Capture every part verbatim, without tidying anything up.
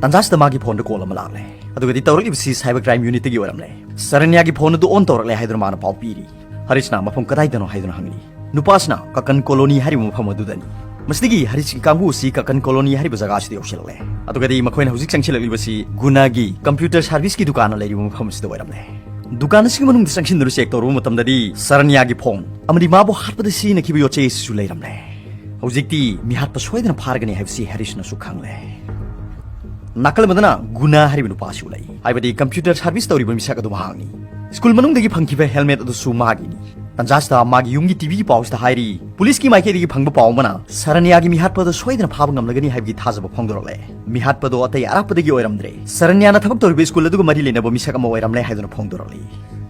ꯇꯥꯟꯖꯥꯁꯤꯗ ꯃꯥꯒꯤ ꯐꯣꯟꯗ ꯀꯣꯜ ꯑꯃ ꯂꯥꯛꯂꯦ꯫ ꯑꯗꯨꯒꯗꯤ ꯇꯧꯔꯛꯂꯤꯕꯁꯤ ꯁꯥꯏꯕꯔ ꯀ꯭ꯔꯥꯏꯝ ꯌꯨꯅꯤꯠꯇꯒꯤ ꯑꯣꯏꯔꯝꯂꯦ꯫ ꯁꯔꯅ꯭ꯌꯥꯒꯤ ꯐꯣꯟ ꯑꯗꯨ ꯑꯣꯟ ꯇꯧꯔꯛꯂꯦ ꯍꯥꯏꯗꯨꯅ ꯃꯥꯅ ꯄꯥꯎ ꯄꯤꯔꯤ꯫ ꯍꯔꯤꯁꯅ ꯃꯐꯝ ꯀꯗꯥꯏꯗꯅꯣ ꯍꯥꯏꯗꯨꯅ ꯍꯪꯂꯤ꯫ ꯅꯨꯄꯥꯁꯤꯅ ꯀꯀꯟ ꯀꯣꯂꯣꯅꯤ ꯍꯥꯏꯔꯤꯕ ꯃꯐꯝ ꯑꯗꯨꯗꯅꯤ꯫ ꯃꯁꯤꯗꯒꯤ ꯍꯔꯤꯁꯀꯤ ꯀꯥꯡꯕꯨ ꯑꯁꯤ ꯀꯀꯟ ꯀꯣꯂꯣꯅꯤ ꯍꯥꯏꯔꯤꯕ ꯖꯒꯥ ꯑꯁꯤꯗ ꯌꯧꯁꯤꯜꯂꯛꯂꯦ꯫ ꯑꯗꯨꯒꯗꯤ ꯃꯈꯣꯏꯅ ꯍꯧꯖꯤꯛ ꯆꯪꯁꯤꯜꯂꯛꯂꯤꯕꯁꯤ ꯒꯨꯅꯥꯒꯤ ꯀꯝꯄ꯭ꯌꯨꯇꯔ ꯁꯥꯔꯚꯤꯁꯀꯤ ꯗꯨꯀꯥꯟ ꯂꯩꯔꯤꯕ ꯃꯐꯝ ꯑꯁꯤꯗ ꯑꯣꯏꯔꯝꯂꯦ꯫ ꯗꯨꯀꯥꯟ ꯑꯁꯤꯒꯤ ꯃꯅꯨꯡꯗ ꯆꯪꯁꯤꯟꯗꯨꯅ ꯆꯦꯛ ꯇꯧꯔꯨꯕ ꯃꯇꯝꯗꯗꯤ ꯁꯔꯅ꯭ꯌꯥꯒꯤ ꯐꯣꯟ ꯑꯃꯗꯤ ꯃꯥꯕꯨ ꯍꯥꯠꯄꯗ ꯁꯤꯖꯤꯟꯅꯈꯤꯕ ꯌꯣꯠꯆꯩ ꯑꯁꯤꯁꯨ ꯂꯩꯔꯝꯂꯦ꯫ ꯍꯧꯖꯤꯛꯇꯤ ꯃꯤꯍꯥꯠꯄ ꯁꯣꯏꯗꯅ ꯐꯥꯔꯒꯅꯤ ꯍꯥꯏꯕꯁꯤ ꯍꯦꯔꯤꯁꯅꯁꯨ ꯈꯪꯂꯦ꯫ ꯅꯥꯀꯜ ꯑꯃꯗꯅ ꯒꯨꯅꯥ ꯍꯥꯏꯔꯤꯕ ꯅꯨꯄꯥ ꯑꯁꯤ ꯎꯠꯂꯛꯏ, ꯍꯥꯏꯕꯗꯤ ꯀꯝꯄ꯭ꯌꯨꯇꯔ ꯁꯥꯔꯚꯤꯁ ꯇꯧꯔꯤꯕ ꯃꯤꯁꯛ ꯑꯗꯨ ꯃꯍꯥꯛꯅꯤ꯫ ꯁ꯭ꯀꯨꯜ ꯃꯅꯨꯡꯗꯒꯤ ꯐꯪꯈꯤꯕ ꯍꯦꯜꯃꯦꯠ ꯑꯗꯨꯁꯨ ꯃꯥꯒꯤꯅꯤ꯫ ꯇꯟꯖꯥꯁꯤꯗ ꯃꯥꯒꯤ ꯌꯨꯝꯒꯤ ꯇꯤꯚꯤꯒꯤ ꯄꯥꯎꯁꯤꯗ ꯍꯥꯏꯔꯤ, ꯄꯨꯂꯤꯁꯀꯤ ꯃꯥꯏꯀꯩꯗꯒꯤ ꯐꯪꯕ ꯄꯥꯎ ꯑꯃꯅ ꯁꯔꯅ꯭ꯌꯥꯒꯤ ꯃꯤꯍꯥꯠꯄ ꯑꯗꯨ ꯁꯣꯏꯗꯅ ꯐꯥꯕ ꯉꯝꯂꯒꯅꯤ ꯍꯥꯏꯕꯒꯤ ꯊꯥꯖꯕ ꯐꯣꯡꯗꯣꯔꯛꯂꯦ꯫ ꯃꯤꯍꯥꯠꯄ ꯑꯗꯨ ꯑꯇꯩ ꯑꯔꯥꯞꯄꯗꯒꯤ ꯑꯣꯏꯔꯝꯗ꯭ꯔꯦ, ꯁꯔꯅ꯭ꯌꯥꯅ ꯊꯕꯛ ꯇꯧꯔꯤꯕ ꯁ꯭ꯀꯨꯜ ꯑꯗꯨꯒ ꯃꯔꯤ ꯂꯩꯅꯕ ꯃꯤꯁꯛ ꯑꯃ ꯑꯣꯏꯔꯝꯂꯦ ꯍꯥꯏꯗꯨꯅ ꯐꯣꯡꯗꯣꯔꯛꯂꯤ꯫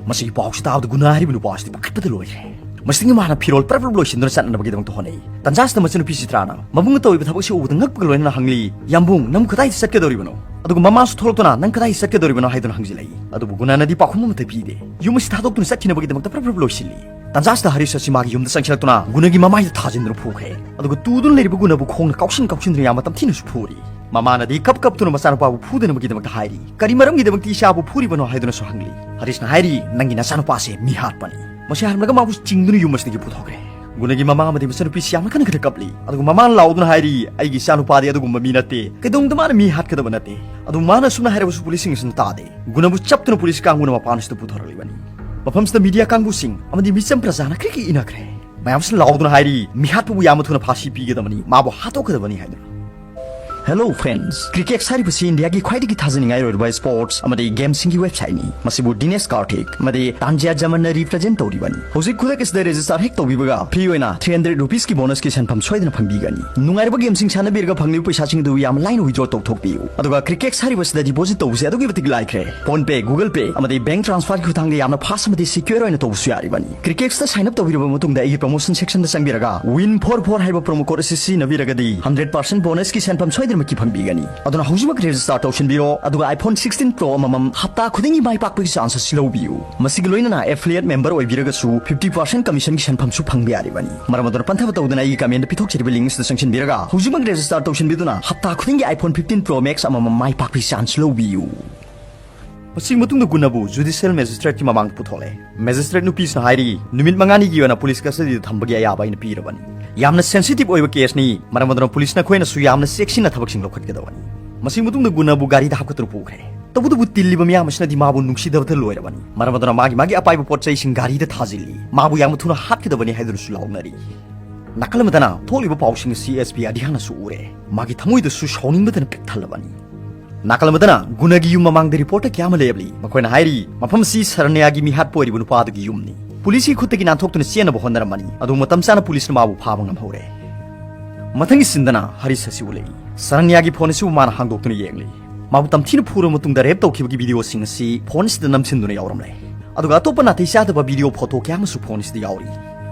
ꯃꯁꯤꯒꯤ ꯄꯥꯎꯁꯤ ꯇꯥꯕꯗ ꯒꯨꯅꯥ ꯍꯥꯏꯔꯤꯕ ꯅꯨꯄꯥ ꯑꯁꯤꯗꯤ ꯄꯥꯈꯠꯄꯗ ꯂꯣꯏꯔꯦ꯫ ꯃꯁꯤꯗꯒꯤ ꯃꯥꯅ ꯐꯤꯔꯣꯜ ꯄꯔꯞ ꯄꯔꯞ ꯂꯣꯏꯁꯤꯟꯗꯨꯅ ꯆꯠꯅꯕꯒꯤꯗꯃꯛꯇ ꯍꯣꯠꯅꯩ꯫ ꯇꯟꯖꯥꯁꯤꯗ ꯃꯆꯟꯅꯨꯄꯤ ꯆꯤꯇ꯭ꯔꯥꯅ ꯃꯕꯨꯡꯅ ꯇꯧꯔꯤꯕ ꯊꯕꯛꯁꯤ ꯎꯕꯗ ꯉꯛꯄꯒ ꯂꯣꯏꯅꯅ ꯍꯪꯂꯤ, "ꯌꯥꯝꯕꯨꯡ, ꯅꯪ ꯀꯗꯥꯏꯗ ꯆꯠꯀꯗꯧꯔꯤꯕꯅꯣ?" ꯑꯗꯨꯒ ꯃꯃꯥꯁꯨ ꯊꯣꯛꯂꯛꯇꯨꯅ, "ꯅꯪ ꯀꯗꯥꯏꯗ ꯆꯠꯀꯗꯧꯔꯤꯕꯅꯣ?" ꯍꯥꯏꯗꯨꯅ ꯍꯪꯖꯤꯜꯂꯛꯏ꯫ ꯑꯗꯨꯕꯨ ꯒꯨꯅꯥꯅꯗꯤ ꯄꯥꯎꯈꯨꯝ ꯑꯃꯠꯇ ꯄꯤꯗꯦ꯫ ꯌꯨꯝ ꯑꯁꯤ ꯊꯥꯗꯣꯛꯇꯨꯅ ꯆꯠꯈꯤꯅꯕꯒꯤꯗꯃꯛꯇ ꯄꯔꯞ ꯄꯔꯞ ꯂꯣꯏꯁꯤꯜꯂꯤ꯫ ꯇꯟꯖꯥꯁꯤꯗ ꯍꯔꯤꯁ ꯑꯁꯤ ꯃꯥꯒꯤ ꯌꯨꯝꯗ ꯆꯪꯁꯤꯜꯂꯛꯇꯨꯅ ꯒꯨꯅꯥꯒꯤ ꯃꯃꯥꯏꯗ ꯊꯥꯖꯤꯟꯗꯨꯅ ꯐꯨꯈ꯭ꯔꯦ꯫ ꯑꯗꯨꯒ ꯇꯨꯗꯨꯅ ꯂꯩꯔꯤꯕ ꯒꯨꯅꯥꯕꯨ ꯈꯣꯡꯅ ꯀꯥꯎꯁꯤꯟ ꯀꯥꯎꯁꯤꯟꯗꯨꯅ ꯌꯥꯝꯅ ꯇꯝꯊꯤꯅꯁꯨ ꯐꯨꯔꯤ꯫ ꯃꯃꯥꯅꯗꯤ ꯀꯞ ꯀꯞꯇꯨꯅ ꯃꯆꯥꯅꯨꯄꯥꯕꯨ ꯐꯨꯗꯅꯕꯒꯤꯗꯃꯛꯇ ꯍꯥꯏꯔꯤ꯫ "ꯀꯔꯤ ꯃꯔꯝꯒꯤꯗꯃꯛꯇ ꯏꯆꯥꯕꯨ ꯐꯨꯔꯤꯕꯅꯣ?" ꯍꯥꯏꯗꯨꯅꯁꯨ ꯍꯪꯂꯤ꯫ ꯍꯔꯤꯁꯅ ꯍꯥꯏꯔꯤ, "ꯅꯪꯒꯤ ꯅꯆꯥꯅꯨꯄꯥꯁꯦ ꯃꯤꯍꯥꯠꯄꯅꯤ"꯫ ꯃꯁꯤ ꯍꯥꯏꯔꯝꯂꯒ ꯃꯥꯕꯨ ꯆꯤꯡꯗꯨꯅ ꯌꯨꯝ ꯑꯁꯤꯗꯒꯤ ꯄꯨꯊꯣꯛꯈ꯭ꯔꯦ꯫ ꯒꯨꯅꯥꯒꯤ ꯃꯃꯥ ꯑꯃꯗꯤ ꯃꯆꯟꯅꯨꯄꯤꯁꯤ ꯌꯥꯝꯅ ꯀꯟꯅ ꯀꯟꯅ ꯀꯞꯂꯤ꯫ ꯑꯗꯨꯒ ꯃꯃꯥꯅ ꯂꯥꯎꯗꯨꯅ ꯍꯥꯏꯔꯤ, "ꯑꯩꯒꯤ ꯏꯆꯥꯅꯨꯄꯥꯗꯤ ꯑꯗꯨꯒꯨꯝꯕ ꯃꯤ ꯅꯠꯇꯦ꯫ ꯀꯩꯗꯧꯅꯨꯡꯗ ꯃꯥꯅ ꯃꯤ ꯍꯥꯠꯀꯗꯕ ꯅꯠꯇꯦ"꯫ ꯑꯗꯨ ꯃꯥꯅ ꯑꯁꯨꯝꯅ ꯍꯥꯏꯔꯕꯁꯨ ꯄꯨꯂꯤꯁꯁꯤꯡ ꯑꯁꯤꯅ ꯇꯥꯗꯦ꯫ ꯒꯨꯅꯥꯕꯨ ꯆꯞꯇꯨꯅ ꯄꯨꯂꯤꯁ ꯀꯥꯡꯕꯨꯅ ꯃꯄꯥꯟ ꯑꯁꯤꯗ ꯄꯨꯊꯣꯔꯛꯂꯤꯕꯅꯤ꯫ ꯃꯐꯝꯁꯤꯗ ꯃꯤꯗꯤꯌꯥ ꯀꯥꯡꯕꯨꯁꯤꯡ ꯑꯃꯗꯤ ꯃꯤꯆꯝ ꯄ꯭ꯔꯖꯥꯅ ꯀ꯭ꯔꯤꯛ ꯀ꯭ꯔꯤꯛ ꯏꯅꯈ꯭ꯔꯦ꯫ ꯃꯌꯥꯝꯁꯤꯅ ꯂꯥꯎꯗꯨꯅ ꯍꯥꯏꯔꯤ, "ꯃꯤꯍꯥꯠꯄꯕꯨ ꯌꯥꯝꯅ ꯊꯨꯅ ꯐꯥꯁꯤ ꯄꯤꯒꯗꯕꯅꯤ, ꯃꯥꯕꯨ ꯍꯥꯠꯇꯣꯛꯀꯗꯕꯅꯤ" ꯍꯥꯏꯗꯨꯅ꯫ Hello friends, ꯀ꯭ꯔꯤꯀꯦꯠꯁ ꯍꯥꯏꯔꯤꯕꯁꯤ ꯏꯟꯗꯤꯌꯥꯒꯤ ꯈ꯭ꯋꯥꯏꯗꯒꯤ ꯊꯥꯖꯅꯤꯡꯉꯥꯏ ꯑꯣꯏꯔꯕ ꯁ꯭ꯄꯣꯔꯠꯁ ꯑꯃꯗꯤ ꯒꯦꯝꯁꯤꯡꯒꯤ ꯋꯦꯕꯁꯥꯏꯠꯅꯤ꯫ ꯃꯁꯤꯕꯨ ꯗꯤꯅꯦꯁ ꯀꯥꯔꯊꯤꯛ ꯑꯃꯗꯤ ꯇꯥꯟꯖꯤꯌꯥ ꯖꯃꯟꯅ ꯔꯤꯄ꯭ꯔꯖꯦꯟ ꯇꯧꯔꯤꯕꯅꯤ꯫ ꯍꯧꯖꯤꯛ ꯈꯨꯗꯛ ꯑꯁꯤꯗ ꯔꯦꯖꯤꯁꯇꯥꯔ ꯍꯦꯛ ꯇꯧꯕꯤꯕꯒ ꯐ꯭ꯔꯤ ꯑꯣꯏꯅ ꯊ꯭ꯔꯤ ꯍꯟꯗ꯭ꯔꯦꯠ ꯔꯨꯄꯤꯁꯀꯤ ꯕꯣꯅꯁꯀꯤ ꯁꯦꯟꯐꯝ ꯁꯣꯏꯗꯅ ꯐꯪꯕꯤꯒꯅꯤ꯫ ꯅꯨꯡꯉꯥꯏꯔꯕ ꯒꯦꯝꯁꯤꯡ ꯁꯥꯟꯅꯕꯤꯔꯒ ꯐꯪꯂꯤꯕ ꯄꯩꯁꯥꯁꯤꯡ ꯑꯗꯨ ꯌꯥꯝ ꯂꯥꯏꯅ ꯋꯤꯗ꯭ꯔꯣ ꯇꯧꯊꯣꯛꯄꯤꯌꯨ꯫ ꯑꯗꯨꯒ ꯀ꯭ꯔꯤꯀꯦꯠꯁ ꯍꯥꯏꯔꯤꯕꯁꯤꯗ ꯗꯤꯄꯣꯖꯤꯠ ꯇꯧꯕꯁꯦ ꯑꯗꯨꯛꯀꯤ ꯃꯇꯤꯛ ꯂꯥꯏꯈ꯭ꯔꯦ꯫ PhonePe, Google Pay ꯑꯃꯗꯤ ꯕꯦꯡꯛ ꯇ꯭ꯔꯥꯟꯁꯐꯔꯒꯤ ꯈꯨꯠꯊꯥꯡꯗ ꯌꯥꯝꯅ ꯐꯥꯁ ꯑꯃꯗꯤ ꯁꯤꯀ꯭ꯌꯣꯔ ꯑꯣꯏꯅ ꯇꯧꯕꯁꯨ ꯌꯥꯔꯤꯕꯅꯤ꯫ ꯀ꯭ꯔꯤꯀꯦꯠꯁꯇ ꯁꯥꯏꯟ ꯑꯞ ꯇꯧꯕꯤꯔꯕ ꯃꯇꯨꯡꯗ ꯑꯩꯒꯤ ꯄ꯭ꯔꯣꯃꯣꯁꯟ ꯁꯦꯛꯁꯟꯗ ꯆꯪꯕꯤꯔꯒ ꯋꯤꯟ ꯐꯣꯔ ꯐꯣꯔ ꯍꯥꯏꯕ ꯄ꯭ꯔꯣꯃꯣ ꯀꯣꯗ ꯑꯁꯤ ꯁꯤꯖꯤꯟꯅꯕꯤꯔꯒꯗꯤ ꯍꯟꯗ꯭ꯔꯦꯠ ꯄꯥꯔꯁꯦꯟ ꯕꯣꯅꯁꯀꯤ ꯁꯦꯟꯐꯝ ꯁꯣꯏꯗꯅ ꯃꯛꯀꯤ ꯐꯪꯕꯤꯒꯅꯤ꯫ ꯑꯗꯨꯅ ꯍꯧꯖꯤꯛꯃꯛ register ꯇꯧꯁꯤꯟꯕꯤꯔꯣ, ꯑꯗꯨꯒ iPhone sixteen Pro ꯑꯃꯃꯝ ꯍꯞꯇꯥ ꯈꯨꯗꯤꯡꯒꯤ ꯃꯥꯏ ꯄꯥꯛꯄꯒꯤ chance ꯑꯁꯤ ꯂꯧꯕꯤꯌꯨ꯫ ꯃꯁꯤꯒ ꯂꯣꯏꯅꯅ affiliate member ꯑꯣꯏꯕꯤꯔꯒꯁꯨ fifty percent commission ꯒꯤ ꯁꯦꯟꯐꯝꯁꯨ ꯐꯪꯕ ꯌꯥꯔꯤꯕꯅꯤ꯫ ꯃꯔꯝ ꯑꯗꯨꯅ ꯄꯟꯊꯕ ꯇꯧꯗꯅ ꯑꯩꯒꯤ comment ꯗ ꯄꯤꯊꯣꯛꯆꯔꯤꯕ link ꯁꯤꯗ ꯆꯪꯁꯤꯟꯕꯤꯔꯒ ꯍꯧꯖꯤꯛꯃꯛ register ꯇꯧꯁꯤꯟꯕꯤꯗꯨꯅ ꯍꯞꯇꯥ ꯈꯨꯗꯤꯡꯒꯤ iPhone fifteen Pro Max ꯑꯃꯃꯝ ꯃꯥꯏ ꯄꯥꯛꯄꯒꯤ chance ꯂꯧꯕꯤꯌꯨ꯫ ꯃꯁꯤꯒꯤ ꯃꯇꯨꯡꯗ ꯒꯨꯅꯕꯨ judicial magistrate ꯀꯤ ꯃꯃꯥꯡꯗ ꯄꯨꯊꯣꯛꯂꯦ꯫ Magistrate ꯅꯨꯄꯤꯁꯤꯅ ꯍꯥꯏꯔꯤ, ꯅꯨꯃꯤꯠ ꯃꯉꯥꯅꯤꯒꯤ ꯑꯣꯏꯅ police custody ꯗ ꯊꯝꯕꯒꯤ ꯑꯌꯥꯕ ꯑꯩꯅ ꯄꯤꯔꯕꯅꯤ꯫ ꯌꯥꯝꯅ sensitive ꯑꯣꯏꯕ case ꯅꯤ, ꯃꯔꯝ ꯑꯗꯨꯅ police ꯅꯈꯣꯏꯅꯁꯨ ꯌꯥꯝꯅ ꯆꯦꯛꯁꯤꯟꯅ ꯊꯕꯛꯁꯤꯡ ꯂꯧꯈꯠꯀꯗꯕꯅꯤ꯫ ꯃꯁꯤꯒꯤ ꯃꯇꯨꯡꯗ ꯒꯨꯅꯕꯨ ꯒꯥꯔꯤꯗ ꯍꯥꯞꯀꯠꯇꯨꯅ ꯄꯨꯈ꯭ꯔꯦ꯫ ꯇꯧꯕꯇꯕꯨ ꯇꯤꯜꯂꯤꯕ ꯃꯤꯌꯥꯝ ꯑꯁꯤꯅꯗꯤ ꯃꯥꯕꯨ ꯅꯨꯡꯁꯤꯗꯕꯇ ꯂꯣꯏꯔꯕꯅꯤ꯫ ꯃꯔꯝ ꯑꯗꯨꯅ ꯃꯥꯒꯤ ꯃꯥꯒꯤ ꯑꯄꯥꯏꯕ ꯄꯣꯠ ꯆꯩꯁꯤꯡ ꯒꯥꯔꯤꯗ ꯊꯥꯖꯤꯜꯂꯤ꯫ ꯃꯥꯕꯨ ꯌꯥꯝꯅ ꯊꯨꯅ ꯍꯥꯠꯀꯗꯕꯅꯤ ꯍꯥꯏꯗꯨꯅꯁꯨ ꯂꯥꯎꯅꯔꯤ꯫ ꯅꯥꯀꯜ ꯑꯃꯗꯅ ꯊꯣꯛꯂꯤꯕ ꯄꯥꯎꯁꯤꯡ ꯑꯁꯤ SP ꯑꯙ꯭ꯌꯥꯅꯁꯨ ꯎꯔꯦ꯫ ꯃꯥꯒꯤ ꯊꯃꯣꯏꯗꯁꯨ ꯁꯥꯎꯅꯤꯡꯕꯗꯅ ꯄꯤꯛ ꯊꯜꯂꯕꯅꯤ꯫ ꯅꯥꯀꯜ ꯑꯃꯗꯅ ꯒꯨꯅꯒꯤ ꯌꯨꯝ ꯃꯃꯥꯡꯗ reporter ꯀꯌꯥ ꯑꯃ ꯂꯦꯞꯂꯤ꯫ ꯃꯈꯣꯏꯅ ꯍꯥꯏꯔꯤ, ꯃꯐꯝ ꯑꯁꯤ ꯁꯔꯅ꯭ꯌꯥꯒꯤ ꯃꯤꯍꯥꯠꯄ ꯑꯣꯏꯔꯤꯕ ꯅꯨꯄꯥ ꯑꯗꯨꯒꯤ ꯌꯨꯝꯅꯤ꯫ Police ꯀꯤ ꯈꯨꯠꯇꯒꯤ ꯅꯥꯟꯊꯣꯛꯇꯨꯅ ꯆꯦꯟꯅꯕ ꯍꯣꯠꯅꯔꯝꯕꯅꯤ, ꯑꯗꯨꯕꯨ ꯃꯇꯝ ꯆꯥꯅ police ꯅ ꯃꯥꯕꯨ ꯐꯥꯕ ꯉꯝꯍꯧꯔꯦ꯫ ꯃꯊꯪꯒꯤ scene ꯗꯅ ꯍꯔꯤꯁ ꯑꯁꯤ ꯎꯠꯂꯛꯏ꯫ ꯁꯔꯅ꯭ꯌꯥꯒꯤ phone ꯑꯁꯤꯕꯨ ꯃꯥꯅ ꯍꯥꯡꯗꯣꯛꯇꯨꯅ ꯌꯦꯡꯂꯤ꯫ ꯃꯥꯕꯨ ꯇꯝꯊꯤꯅ ꯐꯨꯔꯕ ꯃꯇꯨꯡꯗ rape ꯇꯧꯈꯤꯕꯒꯤ video ꯁꯤꯡ ꯑꯁꯤ phone ꯑꯁꯤꯗ ꯅꯝꯁꯤꯟꯗꯨꯅ ꯌꯥꯎꯔꯝꯂꯦ꯫ ꯑꯗꯨꯒ ꯑꯇꯣꯞꯄ ꯅꯥꯇꯩ ꯆꯥꯗꯕ video photo ꯀꯌꯥ ꯑꯃꯁꯨ phone ꯑꯁꯤꯗ ꯌꯥꯎꯔꯤ꯫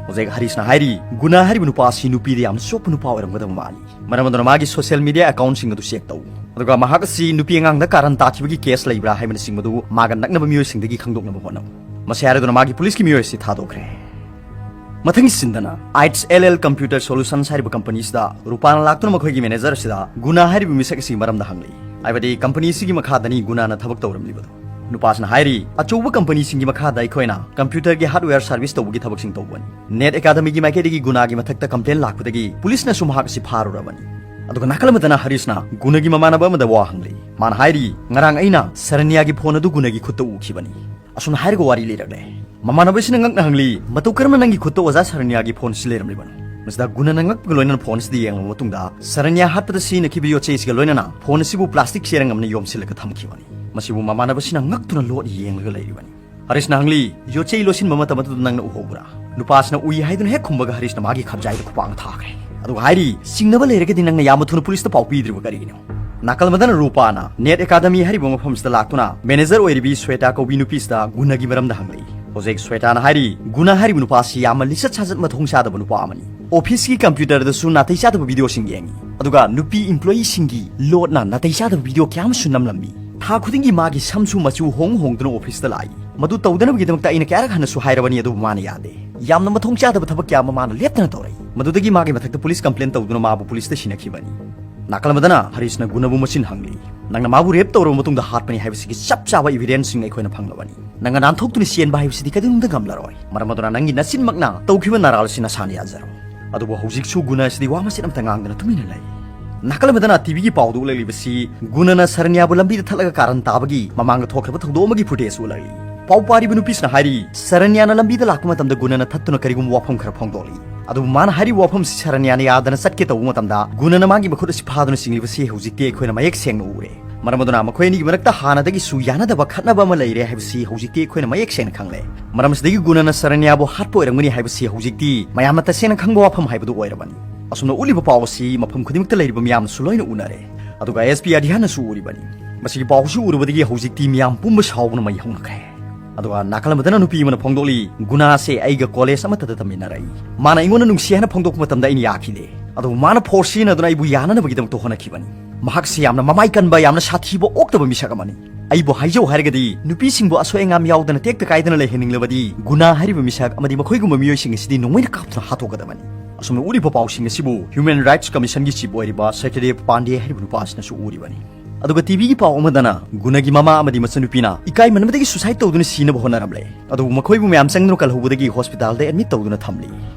ꯍꯧꯖꯤꯛ ꯍꯔꯤꯁꯅ ꯍꯥꯏꯔꯤ, ꯒꯨꯅꯥ ꯍꯥꯏꯔꯤꯕ ꯅꯨꯄꯥ ꯑꯁꯤ ꯅꯨꯄꯤꯗ ꯌꯥꯝꯅ ꯆꯣꯞꯄ ꯅꯨꯄꯥ ꯑꯣꯏꯔꯝꯒꯗꯕ ꯃꯥꯜꯂꯤ꯫ ꯃꯔꯝ ꯑꯗꯨꯅ ꯃꯥꯒꯤ social media account ꯁꯤꯡ ꯑꯗꯨ check ꯇꯧ꯫ ꯑꯗꯨꯒ ꯃꯍꯥꯛ ꯑꯁꯤ ꯅꯨꯄꯤ ꯑꯉꯥꯡꯗ ꯀꯥꯔꯟ ꯇꯥꯈꯤꯕꯒꯤ case ꯂꯩꯕ꯭ꯔꯥ ꯍꯥꯏꯕꯅꯆꯤꯡꯕꯗꯨ ꯃꯥꯒ ꯅꯛꯅꯕ ꯃꯤꯑꯣꯏꯁꯤꯡꯗꯒꯤ ꯈꯪꯗꯣꯛꯅꯕ ꯍꯣꯠꯅꯧ꯫ ꯃꯁꯤ ꯍꯥꯏꯔꯗꯨꯅ ꯃꯥꯒꯤ police ꯀꯤ ꯃꯤꯑꯣꯏ ꯑꯁꯤ ꯊꯥꯗꯣꯛꯈ꯭ꯔꯦ꯫ ꯃꯊꯪꯒꯤ scene ꯗꯅ H L L Computer Solutions ꯍꯥꯏꯔꯤꯕ company ꯁꯤꯗ ꯔꯨꯄꯥꯅ ꯂꯥꯛꯇꯨꯅ ꯃꯈꯣꯏꯒꯤ manager ꯑꯁꯤꯗ ꯒꯨꯅꯥ ꯍꯥꯏꯔꯤꯕ ꯃꯤꯁꯛ ꯑꯁꯤꯒꯤ ꯃꯔꯝꯗ ꯍꯪꯂꯤ꯫ ꯍꯥꯏꯕꯗꯤ company ꯑꯁꯤꯒꯤ ꯃꯈꯥꯗꯅꯤ ꯒꯨꯅꯥꯅ ꯊꯕꯛ ꯇꯧꯔꯝꯂꯤꯕꯗꯨ꯫ ꯅꯨꯄꯥꯁꯤꯅ ꯍꯥꯏꯔꯤ, "ꯑꯆꯧꯕ company ꯁꯤꯡꯒꯤ ꯃꯈꯥꯗ ꯑꯩꯈꯣꯏꯅ computer ꯒꯤ hardware service ꯇꯧꯕꯒꯤ ꯊꯕꯛꯁꯤꯡ ꯇꯧꯕꯅꯤ꯫ Net Academy ꯒꯤ ꯃꯥꯏꯀꯩꯗꯒꯤ ꯒꯨꯅꯥꯒꯤ ꯃꯊꯛꯇ complaint ꯂꯥꯛꯄꯗꯒꯤ police ꯅꯁꯨ ꯃꯍꯥꯛ ꯑꯁꯤ ꯐꯥꯔꯨꯔꯕꯅꯤ꯫" ꯑꯗꯨꯒ ꯅꯥꯀꯜ ꯑꯃꯗꯅ ꯍꯔꯤꯁꯅ ꯒꯨꯅꯒꯤ ꯃꯃꯥꯟꯅꯕ ꯑꯃꯗ ꯋꯥ ꯍꯪꯂꯤ꯫ ꯃꯥꯅ ꯍꯥꯏꯔꯤ, "ꯉꯔꯥꯡ ꯑꯩꯅ ꯁꯔꯅ꯭ꯌꯥꯒꯤ phone ꯑꯗꯨ ꯒꯨꯅꯒꯤ ꯈꯨꯠꯇ ꯎꯈꯤꯕꯅꯤ꯫" ꯑꯁꯨꯝꯅ ꯍꯥꯏꯔꯒ ꯋꯥꯔꯤ ꯂꯤꯔꯛꯂꯦ꯫ ꯃꯃꯥꯟꯅꯕꯁꯤꯅ ꯉꯛꯅ ꯍꯪꯂꯤ, "ꯃꯇꯧ ꯀꯔꯝꯅ ꯅꯪꯒꯤ ꯈꯨꯠꯇ ꯑꯣꯖꯥ ꯁꯔꯅ꯭ꯌꯥꯒꯤ phone ꯑꯁꯤ ꯂꯩꯔꯝꯂꯤꯕꯅꯣ?" ꯃꯁꯤꯗ ꯒꯨꯅꯅ ꯉꯛꯄꯒ ꯂꯣꯏꯅꯅ phone ꯑꯁꯤꯗ ꯌꯦꯡꯂꯕ ꯃꯇꯨꯡꯗ, ꯁꯔꯅ꯭ꯌꯥ ꯍꯥꯠꯄꯗ ꯁꯤꯖꯤꯟꯅꯈꯤꯕ ꯌꯣꯠꯆꯩ ꯑꯁꯤꯒ ꯂꯣꯏꯅꯅ phone ꯑꯁꯤꯕꯨ plastic ꯆꯦꯔꯪ ꯑꯃꯅ ꯌꯣꯝꯁꯤꯜꯂꯒ ꯊꯝꯈꯤꯕꯅꯤ꯫ ꯃꯁꯤꯕꯨ ꯃꯃꯥꯟꯅꯕꯁꯤꯅ ꯉꯛꯇꯨꯅ ꯂꯣꯠ ꯌꯦꯡꯂꯒ ꯂꯩꯔꯤꯕꯅꯤ꯫ ꯍꯔꯤꯁꯅ ꯍꯪꯂꯤ, "ꯌꯣꯠꯆꯩ ꯂꯣꯠꯁꯤꯟꯕ ꯃꯇꯝ ꯑꯗꯨꯗ ꯅꯪꯅ ꯎꯍꯧꯕ꯭ꯔꯥ?" ꯅꯨꯄꯥꯁꯤꯅ ꯎꯏ ꯍꯥꯏꯗꯨꯅ ꯍꯦꯛ ꯈꯨꯝꯕꯒ ꯍꯔꯤꯁꯅ ꯃꯥꯒꯤ ꯈꯞꯖꯥꯏꯗ ꯈꯨꯄꯥꯛꯅ ꯊꯥꯈ꯭ꯔꯦ꯫ ꯑꯗꯨꯒ ꯍꯥꯏꯔꯤ, "ꯆꯤꯡꯅꯕ ꯂꯩꯔꯒꯗꯤ ꯅꯪꯅ ꯌꯥꯝꯅ ꯊꯨꯅ police ꯇ ꯄꯥꯎ ꯄꯤꯗ꯭ꯔꯤꯕ ꯀꯔꯤꯒꯤꯅꯣ?" ꯅꯥꯀꯜ ꯑꯃꯗꯅ ꯔꯨꯄꯥꯅ Net Academy ꯍꯥꯏꯔꯤꯕ ꯃꯐꯝꯁꯤꯗ ꯂꯥꯛꯇꯨꯅ manager ꯑꯣꯏꯔꯤꯕꯤ ꯁ꯭ꯋꯦꯇꯥ ꯀꯧꯕꯤ ꯅꯨꯄꯤꯁꯤꯗ ꯒꯨꯅꯒꯤ ꯃꯔꯝꯗ ꯍꯪꯂꯛꯏ꯫ ꯍꯧꯖꯤꯛ ꯁ꯭ꯋꯦꯇꯥꯅ ꯍꯥꯏꯔꯤ, ꯒꯨꯅ ꯍꯥꯏꯔꯤꯕ ꯅꯨꯄꯥꯁꯤ ꯌꯥꯝꯅ ꯂꯤꯆꯠ ꯁꯥꯖꯠ ꯃꯊꯣꯡ ꯆꯥꯗꯕ ꯅꯨꯄꯥ ꯑꯃꯅꯤ꯫ ꯑꯣꯐꯤꯁꯀꯤ ꯀꯝꯄ꯭ꯌꯨꯇꯔꯗꯁꯨ ꯅꯥꯇꯩ ꯆꯥꯗꯕ ꯚꯤꯗꯤꯑꯣꯁꯤꯡ ꯌꯦꯡꯉꯤ꯫ ꯑꯗꯨꯒ ꯅꯨꯄꯤ ꯏꯝꯄ꯭ꯂꯣꯌꯤꯁꯤꯡꯒꯤ ꯂꯣꯠꯅ ꯅꯥꯇꯩ ꯆꯥꯗꯕ ꯚꯤꯗꯤꯑꯣ ꯀꯌꯥ ꯑꯃꯁꯨ ꯅꯝꯂꯝꯃꯤ꯫ ꯊꯥ ꯈꯨꯗꯤꯡꯒꯤ ꯃꯥꯒꯤ ꯁꯝꯁꯨ ꯃꯆꯨ ꯍꯣꯡ ꯍꯣꯡꯗꯨꯅ ꯑꯣꯐꯤꯁꯇ ꯂꯥꯛꯏ꯫ ꯃꯗꯨ ꯇꯧꯗꯅꯕꯒꯤꯗꯃꯛꯇ ꯑꯩꯅ ꯀꯌꯥꯔꯛ ꯍꯟꯅꯁꯨ ꯍꯥꯏꯔꯕꯅꯤ, ꯑꯗꯨꯕꯨ ꯃꯥꯅ ꯌꯥꯗꯦ꯫ ꯌꯥꯝꯅ ꯃꯊꯣꯡ ꯆꯥꯗꯕ ꯊꯕꯛ ꯀꯌꯥ ꯑꯃ ꯃꯥꯅ ꯂꯦꯞꯇꯅ ꯇꯧꯔꯛꯏ꯫ ꯃꯗꯨꯗꯒꯤ ꯃꯥꯒꯤ ꯃꯊꯛꯇ ꯄꯨꯂꯤꯁ ꯀꯝꯄ꯭ꯂꯦꯟ ꯇꯧꯗꯨꯅ ꯃꯥꯕꯨ ꯄꯨꯂꯤꯁꯇ ꯁꯤꯟꯅꯈꯤꯕꯅꯤ꯫ ꯅꯥꯀꯜ ꯑꯃꯗꯅ ꯍꯔꯤꯁꯅ ꯒꯨꯅꯕꯨ ꯃꯆꯤꯟ ꯍꯪꯂꯤ꯫ "ꯅꯪꯅ ꯃꯥꯕꯨ ꯔꯦꯞ ꯇꯧꯔꯕ ꯃꯇꯨꯡꯗ ꯍꯥꯠꯄꯅꯤ ꯍꯥꯏꯕꯁꯤꯒꯤ ꯆꯞ ꯆꯥꯕ ꯏꯚꯤꯗꯦꯟꯁꯁꯤꯡ ꯑꯩꯈꯣꯏꯅ ꯐꯪꯂꯕꯅꯤ꯫ ꯅꯪꯅ ꯅꯥꯟꯊꯣꯛꯇꯨꯅ ꯆꯦꯟꯕ ꯍꯥꯏꯕꯁꯤꯗꯤ ꯀꯩꯗꯧꯅꯨꯡꯗ ꯉꯝꯂꯔꯣꯏ꯫ ꯃꯔꯝ ꯑꯗꯨꯅ ꯅꯪꯒꯤ ꯅꯆꯤꯟꯃꯛꯅ ꯇꯧꯈꯤꯕ ꯅꯔꯥꯜ ꯑꯁꯤ ꯅꯁꯥꯅ ꯌꯥꯖꯔꯣ"꯫ ꯑꯗꯨꯕꯨ ꯍꯧꯖꯤꯛꯁꯨ ꯒꯨꯅ ꯑꯁꯤꯗꯤ ꯋꯥ ꯃꯆꯦꯠ ꯑꯃꯠꯇ ꯉꯥꯡꯗꯅ ꯇꯨꯃꯤꯟꯅ ꯂꯩ꯫ ꯅꯥꯀꯜ ꯑꯃꯗꯅ ꯇꯤꯚꯤꯒꯤ ꯄꯥꯎꯗ ꯎꯠꯂꯛꯂꯤꯕꯁꯤ ꯒꯨꯅꯅ ꯁꯔꯅ꯭ꯌꯥꯕꯨ ꯂꯝꯕꯤꯗ ꯊꯠꯂꯒ ꯀꯥꯔꯟ ꯇꯥꯕꯒꯤ ꯃꯃꯥꯡꯗ ꯊꯣꯛꯈ꯭ꯔꯕ ꯊꯧꯗꯣꯛ ꯑꯃꯒꯤ ꯐꯨꯇꯦꯖ ꯎꯠꯂꯛꯂꯤ꯫ ꯄꯥꯎ ꯄꯥꯔꯤꯕ ꯅꯨꯄꯤꯁꯤꯅ ꯍꯥꯏꯔꯤ, ꯁꯔꯅ꯭ꯌꯥꯅ ꯂꯝꯕꯤꯗ ꯂꯥꯛꯄ ꯃꯇꯝꯗ ꯒꯨꯅꯅ ꯊꯠꯇꯨꯅ ꯀꯔꯤꯒꯨꯝꯕ ꯋꯥꯐꯝ ꯈꯔ ꯐꯣꯡꯗꯣꯛꯂꯤ꯫ ꯑꯗꯨꯕꯨ ꯃꯥꯅ ꯍꯥꯏꯔꯤꯕ ꯋꯥꯐꯝꯁꯤ ꯁꯔꯅ꯭ꯌꯥꯅ ꯌꯥꯗꯅ ꯆꯠꯀꯦ ꯇꯧꯕ ꯃꯇꯝꯗ ꯒꯨꯅꯅ ꯃꯥꯒꯤ ꯃꯈꯨꯠ ꯑꯁꯤ ꯐꯥꯗꯨꯅ ꯆꯤꯡꯂꯤꯕꯁꯤ ꯍꯧꯖꯤꯛꯇꯤ ꯑꯩꯈꯣꯏꯅ ꯃꯌꯦꯛ ꯁꯦꯡꯅ ꯎꯔꯦ꯫ ꯃꯔꯝ ꯑꯗꯨꯅ ꯃꯈꯣꯏ ꯑꯅꯤꯒꯤ ꯃꯔꯛꯇ ꯍꯥꯟꯅꯗꯒꯤꯁꯨ ꯌꯥꯅꯗꯕ ꯈꯠꯅꯕ ꯑꯃ ꯂꯩꯔꯦ ꯍꯥꯏꯕꯁꯤ ꯍꯧꯖꯤꯛꯇꯤ ꯑꯩꯈꯣꯏꯅ ꯃꯌꯦꯛ ꯁꯦꯡꯅ ꯈꯪꯂꯦ꯫ ꯃꯔꯝ ꯑꯁꯤꯗꯒꯤ ꯒꯨꯅꯅ ꯁꯔꯅ꯭ꯌꯥꯕꯨ ꯍꯥꯠꯄ ꯑꯣꯏꯔꯝꯒꯅꯤ ꯍꯥꯏꯕꯁꯤ ꯍꯧꯖꯤꯛꯇꯤ ꯃꯌꯥꯝꯅ ꯇꯁꯦꯡꯅ ꯈꯪꯕ ꯋꯥꯐꯝ ꯍꯥꯏꯕꯗꯨ ꯑꯣꯏꯔꯕꯅꯤ꯫ ꯑꯁꯨꯝꯅ ꯎꯠꯂꯤꯕ ꯄꯥꯎ ꯑꯁꯤ ꯃꯐꯝ ꯈꯨꯗꯤꯡꯃꯛꯇ ꯂꯩꯔꯤꯕ ꯃꯤꯌꯥꯝꯅꯁꯨ ꯂꯣꯏꯅ ꯎꯅꯔꯦ꯫ ꯑꯗꯨꯒ ꯑꯦꯁ ꯄꯤ ꯑꯙ꯭ꯌꯥꯟꯅꯁꯨ ꯎꯔꯤꯕꯅꯤ꯫ ꯃꯁꯤꯒꯤ ꯄꯥꯎ ꯑꯁꯤ ꯎꯔꯨꯕꯗꯒꯤ ꯍꯧꯖꯤꯛꯇꯤ ꯃꯤꯌꯥꯝ ꯄꯨꯝꯕ ꯁꯥꯎꯕꯅ ꯃꯩ ꯍꯧꯅꯈ꯭ꯔꯦ꯫ ꯑꯗꯨꯒ ꯅꯥꯀꯜ ꯑꯃꯗꯅ ꯅꯨꯄꯤ ꯑꯃꯅ ꯐꯣꯡꯗꯣꯛꯂꯤ, "ꯒꯨꯅꯥꯁꯦ ꯑꯩꯒ ꯀꯣꯂꯦꯖ ꯑꯃꯠꯇꯗ ꯇꯝꯃꯤꯟꯅꯔꯛꯏ꯫ ꯃꯥꯅ ꯑꯩꯉꯣꯟꯗ ꯅꯨꯡꯁꯤ ꯍꯥꯏꯅ ꯐꯣꯡꯗꯣꯛꯄ ꯃꯇꯝꯗ ꯑꯩꯅ ꯌꯥꯈꯤꯗꯦ꯫ ꯑꯗꯨꯕꯨ ꯃꯥꯅ ꯐꯣꯔꯁ ꯁꯤꯖꯤꯟꯅꯗꯨꯅ ꯑꯩꯕꯨ ꯌꯥꯅꯅꯕꯒꯤꯗꯃꯛꯇ ꯍꯣꯠꯅꯈꯤꯕꯅꯤ꯫ ꯃꯍꯥꯛꯁꯤ ꯌꯥꯝꯅ ꯃꯃꯥꯏ ꯀꯟꯕ, ꯌꯥꯝꯅ ꯁꯥꯊꯤꯕ ꯑꯣꯛꯇꯕ ꯃꯤꯁꯛ ꯑꯃꯅꯤ꯫ ꯑꯩꯕꯨ ꯍꯥꯏꯖꯧ ꯍꯥꯏꯔꯒꯗꯤ ꯅꯨꯄꯤꯁꯤꯡꯕꯨ ꯑꯁꯣꯏ ꯑꯉꯥꯝ ꯌꯥꯎꯗꯅ ꯇꯦꯛꯇ ꯀꯥꯏꯗꯅ ꯂꯩꯍꯟꯅꯤꯡꯂꯕꯗꯤ ꯒꯨꯅꯥ ꯍꯥꯏꯔꯤꯕ ꯃꯤꯁꯛ ꯑꯃꯗꯤ ꯃꯈꯣꯏꯒꯨꯝꯕ ꯃꯤꯑꯣꯏꯁꯤꯡ ꯑꯁꯤꯗꯤ ꯅꯣꯡꯃꯩꯅ ꯀꯥꯞꯇꯨꯅ ꯍꯥꯠꯇꯣꯛꯀꯗꯕꯅꯤ"꯫ ꯑꯁꯨꯝꯅ ꯎꯔꯤꯕ ꯄꯥꯎꯁꯤꯡ ꯑꯁꯤꯕꯨ ꯍ꯭ꯌꯨꯃꯦꯟ ꯔꯥꯏꯠꯁ ꯀꯃꯤꯁꯟꯒꯤ ꯆꯤꯐ ꯑꯣꯏꯔꯤꯕ ꯁꯍꯗꯦꯕ ꯄꯥꯟꯗꯦ ꯍꯥꯏꯔꯤꯕ ꯅꯨꯄꯥ ꯑꯁꯤꯅꯁꯨ ꯎꯔꯤꯕꯅꯤ꯫ ꯑꯗꯨꯒ ꯇꯤꯚꯤꯒꯤ ꯄꯥꯎ ꯑꯃꯗꯅ ꯒꯨꯅꯒꯤ ꯃꯃꯥ ꯑꯃꯗꯤ ꯃꯆꯟꯅꯨꯄꯤꯅ ꯏꯀꯥꯏ ꯃꯟꯕꯗꯒꯤ ꯁꯨꯁꯥꯏꯗ ꯇꯧꯗꯨꯅ ꯁꯤꯅꯕ ꯍꯣꯠꯅꯔꯝꯂꯦ꯫ ꯑꯗꯨꯕꯨ ꯃꯈꯣꯏꯕꯨ ꯃꯌꯥꯝ ꯆꯪꯗꯨꯅ ꯀꯜꯍꯧꯕꯗꯒꯤ ꯍꯣꯁꯄꯤꯇꯥꯜꯗ ꯑꯦꯗꯃꯤꯠ ꯇꯧꯗꯨꯅ ꯊꯝꯂꯤ꯫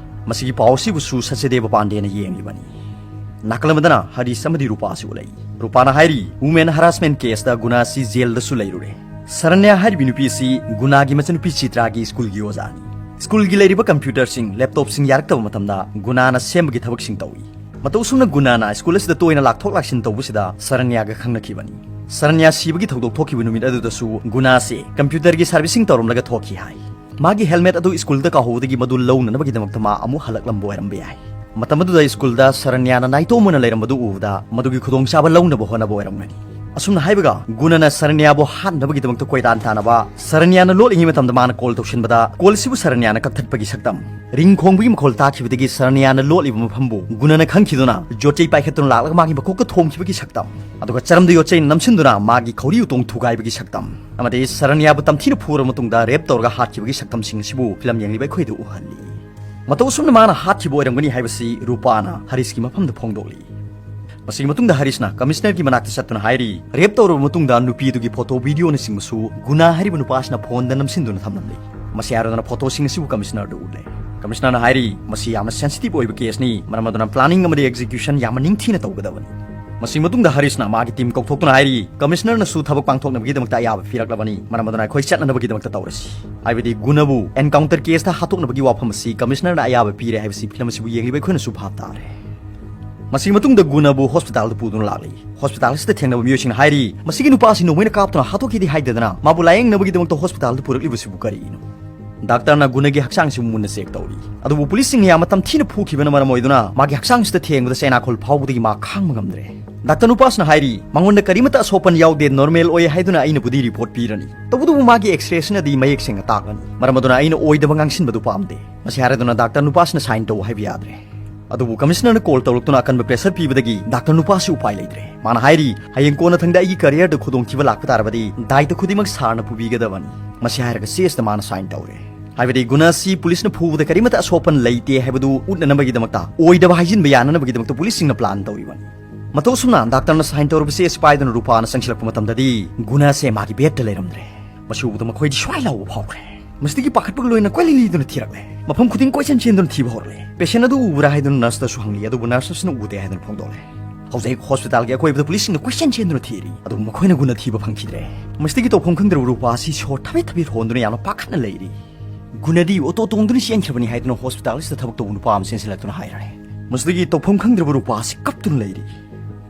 ꯃꯁꯤꯒꯤ ꯄꯥꯎ ꯑꯁꯤꯕꯨꯁꯨ ꯁꯆꯗꯦꯕ ꯄꯥꯟꯗꯦꯅ ꯌꯦꯡꯂꯤꯕꯅꯤ꯫ ꯅꯥꯀꯜ ꯑꯃꯗꯅ ꯍꯔꯤꯁ ꯑꯃꯗꯤ ꯔꯨꯄꯥ ꯑꯁꯤ ꯎꯠꯂꯛꯏ꯫ ꯔꯨꯄꯥꯅ ꯍꯥꯏꯔꯤ, ꯋꯨꯃꯦꯟ ꯍꯔꯥꯁꯃꯦꯟ ꯀꯦꯁꯇ ꯒꯨꯅꯥ ꯑꯁꯤ ꯖꯦꯜꯗꯁꯨ ꯂꯩꯔꯨꯔꯦ꯫ ꯁꯔꯅ꯭ꯌꯥ ꯍꯥꯏꯔꯤꯕꯤ ꯅꯨꯄꯤ ꯑꯁꯤ ꯒꯨꯅꯥꯒꯤ ꯃꯆꯟꯅꯨꯄꯤ ꯆꯤꯇ꯭ꯔꯥꯒꯤ ꯁ꯭ꯀꯨꯜꯒꯤ ꯑꯣꯖꯥꯅꯤ꯫ ꯁ꯭ꯀꯨꯜꯒꯤ ꯂꯩꯔꯤꯕ ꯀꯝꯄ꯭ꯌꯨꯇꯔꯁꯤꯡ, ꯂꯦꯞꯇꯣꯞꯁꯤꯡ ꯌꯥꯔꯛꯇꯕ ꯃꯇꯝꯗ ꯒꯨꯅꯥꯅ ꯁꯦꯝꯕꯒꯤ ꯊꯕꯛꯁꯤꯡ ꯇꯧꯏ꯫ ꯃꯇꯧ ꯑꯁꯨꯝꯅ ꯒꯨꯅꯥꯅ ꯁ꯭ꯀꯨꯜ ꯑꯁꯤꯗ ꯇꯣꯏꯅ ꯂꯥꯛꯊꯣꯛ ꯂꯥꯛꯁꯤꯟ ꯇꯧꯕꯁꯤꯗ ꯁꯔꯅ꯭ꯌꯥꯒ ꯈꯪꯅꯈꯤꯕꯅꯤ꯫ ꯁꯔꯅ꯭ꯌꯥ ꯁꯤꯕꯒꯤ ꯊꯧꯗꯣꯛ ꯊꯣꯛꯈꯤꯕ ꯅꯨꯃꯤꯠ ꯑꯗꯨꯗꯁꯨ ꯒꯨꯅꯥꯁꯦ ꯀꯝꯄ꯭ꯌꯨꯇꯔꯒꯤ ꯁꯥꯔꯚꯤꯁꯤꯡ ꯇꯧꯔꯝꯂꯒ ꯊꯣꯛꯈꯤ ꯍꯥꯏ꯫ ꯃꯥꯒꯤ ꯍꯦꯜꯃꯦꯠ ꯑꯗꯨ ꯁ꯭ꯀꯨꯜꯗ ꯀꯥꯎꯍꯧꯕꯗꯒꯤ ꯃꯗꯨ ꯂꯧꯅꯅꯕꯒꯤꯗꯃꯛꯇ ꯃꯥ ꯑꯃꯨꯛ ꯍꯜꯂꯛꯂꯝꯕ ꯑꯣꯏꯔꯝꯕ ꯌꯥꯏ꯫ ꯃꯇꯝ ꯑꯗꯨꯗ ꯁ꯭ꯀꯨꯜꯗ ꯁꯔꯅ꯭ꯌꯥꯅ ꯅꯥꯏꯇꯣꯝ ꯑꯣꯏꯅ ꯂꯩꯔꯝꯕꯗꯨ ꯎꯕꯗ ꯃꯗꯨꯒꯤ ꯈꯨꯗꯣꯡꯆꯥꯕ ꯂꯧꯅꯕ ꯍꯣꯠꯅꯕ ꯑꯣꯏꯔꯝꯒꯅꯤ꯫ ꯑꯁꯨꯝꯅ ꯍꯥꯏꯕꯒ ꯒꯨꯅꯅ ꯁꯔꯅ꯭ꯌꯥꯕꯨ ꯍꯥꯠꯅꯕꯒꯤꯗꯃꯛꯇ ꯀꯣꯏꯇꯥꯟ ꯇꯥꯟꯅꯕ, ꯁꯔꯅ꯭ꯌꯥꯅ ꯂꯣꯠꯂꯤꯉꯩ ꯃꯇꯝꯗ ꯃꯥꯅ ꯀꯣꯜ ꯇꯧꯁꯤꯟꯕꯗ ꯀꯣꯜ ꯑꯁꯤꯕꯨ ꯁꯔꯅ꯭ꯌꯥꯅ ꯀꯛꯊꯠꯄꯒꯤ ꯁꯛꯇꯝ, ꯔꯤꯡ ꯈꯣꯡꯕꯒꯤ ꯃꯈꯣꯜ ꯇꯥꯈꯤꯕꯗꯒꯤ ꯁꯔꯅ꯭ꯌꯥꯅ ꯂꯣꯠꯂꯤꯕ ꯃꯐꯝꯕꯨ ꯒꯨꯅꯅ ꯈꯪꯈꯤꯗꯨꯅ ꯌꯣꯠꯆꯩ ꯄꯥꯏꯈꯠꯇꯨꯅ ꯂꯥꯛꯂꯒ ꯃꯥꯒꯤ ꯃꯀꯣꯛꯇ ꯊꯣꯝꯈꯤꯕꯒꯤ ꯁꯛꯇꯝ, ꯑꯗꯨꯒ ꯆꯔꯝꯗ ꯌꯣꯠꯆꯩꯅ ꯅꯝꯁꯤꯟꯗꯨꯅ ꯃꯥꯒꯤ ꯈꯧꯔꯤ ꯎꯇꯣꯡ ꯊꯨꯒꯥꯏꯕꯒꯤ ꯁꯛꯇꯝ, ꯑꯃꯗꯤ ꯁꯔꯅ꯭ꯌꯥꯕꯨ ꯇꯝꯊꯤꯅ ꯐꯨꯔꯕ ꯃꯇꯨꯡꯗ ꯔꯦꯞ ꯇꯧꯔꯒ ꯍꯥꯠꯈꯤꯕꯒꯤ ꯁꯛꯇꯝꯁꯤꯡ ꯑꯁꯤꯕꯨ ꯐꯤꯂꯝ ꯌꯦꯡꯂꯤꯕ ꯑꯩꯈꯣꯏꯗ ꯎꯍꯜꯂꯤ꯫ ꯃꯇꯧ ꯑꯁꯨꯝꯅ ꯃꯥꯅ ꯍꯥꯠꯈꯤꯕ ꯑꯣꯏꯔꯝꯒꯅꯤ ꯍꯥꯏꯕꯁꯤ ꯔꯨꯄꯥꯅ ꯍꯔꯤꯁꯀꯤ ꯃꯐꯝꯗ ꯐꯣꯡꯗꯣꯛꯂꯤ꯫ ꯃꯁꯤꯒꯤ ꯃꯇꯨꯡꯗ ꯍꯔꯤꯁꯅ ꯀꯃꯤꯁꯅꯔꯒꯤ ꯃꯅꯥꯛꯇ ꯆꯠꯇꯨꯅ ꯍꯥꯏꯔꯤ, ꯔꯦꯞ ꯇꯧꯔꯕ ꯃꯇꯨꯡꯗ ꯅꯨꯄꯤ ꯑꯗꯨꯒꯤ ꯐꯣꯇꯣ, ꯚꯤꯗꯤꯑꯣꯅꯆꯤꯡꯕꯁꯨ ꯒꯨꯅꯥ ꯍꯥꯏꯔꯤꯕ ꯅꯨꯄꯥꯁꯤꯅ ꯐꯣꯟꯗ ꯅꯝꯁꯤꯟꯗꯨꯅ ꯊꯝꯂꯝꯂꯤ꯫ ꯃꯁꯤ ꯍꯥꯏꯔꯗꯨꯅ ꯐꯣꯇꯣꯁꯤꯡ ꯑꯁꯤꯕꯨ ꯀꯃꯤꯁꯅꯔꯗ ꯎꯠꯂꯦ꯫ ꯀꯃꯤꯁꯅꯔꯅ ꯍꯥꯏꯔꯤ, ꯃꯁꯤ ꯌꯥꯝꯅ ꯁꯦꯟꯁꯤꯇꯤꯚ ꯑꯣꯏꯕ ꯀꯦꯁꯅꯤ, ꯃꯔꯝ ꯑꯗꯨꯅ ꯄ꯭ꯂꯥꯅꯤꯡ ꯑꯃꯗꯤ ꯑꯦꯛꯖꯤꯀ꯭ꯌꯨꯁꯟ ꯌꯥꯝꯅ ꯅꯤꯡꯊꯤꯅ ꯇꯧꯒꯗꯕꯅꯤ꯫ ꯃꯁꯤꯒꯤ ꯃꯇꯨꯡꯗ ꯍꯔꯤꯁꯅ ꯃꯥꯒꯤ ꯇꯤꯝ ꯀꯧꯊꯣꯛꯇꯨꯅ ꯍꯥꯏꯔꯤ, ꯀꯃꯤꯁꯅꯔꯅꯁꯨ ꯊꯕꯛ ꯄꯥꯡꯊꯣꯛꯅꯕꯒꯤꯗꯃꯛꯇ ꯑꯌꯥꯕ ꯄꯤꯔꯛꯂꯕꯅꯤ, ꯃꯔꯝ ꯑꯗꯨꯅ ꯑꯩꯈꯣꯏ ꯆꯠꯅꯅꯕꯒꯤꯗꯃꯛꯇ ꯇꯧꯔꯁꯤ꯫ ꯍꯥꯏꯕꯗꯤ ꯒꯨꯅꯕꯨ ꯑꯦꯟꯀꯥꯎꯟꯇꯔ ꯀꯦꯁꯇ ꯍꯥꯠꯇꯣꯛꯅꯕꯒꯤ ꯋꯥꯐꯝ ꯑꯁꯤ ꯀꯃꯤꯁꯅꯔꯅ ꯑꯌꯥꯕ ꯄꯤꯔꯦ ꯍꯥꯏꯕꯁꯤ ꯐꯤꯂꯝ ꯑꯁꯤꯕꯨ ꯌꯦꯡꯂꯤꯕ ꯑꯩꯈꯣꯏꯅꯁꯨ ꯚꯥꯞ ꯇꯥꯔꯦ꯫ ꯃꯁꯤꯒꯤ ꯃꯇꯨꯡꯗ ꯒꯨꯅꯕꯨ ꯍꯣꯁꯄꯤꯇꯥꯜꯗ ꯄꯨꯗꯨꯅ ꯂꯥꯛꯂꯤ꯫ ꯍꯣꯁꯄꯤꯇꯥꯜ ꯑꯁꯤꯗ ꯊꯦꯡꯅꯕ ꯃꯤꯑꯣꯏꯁꯤꯡꯅ ꯍꯥꯏꯔꯤ, ꯃꯁꯤꯒꯤ ꯅꯨꯄꯥ ꯑꯁꯤ ꯅꯣꯡꯃꯩꯅ ꯀꯥꯞꯇꯨꯅ ꯍꯥꯠꯇꯣꯛꯈꯤꯗꯤ ꯍꯥꯏꯗꯗꯅ ꯃꯥꯕꯨ ꯂꯥꯌꯦꯡꯅꯕꯒꯤꯗꯃꯛꯇ ꯍꯣꯁꯄꯤꯇꯥꯜꯗ ꯄꯨꯔꯛꯂꯤꯕꯁꯤꯕꯨ ꯀꯔꯤꯅꯣ? ꯗꯥꯛꯇꯔꯅ ꯒꯨꯅꯒꯤ ꯍꯛꯆꯥꯡꯁꯤꯕꯨ ꯃꯨꯟꯅ ꯆꯦꯛ ꯇꯧꯔꯤ꯫ ꯑꯗꯨꯕꯨ ꯄꯨꯂꯤꯁꯁꯤꯡꯅ ꯌꯥꯝꯅ ꯇꯝꯊꯤꯅ ꯐꯨꯈꯤꯕꯅ ꯃꯔꯝ ꯑꯣꯏꯗꯨꯅ ꯃꯥꯒꯤ ꯍꯛꯆꯥꯡꯁꯤꯗ ꯊꯦꯡꯕꯗ ꯆꯩꯅꯥꯈꯣꯜ ꯐꯥꯎꯕꯗꯒꯤ ꯃꯥ ꯈꯥꯡꯕ ꯉꯝꯗ꯭ꯔꯦ꯫ ꯗꯥꯛꯇꯔ ꯅꯨꯄꯥꯁꯤꯅ ꯍꯥꯏꯔꯤ, ꯃꯉꯣꯟꯗ ꯀꯔꯤꯃꯠꯇ ꯑꯁꯣꯛꯄꯟ ꯌꯥꯎꯗꯦ, ꯅꯣꯔꯃꯦꯜ ꯑꯣꯏ ꯍꯥꯏꯗꯨꯅ ꯑꯩꯅꯕꯨꯗꯤ ꯔꯤꯄꯣꯔꯠ ꯄꯤꯔꯅꯤ, ꯇꯧꯕꯇꯕꯨ ꯃꯥꯒꯤ ꯑꯦꯛꯁꯔꯦꯁꯤꯅꯗꯤ ꯃꯌꯦꯛ ꯁꯦꯡꯅ ꯇꯥꯛꯂꯅꯤ, ꯃꯔꯝ ꯑꯗꯨꯅ ꯑꯩꯅ ꯑꯣꯏꯗꯕ ꯉꯥꯡꯁꯤꯟꯕꯗꯨ ꯄꯥꯝꯗꯦ꯫ ꯃꯁꯤ ꯍꯥꯏꯔꯗꯨꯅ ꯗꯥꯛꯇꯔ ꯅꯨꯄꯥꯁꯤꯅ ꯁꯥꯏꯟ ꯇꯧ ꯍꯥꯏꯕ ꯌꯥꯗ꯭ꯔꯦ꯫ ꯑꯗꯨꯕꯨ ꯀꯃꯤꯁꯅꯔꯅ ꯀꯣꯜ ꯇꯧꯔꯛꯇꯨꯅ ꯑꯀꯟꯕ ꯄ꯭ꯔꯦꯁꯔ ꯄꯤꯕꯗꯒꯤ ꯗꯥꯛꯇꯔ ꯅꯨꯄꯥꯁꯤ ꯎꯄꯥꯏ ꯂꯩꯇ꯭ꯔꯦ꯫ ꯃꯥꯅ ꯍꯥꯏꯔꯤ, ꯍꯌꯦꯡ ꯀꯣꯟꯅꯊꯪꯗ ꯑꯩꯒꯤ ꯀꯔꯤꯌꯔꯗ ꯈꯨꯗꯣꯡꯊꯤꯕ ꯂꯥꯛꯄ ꯇꯥꯔꯕꯗꯤ ꯗꯥꯏꯇ ꯈꯨꯗꯤꯡꯃꯛ ꯁꯥꯔꯅ ꯄꯨꯕꯤꯒꯗꯕꯅꯤ꯫ ꯃꯁꯤ ꯍꯥꯏꯔꯒ ꯆꯦꯁꯇ ꯃꯥꯅ ꯁꯥꯏꯟ ꯇꯧꯔꯦ꯫ ꯍꯥꯏꯕꯗꯤ ꯒꯨꯅ ꯑꯁꯤ ꯄꯨꯂꯤꯁꯅ ꯐꯨꯕꯗ ꯀꯔꯤꯃꯠꯇ ꯑꯁꯣꯛꯄꯟ ꯂꯩꯇꯦ ꯍꯥꯏꯕꯗꯨ ꯎꯠꯅꯅꯕꯒꯤꯗꯃꯛꯇ, ꯑꯣꯏꯗꯕ ꯍꯥꯏꯖꯤꯟꯕ ꯌꯥꯅꯅꯕꯒꯤꯗꯃꯛꯇ ꯄꯨꯂꯤꯁꯁꯤꯡꯅ ꯄ꯭ꯂꯥꯟ ꯇꯧꯔꯤꯕꯅꯤ꯫ ꯃꯇꯧ ꯑꯁꯨꯝꯅ ꯗꯥꯛꯇꯔꯅ ꯁꯥꯏꯟ ꯇꯧꯔꯕ ꯆꯦ ꯑꯁꯤ ꯄꯥꯏꯗꯨꯅ ꯔꯨꯄꯥꯅ ꯆꯪꯁꯤꯜꯂꯛꯄ ꯃꯇꯝꯗꯗꯤ ꯒꯨꯅ ꯑꯁꯦ ꯃꯥꯒꯤ ꯕꯦꯗꯇ ꯂꯩꯔꯝꯗ꯭ꯔꯦ꯫ ꯃꯁꯤ ꯎꯕꯗ ꯃꯈꯣꯏꯗꯤ ꯁ꯭ꯋꯥꯏ ꯂꯥꯎꯕ ꯐꯥꯎꯈ꯭ꯔꯦ꯫ ꯃꯁꯤꯗꯒꯤ ꯄꯥꯈꯠꯄꯒ ꯂꯣꯏꯅ ꯀꯣꯏꯂꯤ ꯂꯤꯗꯨꯅ ꯊꯤꯔꯛꯂꯦ꯫ ꯃꯐꯝ ꯈꯨꯗꯤꯡ ꯀꯣꯏꯆꯦꯟ ꯆꯦꯟꯗꯨꯅ ꯊꯤꯕ ꯍꯧꯔꯛꯂꯦ꯫ ꯄꯦꯁꯦꯟ ꯑꯗꯨ ꯎꯕ꯭ꯔꯥ ꯍꯥꯏꯗꯨꯅ ꯅꯔꯁꯇꯁꯨ ꯍꯪꯂꯤ, ꯑꯗꯨꯕꯨ ꯅꯔꯁ ꯑꯁꯤꯅ ꯎꯗꯦ ꯍꯥꯏꯗꯨꯅ ꯐꯣꯡꯗꯣꯛꯂꯦ꯫ ꯍꯧꯖꯤꯛ ꯍꯣꯁꯄꯤꯇꯥꯜꯒꯤ ꯑꯀꯣꯏꯕꯗ ꯄꯨꯂꯤꯁꯁꯤꯡꯅ ꯀꯣꯏꯆꯦꯟ ꯆꯦꯟꯗꯨꯅ ꯊꯤꯔꯤ, ꯑꯗꯨꯕꯨ ꯃꯈꯣꯏꯅ ꯒꯨꯅ ꯊꯤꯕ ꯐꯪꯈꯤꯗ꯭ꯔꯦ꯫ ꯃꯁꯤꯗꯒꯤ ꯇꯧꯐꯝ ꯈꯪꯗ꯭ꯔꯕ ꯔꯨꯄꯥ ꯑꯁꯤ ꯁꯣꯔ ꯊꯕꯦꯠ ꯊꯕꯦꯠ ꯍꯣꯟꯗꯨꯅ ꯌꯥꯝꯅ ꯄꯥꯈꯠꯅ ꯂꯩꯔꯤ꯫ ꯒꯨꯅꯗꯤ ꯑꯣꯇꯣ ꯇꯣꯡꯗꯨꯅ ꯆꯦꯟꯈ꯭ꯔꯕꯅꯤ ꯍꯥꯏꯗꯨꯅ ꯍꯣꯁꯄꯤꯇꯥꯜ ꯑꯁꯤꯗ ꯊꯕꯛ ꯇꯧꯕ ꯅꯨꯄꯥ ꯑꯃ ꯆꯦꯟꯁꯤꯜꯂꯛꯇꯨꯅ ꯍꯥꯏꯔꯛꯂꯦ꯫ ꯃꯁꯤꯗꯒꯤ ꯇꯧꯐꯝ ꯈꯪꯗ꯭ꯔꯕ ꯔꯨꯄꯥ ꯑꯁꯤ ꯀꯞꯇꯨꯅ ꯂꯩꯔꯤ꯫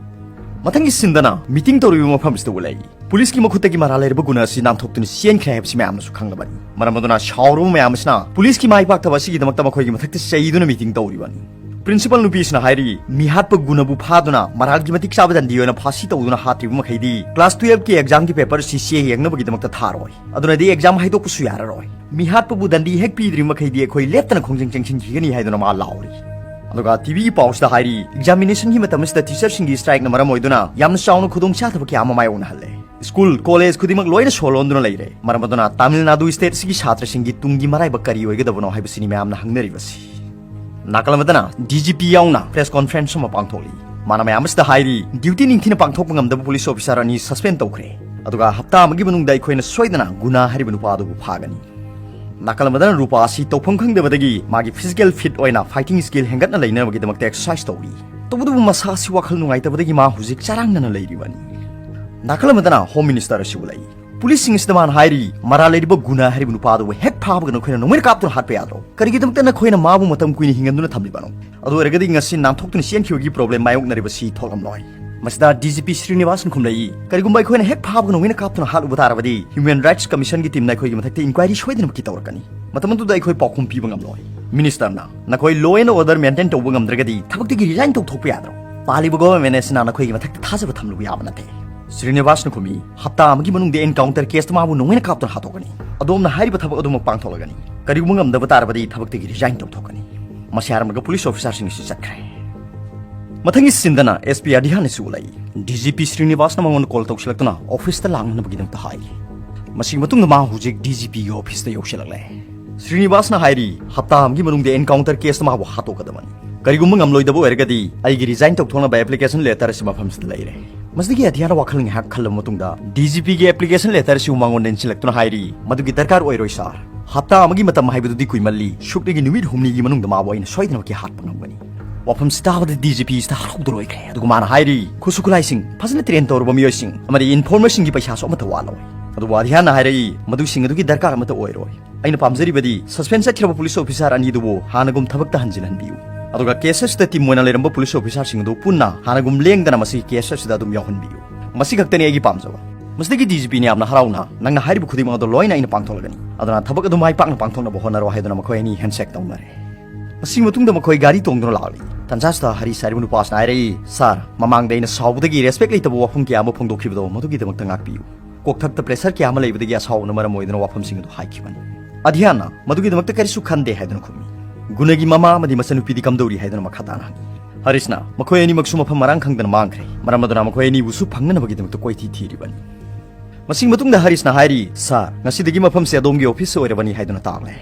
ꯃꯊꯪꯒꯤ ꯁꯤꯟꯗꯅ ꯃꯤꯇꯤꯡ ꯇꯧꯔꯤꯕ ꯃꯐꯝ ꯑꯁꯤꯗ ꯎꯠꯂꯛꯏ꯫ ꯄꯨꯂꯤꯁꯀꯤ ꯃꯈꯨꯠꯇꯒꯤ ꯃꯔꯥꯜ ꯂꯩꯔꯕ ꯒꯨꯅ ꯑꯁꯤ ꯅꯥꯟꯊꯣꯛꯇꯨꯅ ꯆꯦꯟꯈ꯭ꯔꯦ ꯍꯥꯏꯕꯁꯤ ꯃꯌꯥꯝꯅꯁꯨ ꯈꯪꯂꯕꯅꯤ꯫ ꯃꯔꯝ ꯑꯗꯨꯅ ꯁꯥꯎꯔꯕ ꯃꯌꯥꯝ ꯑꯁꯤꯅ ꯄꯨꯂꯤꯁꯀꯤ ꯃꯥꯏ ꯄꯥꯛꯇꯕ ꯑꯁꯤꯒꯤꯗꯃꯛꯇ ꯃꯈꯣꯏꯒꯤ ꯃꯊꯛꯇ ꯆꯩꯗꯨꯅ ꯃꯤꯇꯤꯡ ꯇꯧꯔꯤꯕꯅꯤ꯫ ꯄ꯭ꯔꯤꯟꯁꯤꯄꯜ ꯅꯨꯄꯤꯁꯤꯅ ꯍꯥꯏꯔꯤ, ꯃꯤꯍꯥꯠꯄ ꯒꯨꯅꯥꯕꯨ ꯐꯥꯗꯨꯅ ꯃꯔꯥꯜꯒꯤ ꯃꯇꯤꯛ ꯆꯥꯕ ꯗꯟꯗꯤ ꯑꯣꯏꯅ ꯐꯥꯁꯤ ꯇꯧꯗꯨꯅ ꯍꯥꯠꯇ꯭ꯔꯤꯕ ꯃꯈꯩꯗꯤ class twelve ꯀꯤ exam ꯒꯤ paper ꯁꯤ ꯆꯦ ꯌꯦꯡꯅꯕꯒꯤꯗꯃꯛꯇ ꯊꯥꯔꯣꯏ꯫ ꯑꯗꯨꯅꯗꯤ exam ꯍꯥꯏꯗꯣꯛꯄꯁꯨ ꯌꯥꯔꯔꯣꯏ꯫ ꯃꯤꯍꯥꯠꯄꯕꯨ ꯗꯟꯗꯤ ꯍꯦꯛ ꯄꯤꯗ꯭ꯔꯤꯕ ꯃꯈꯩꯗꯤ ꯑꯩꯈꯣꯏ ꯂꯦꯞꯇꯅ ꯈꯣꯡꯖꯪ ꯆꯪꯁꯤꯟꯈꯤꯒꯅꯤ ꯍꯥꯏꯗꯨꯅ ꯃꯥ ꯂꯥꯎꯔꯤ꯫ ꯑꯗꯨꯒ ꯇꯤꯚꯤꯒꯤ ꯄꯥꯎꯁꯤꯗ ꯍꯥꯏꯔꯤ, examination ꯒꯤ ꯃꯇꯝ ꯑꯁꯤꯗ teacher ꯁꯤꯡꯒꯤ strike ꯅ ꯃꯔꯝ ꯑꯣꯏꯗꯨꯅ ꯌꯥꯝꯅ ꯆꯥꯎꯅ ꯈꯨꯗꯣꯡꯆꯥꯗꯕ ꯀꯌꯥ ꯑꯃ ꯃꯥꯌꯣꯛꯅꯍꯜꯂꯦ꯫ School, college ꯈꯨꯗꯤꯡꯃꯛ ꯂꯣꯏꯅ ꯁꯣ ꯂꯣꯟꯗꯨꯅ ꯂꯩꯔꯦ꯫ ꯃꯔꯝ ꯑꯗꯨꯅ ꯇꯥꯃꯤꯜ ꯅꯥꯗꯨ state ꯑꯁꯤꯒꯤ ꯁꯥꯇ꯭ꯔꯁꯤꯡꯒꯤ ꯇꯨꯡꯒꯤ ꯃꯔꯥꯏꯕꯛ ꯀꯔꯤ ꯑꯣꯏꯒꯗꯕꯅꯣ ꯍꯥꯏꯕꯁꯤꯅꯤ ꯃꯌꯥꯝꯅ ꯍꯪꯅꯔꯤꯕꯁꯤ꯫ ꯅꯥꯀꯜ ꯑꯃꯗꯅ D G P ꯌꯥꯎꯅ press conference ꯑꯃ ꯄꯥꯡꯊꯣꯛꯂꯤ꯫ ꯃꯥꯅ ꯃꯌꯥꯝ ꯑꯁꯤꯗ ꯍꯥꯏꯔꯤ, duty ꯅꯤꯡꯊꯤꯅ ꯄꯥꯡꯊꯣꯛꯄ ꯉꯝꯗꯕ police officer ꯑꯅꯤ suspend ꯇꯧꯈ꯭ꯔꯦ꯫ ꯑꯗꯨꯒ ꯍꯞꯇꯥ ꯑꯃꯒꯤ ꯃꯅꯨꯡꯗ ꯑꯩꯈꯣꯏꯅ ꯁꯣꯏꯗꯅ ꯒꯨꯅꯥ ꯍꯥꯏꯔꯤꯕ ꯅꯨꯄꯥ ꯑꯗꯨꯕꯨ ꯐꯥꯒꯅꯤ꯫ ꯅꯥꯀꯜ ꯑꯃꯗꯅ ꯔꯨꯄꯥ ꯑꯁꯤ ꯇꯧꯐꯝ ꯈꯪꯗꯕꯗꯒꯤ ꯃꯥꯒꯤ physical fit ꯑꯣꯏꯅ fighting skill ꯍꯦꯟꯒꯠꯅ ꯂꯩꯅꯕꯒꯤꯗꯃꯛꯇ exercise ꯇꯧꯔꯤ꯫ ꯇꯧꯕꯇꯕꯨ ꯃꯁꯥ ꯑꯁꯤ ꯋꯥꯈꯜ ꯅꯨꯡꯉꯥꯏꯇꯕꯗꯒꯤ ꯃꯥ ꯍꯧꯖꯤꯛ ꯆꯔꯥꯡꯅꯅ ꯂꯩꯔꯤꯕꯅꯤ꯫ ꯅꯥꯀꯜ ꯑꯃꯗꯅ home minister ꯑꯁꯤꯕꯨ ꯂꯩ꯫ Police ꯁꯤꯡ ꯑꯁꯤꯗ ꯃꯥꯅ ꯍꯥꯏꯔꯤ, ꯃꯔꯥꯜ ꯂꯩꯔꯤꯕ ꯒꯨꯅꯥ ꯍꯥꯏꯔꯤꯕ ꯅꯨꯄꯥ ꯑꯗꯨꯕꯨ ꯍꯦꯛ ꯐꯥꯕꯒ ꯅꯈꯣꯏꯅ ꯅꯣꯡꯃꯩꯅ ꯀꯥꯞꯇꯨꯅ ꯍꯥꯠꯄ ꯌꯥꯗ꯭ꯔꯣ? ꯀꯔꯤꯒꯤꯗꯃꯛꯇ ꯅꯈꯣꯏꯅ ꯃꯥꯕꯨ ꯃꯇꯝ ꯀꯨꯏꯅ ꯍꯤꯡꯍꯟꯗꯨꯅ ꯊꯝꯂꯤꯕꯅꯣ? ꯑꯗꯨ ꯑꯣꯏꯔꯒꯗꯤ ꯉꯁꯤ ꯅꯥꯟꯊꯣꯛꯇꯨꯅ ꯆꯦꯟꯈꯤꯕꯒꯤ problem ꯃꯥꯌꯣꯛꯅꯔꯤꯕꯁꯤ ꯊꯣꯛꯂꯝꯂꯣꯏ꯫ ꯃꯁꯤꯗ D G P ꯁ꯭ꯔꯤꯅꯤꯋꯥꯁꯅ ꯈꯨꯝꯂꯛꯏ, ꯀꯔꯤꯒꯨꯝꯕ ꯑꯩꯈꯣꯏꯅ ꯍꯦꯛ ꯐꯥꯕꯒ ꯅꯣꯡꯃꯩꯅ ꯀꯥꯞꯇꯨꯅ ꯍꯥꯠꯂꯨꯕ ꯇꯥꯔꯕꯗꯤ Human Rights Commission ꯒꯤ team ꯅ ꯑꯩꯈꯣꯏꯒꯤ ꯃꯊꯛꯇ inquiry ꯁꯣꯏꯗꯅꯃꯛꯀꯤ ꯇꯧꯔꯛꯀꯅꯤ꯫ ꯃꯇꯝ ꯑꯗꯨꯗ ꯑꯩꯈꯣꯏ ꯄꯥꯎꯈꯨꯝ ꯄꯤꯕ ꯉꯝꯂꯣꯏ꯫ Minister ꯅ, ꯅꯈꯣꯏ law and order maintain ꯇꯧꯕ ꯉꯝꯗ꯭ꯔꯒꯗꯤ ꯊꯕꯛꯇꯒꯤ resign ꯇꯧꯊꯣꯛꯄ ꯌꯥꯗ꯭ꯔꯣ? ꯄꯥꯜꯂꯤꯕ government ꯑꯁꯤꯅ ꯅꯈꯣꯏꯒꯤ ꯃꯊꯛꯇ ꯊꯥꯖꯕ ꯊꯝꯂꯨꯕ ꯌꯥꯕ ꯅꯠꯇꯦ꯫ ꯁ꯭ꯔꯤꯅꯤꯋꯥꯁꯅ ꯈꯨꯝꯃꯤ, ꯍꯞꯇꯥ ꯑꯃꯒꯤ ꯃꯅꯨꯡꯗ encounter case ꯇ ꯃꯥꯕꯨ ꯅꯣꯡꯃꯩꯅ ꯀꯥꯞꯇꯨꯅ ꯍꯥꯠꯇꯣꯛꯀꯅꯤ꯫ ꯑꯗꯣꯝꯅ ꯍꯥꯏꯔꯤꯕ ꯊꯕꯛ ꯑꯗꯨꯃꯛ ꯄꯥꯡꯊꯣꯛꯂꯒꯅꯤ꯫ ꯀꯔꯤꯒꯨꯝꯕ ꯉꯝꯗꯕ ꯇꯥꯔꯕꯗꯤ ꯊꯕꯛꯇꯒꯤ resign ꯇꯧꯊꯣꯛꯀꯅꯤ꯫ ꯃꯁꯤ ꯍꯥꯏꯔꯝꯃꯒ police officer ꯁꯤꯡ ꯑꯁꯤ ꯆꯠꯈ꯭ꯔꯦ꯫ ꯃꯊꯪꯒꯤ scene ꯗꯅ S P ꯑꯙꯤꯌꯥꯟ ꯑꯁꯤ ꯎꯠꯂꯛꯏ꯫ D G P ꯁ꯭ꯔꯤꯅꯤꯋꯥꯁꯅ ꯃꯉꯣꯟꯗ call ꯇꯧꯁꯤꯜꯂꯛꯇꯨꯅ office ꯇ ꯂꯥꯛꯅꯅꯕꯒꯤꯗꯃꯛꯇ ꯍꯥꯏꯔꯤ꯫ ꯃꯁꯤꯒꯤ ꯃꯇꯨꯡꯗ ꯃꯥ ꯍꯧꯖꯤꯛ D G P ꯒꯤ office ꯇ ꯌꯧꯁꯤꯜꯂꯛꯂꯦ꯫ ꯁ꯭ꯔꯤꯅꯤꯋꯥꯁꯅ ꯍꯥꯏꯔꯤ, ꯍꯞꯇꯥ ꯑꯃꯒꯤ ꯃꯅꯨꯡꯗ encounter case ꯇ ꯃꯥꯕꯨ ꯍꯥꯠꯇꯣꯛꯀꯗꯕꯅꯤ꯫ ꯀꯔꯤꯒꯨꯝꯕ ꯉꯝꯂꯣꯏꯗꯕ ꯑꯣꯏꯔꯒꯗꯤ ꯑꯩꯒꯤ resign ꯇꯧꯊꯣꯛꯅꯕ application letter ꯑꯁꯤ ꯃꯐꯝꯁꯤꯗ ꯂꯩꯔꯦ꯫ ꯃꯁꯤꯗꯒꯤ ꯑꯙꯤꯌꯥꯅ ꯋꯥꯈꯜ ꯉꯥꯏꯍꯥꯛ ꯈꯜꯂꯕ ꯃꯇꯨꯡꯗ D G P ꯒꯤ application letter ꯑꯁꯤꯕꯨ ꯃꯉꯣꯟꯗ ꯏꯟꯁꯤꯜꯂꯛꯇꯨꯅ ꯍꯥꯏꯔꯤ, ꯃꯗꯨꯒꯤ ꯗꯔꯀꯥꯔ ꯑꯣꯏꯔꯣꯏ sir꯫ ꯍꯞꯇꯥ ꯑꯃꯒꯤ ꯃꯇꯝ ꯍꯥꯏꯕꯗꯨꯗꯤ ꯀꯨꯏꯃꯜꯂꯤ꯫ ꯁꯨꯞꯅꯒꯤ ꯅꯨꯃꯤꯠ ꯍꯨꯝꯅꯤꯒꯤ ꯃꯅꯨꯡꯗ ꯃꯥꯕꯨ ꯑꯩꯅ ꯁꯣꯏꯗꯅꯃꯛꯀꯤ ꯍꯥꯠꯄ ꯉꯝꯒꯅꯤ꯫ ꯋꯥꯐꯝꯁꯤ ꯇꯥꯕꯗ D G P ꯁꯤꯗ ꯍꯔꯥꯎꯗ ꯂꯣꯏꯈ꯭ꯔꯦ꯫ ꯑꯗꯨꯒ ꯃꯥꯅ ꯍꯥꯏꯔꯤ, ꯈꯨꯠꯁꯨ ꯈꯨꯠꯂꯥꯏꯁꯤꯡ, ꯐꯖꯅ train ꯇꯧꯔꯕ ꯃꯤꯑꯣꯏꯁꯤꯡ ꯑꯃꯗꯤ informer ꯁꯤꯡꯒꯤ ꯄꯩꯁꯥꯁꯨ ꯑꯃꯠꯇ ꯋꯥꯠꯂꯣꯏ꯫ ꯑꯗꯨꯕꯨ ꯑꯙꯤꯌꯥꯅ ꯍꯥꯏꯔꯛꯏ, ꯃꯗꯨꯁꯤꯡ ꯑꯗꯨꯒꯤ ꯗꯔꯀꯥꯔ ꯑꯃꯠꯇ ꯑꯣꯏꯔꯣꯏ꯫ ꯑꯩꯅ ꯄꯥꯝꯖꯔꯤꯕꯗꯤ suspense ꯆꯠꯈ꯭ꯔꯕ police officer ꯑꯅꯤꯗꯨꯕꯨ ꯍꯥꯟꯅꯒꯨꯝ ꯊꯕꯛꯇ ꯍꯟꯖꯤꯟꯍꯟꯕꯤꯌꯨ꯫ ꯑꯗꯨꯒ case ꯑꯁꯤꯗ team ꯑꯣꯏꯅ ꯂꯩꯔꯝꯕ police officer ꯁꯤꯡ ꯑꯗꯨ ꯄꯨꯟꯅ ꯍꯥꯟꯅꯒꯨꯝ ꯂꯦꯡꯗꯅ ꯃꯁꯤꯒꯤ case ꯑꯁꯤꯗ ꯑꯗꯨꯝ ꯌꯥꯎꯍꯟꯕꯤꯌꯨ꯫ ꯃꯁꯤ ꯈꯛꯇꯅꯤ ꯑꯩꯒꯤ ꯄꯥꯝꯖꯕ꯫ ꯃꯁꯤꯗꯒꯤ D G P ꯅ ꯌꯥꯝꯅ ꯍꯔꯥꯎꯅ, "ꯅꯪꯅ ꯍꯥꯏꯔꯤꯕ ꯈꯨꯗꯤꯡꯃꯛ ꯑꯗꯨ ꯂꯣꯏꯅ ꯑꯩꯅ ꯄꯥꯡꯊꯣꯛꯂꯒꯅꯤ꯫ ꯑꯗꯨꯅ ꯊꯕꯛ ꯑꯗꯨ ꯃꯥꯏ ꯄꯥꯛꯅ ꯄꯥꯡꯊꯣꯛꯅꯕ ꯍꯣꯠꯅꯔꯣ" ꯍꯥꯏꯗꯨꯅ ꯃꯈꯣꯏ ꯑꯅꯤ handshake ꯇꯧꯅꯔꯦ꯫ ꯃꯁꯤꯒꯤ ꯃꯇꯨꯡꯗ ꯃꯈꯣꯏ ꯒꯥꯔꯤ ꯇꯣꯡꯗꯨꯅ ꯂꯥꯛꯂꯤ꯫ ꯇꯟꯖꯥꯁꯤꯗ ꯍꯔꯤꯁ ꯍꯥꯏꯔꯤꯕ ꯅꯨꯄꯥꯁꯤꯅ ꯍꯥꯏꯔꯛꯏ, "ꯁꯥꯔ, ꯃꯃꯥꯡꯗ ꯑꯩꯅ ꯁꯥꯎꯕꯗꯒꯤ ꯔꯦꯁꯄꯦꯛ ꯂꯩꯇꯕ ꯋꯥꯐꯝ ꯀꯌꯥ ꯑꯃ ꯐꯣꯡꯗꯣꯛꯈꯤꯕꯗꯣ, ꯃꯗꯨꯒꯤꯗꯃꯛꯇ ꯉꯥꯛꯄꯤꯌꯨ꯫ ꯀꯣꯛꯊꯛꯇ ꯄ꯭ꯔꯦꯁꯔ ꯀꯌꯥ ꯑꯃ ꯂꯩꯕꯗꯒꯤ ꯑꯁꯥꯎꯕꯅ ꯃꯔꯝ ꯑꯣꯏꯗꯨꯅ ꯋꯥꯐꯝꯁꯤꯡ ꯑꯗꯨ ꯍꯥꯏꯈꯤꯕꯅꯤ"꯫ ꯑꯙ꯭ꯌꯥꯟꯅ ꯃꯗꯨꯒꯤꯗꯃꯛꯇ ꯀꯔꯤꯁꯨ ꯈꯟꯗꯦ ꯍꯥꯏꯗꯨꯅ ꯈꯨꯝꯃꯤ꯫ "ꯒꯨꯅꯒꯤ ꯃꯃꯥ ꯑꯃꯗꯤ ꯃꯆꯟꯅꯨꯄꯤꯗꯤ ꯀꯝꯗꯧꯔꯤ?" ꯍꯥꯏꯗꯨꯅ ꯃꯈꯥ ꯇꯥꯅ ꯍꯪꯉꯤ꯫ ꯍꯔꯤꯁꯅ ꯃꯈꯣꯏ ꯑꯅꯤꯃꯛꯁꯨ ꯃꯐꯝ ꯃꯔꯥꯡ ꯈꯪꯗꯅ ꯃꯥꯡꯈ꯭ꯔꯦ꯫ ꯃꯔꯝ ꯑꯗꯨꯅ ꯃꯈꯣꯏ ꯑꯅꯤꯕꯨꯁꯨ ꯐꯪꯅꯅꯕꯒꯤꯗꯃꯛꯇ ꯀꯣꯏꯊꯤ ꯊꯤꯔꯤꯕꯅꯤ꯫ ꯃꯁꯤꯒꯤ ꯃꯇꯨꯡꯗ ꯍꯔꯤꯁꯅ ꯍꯥꯏꯔꯤ, "ꯁꯥꯔ, ꯉꯁꯤꯗꯒꯤ ꯃꯐꯝꯁꯤ ꯑꯗꯣꯝꯒꯤ ꯑꯣꯐꯤꯁ ꯑꯣꯏꯔꯕꯅꯤ" ꯍꯥꯏꯗꯨꯅ ꯇꯥꯛꯂꯦ꯫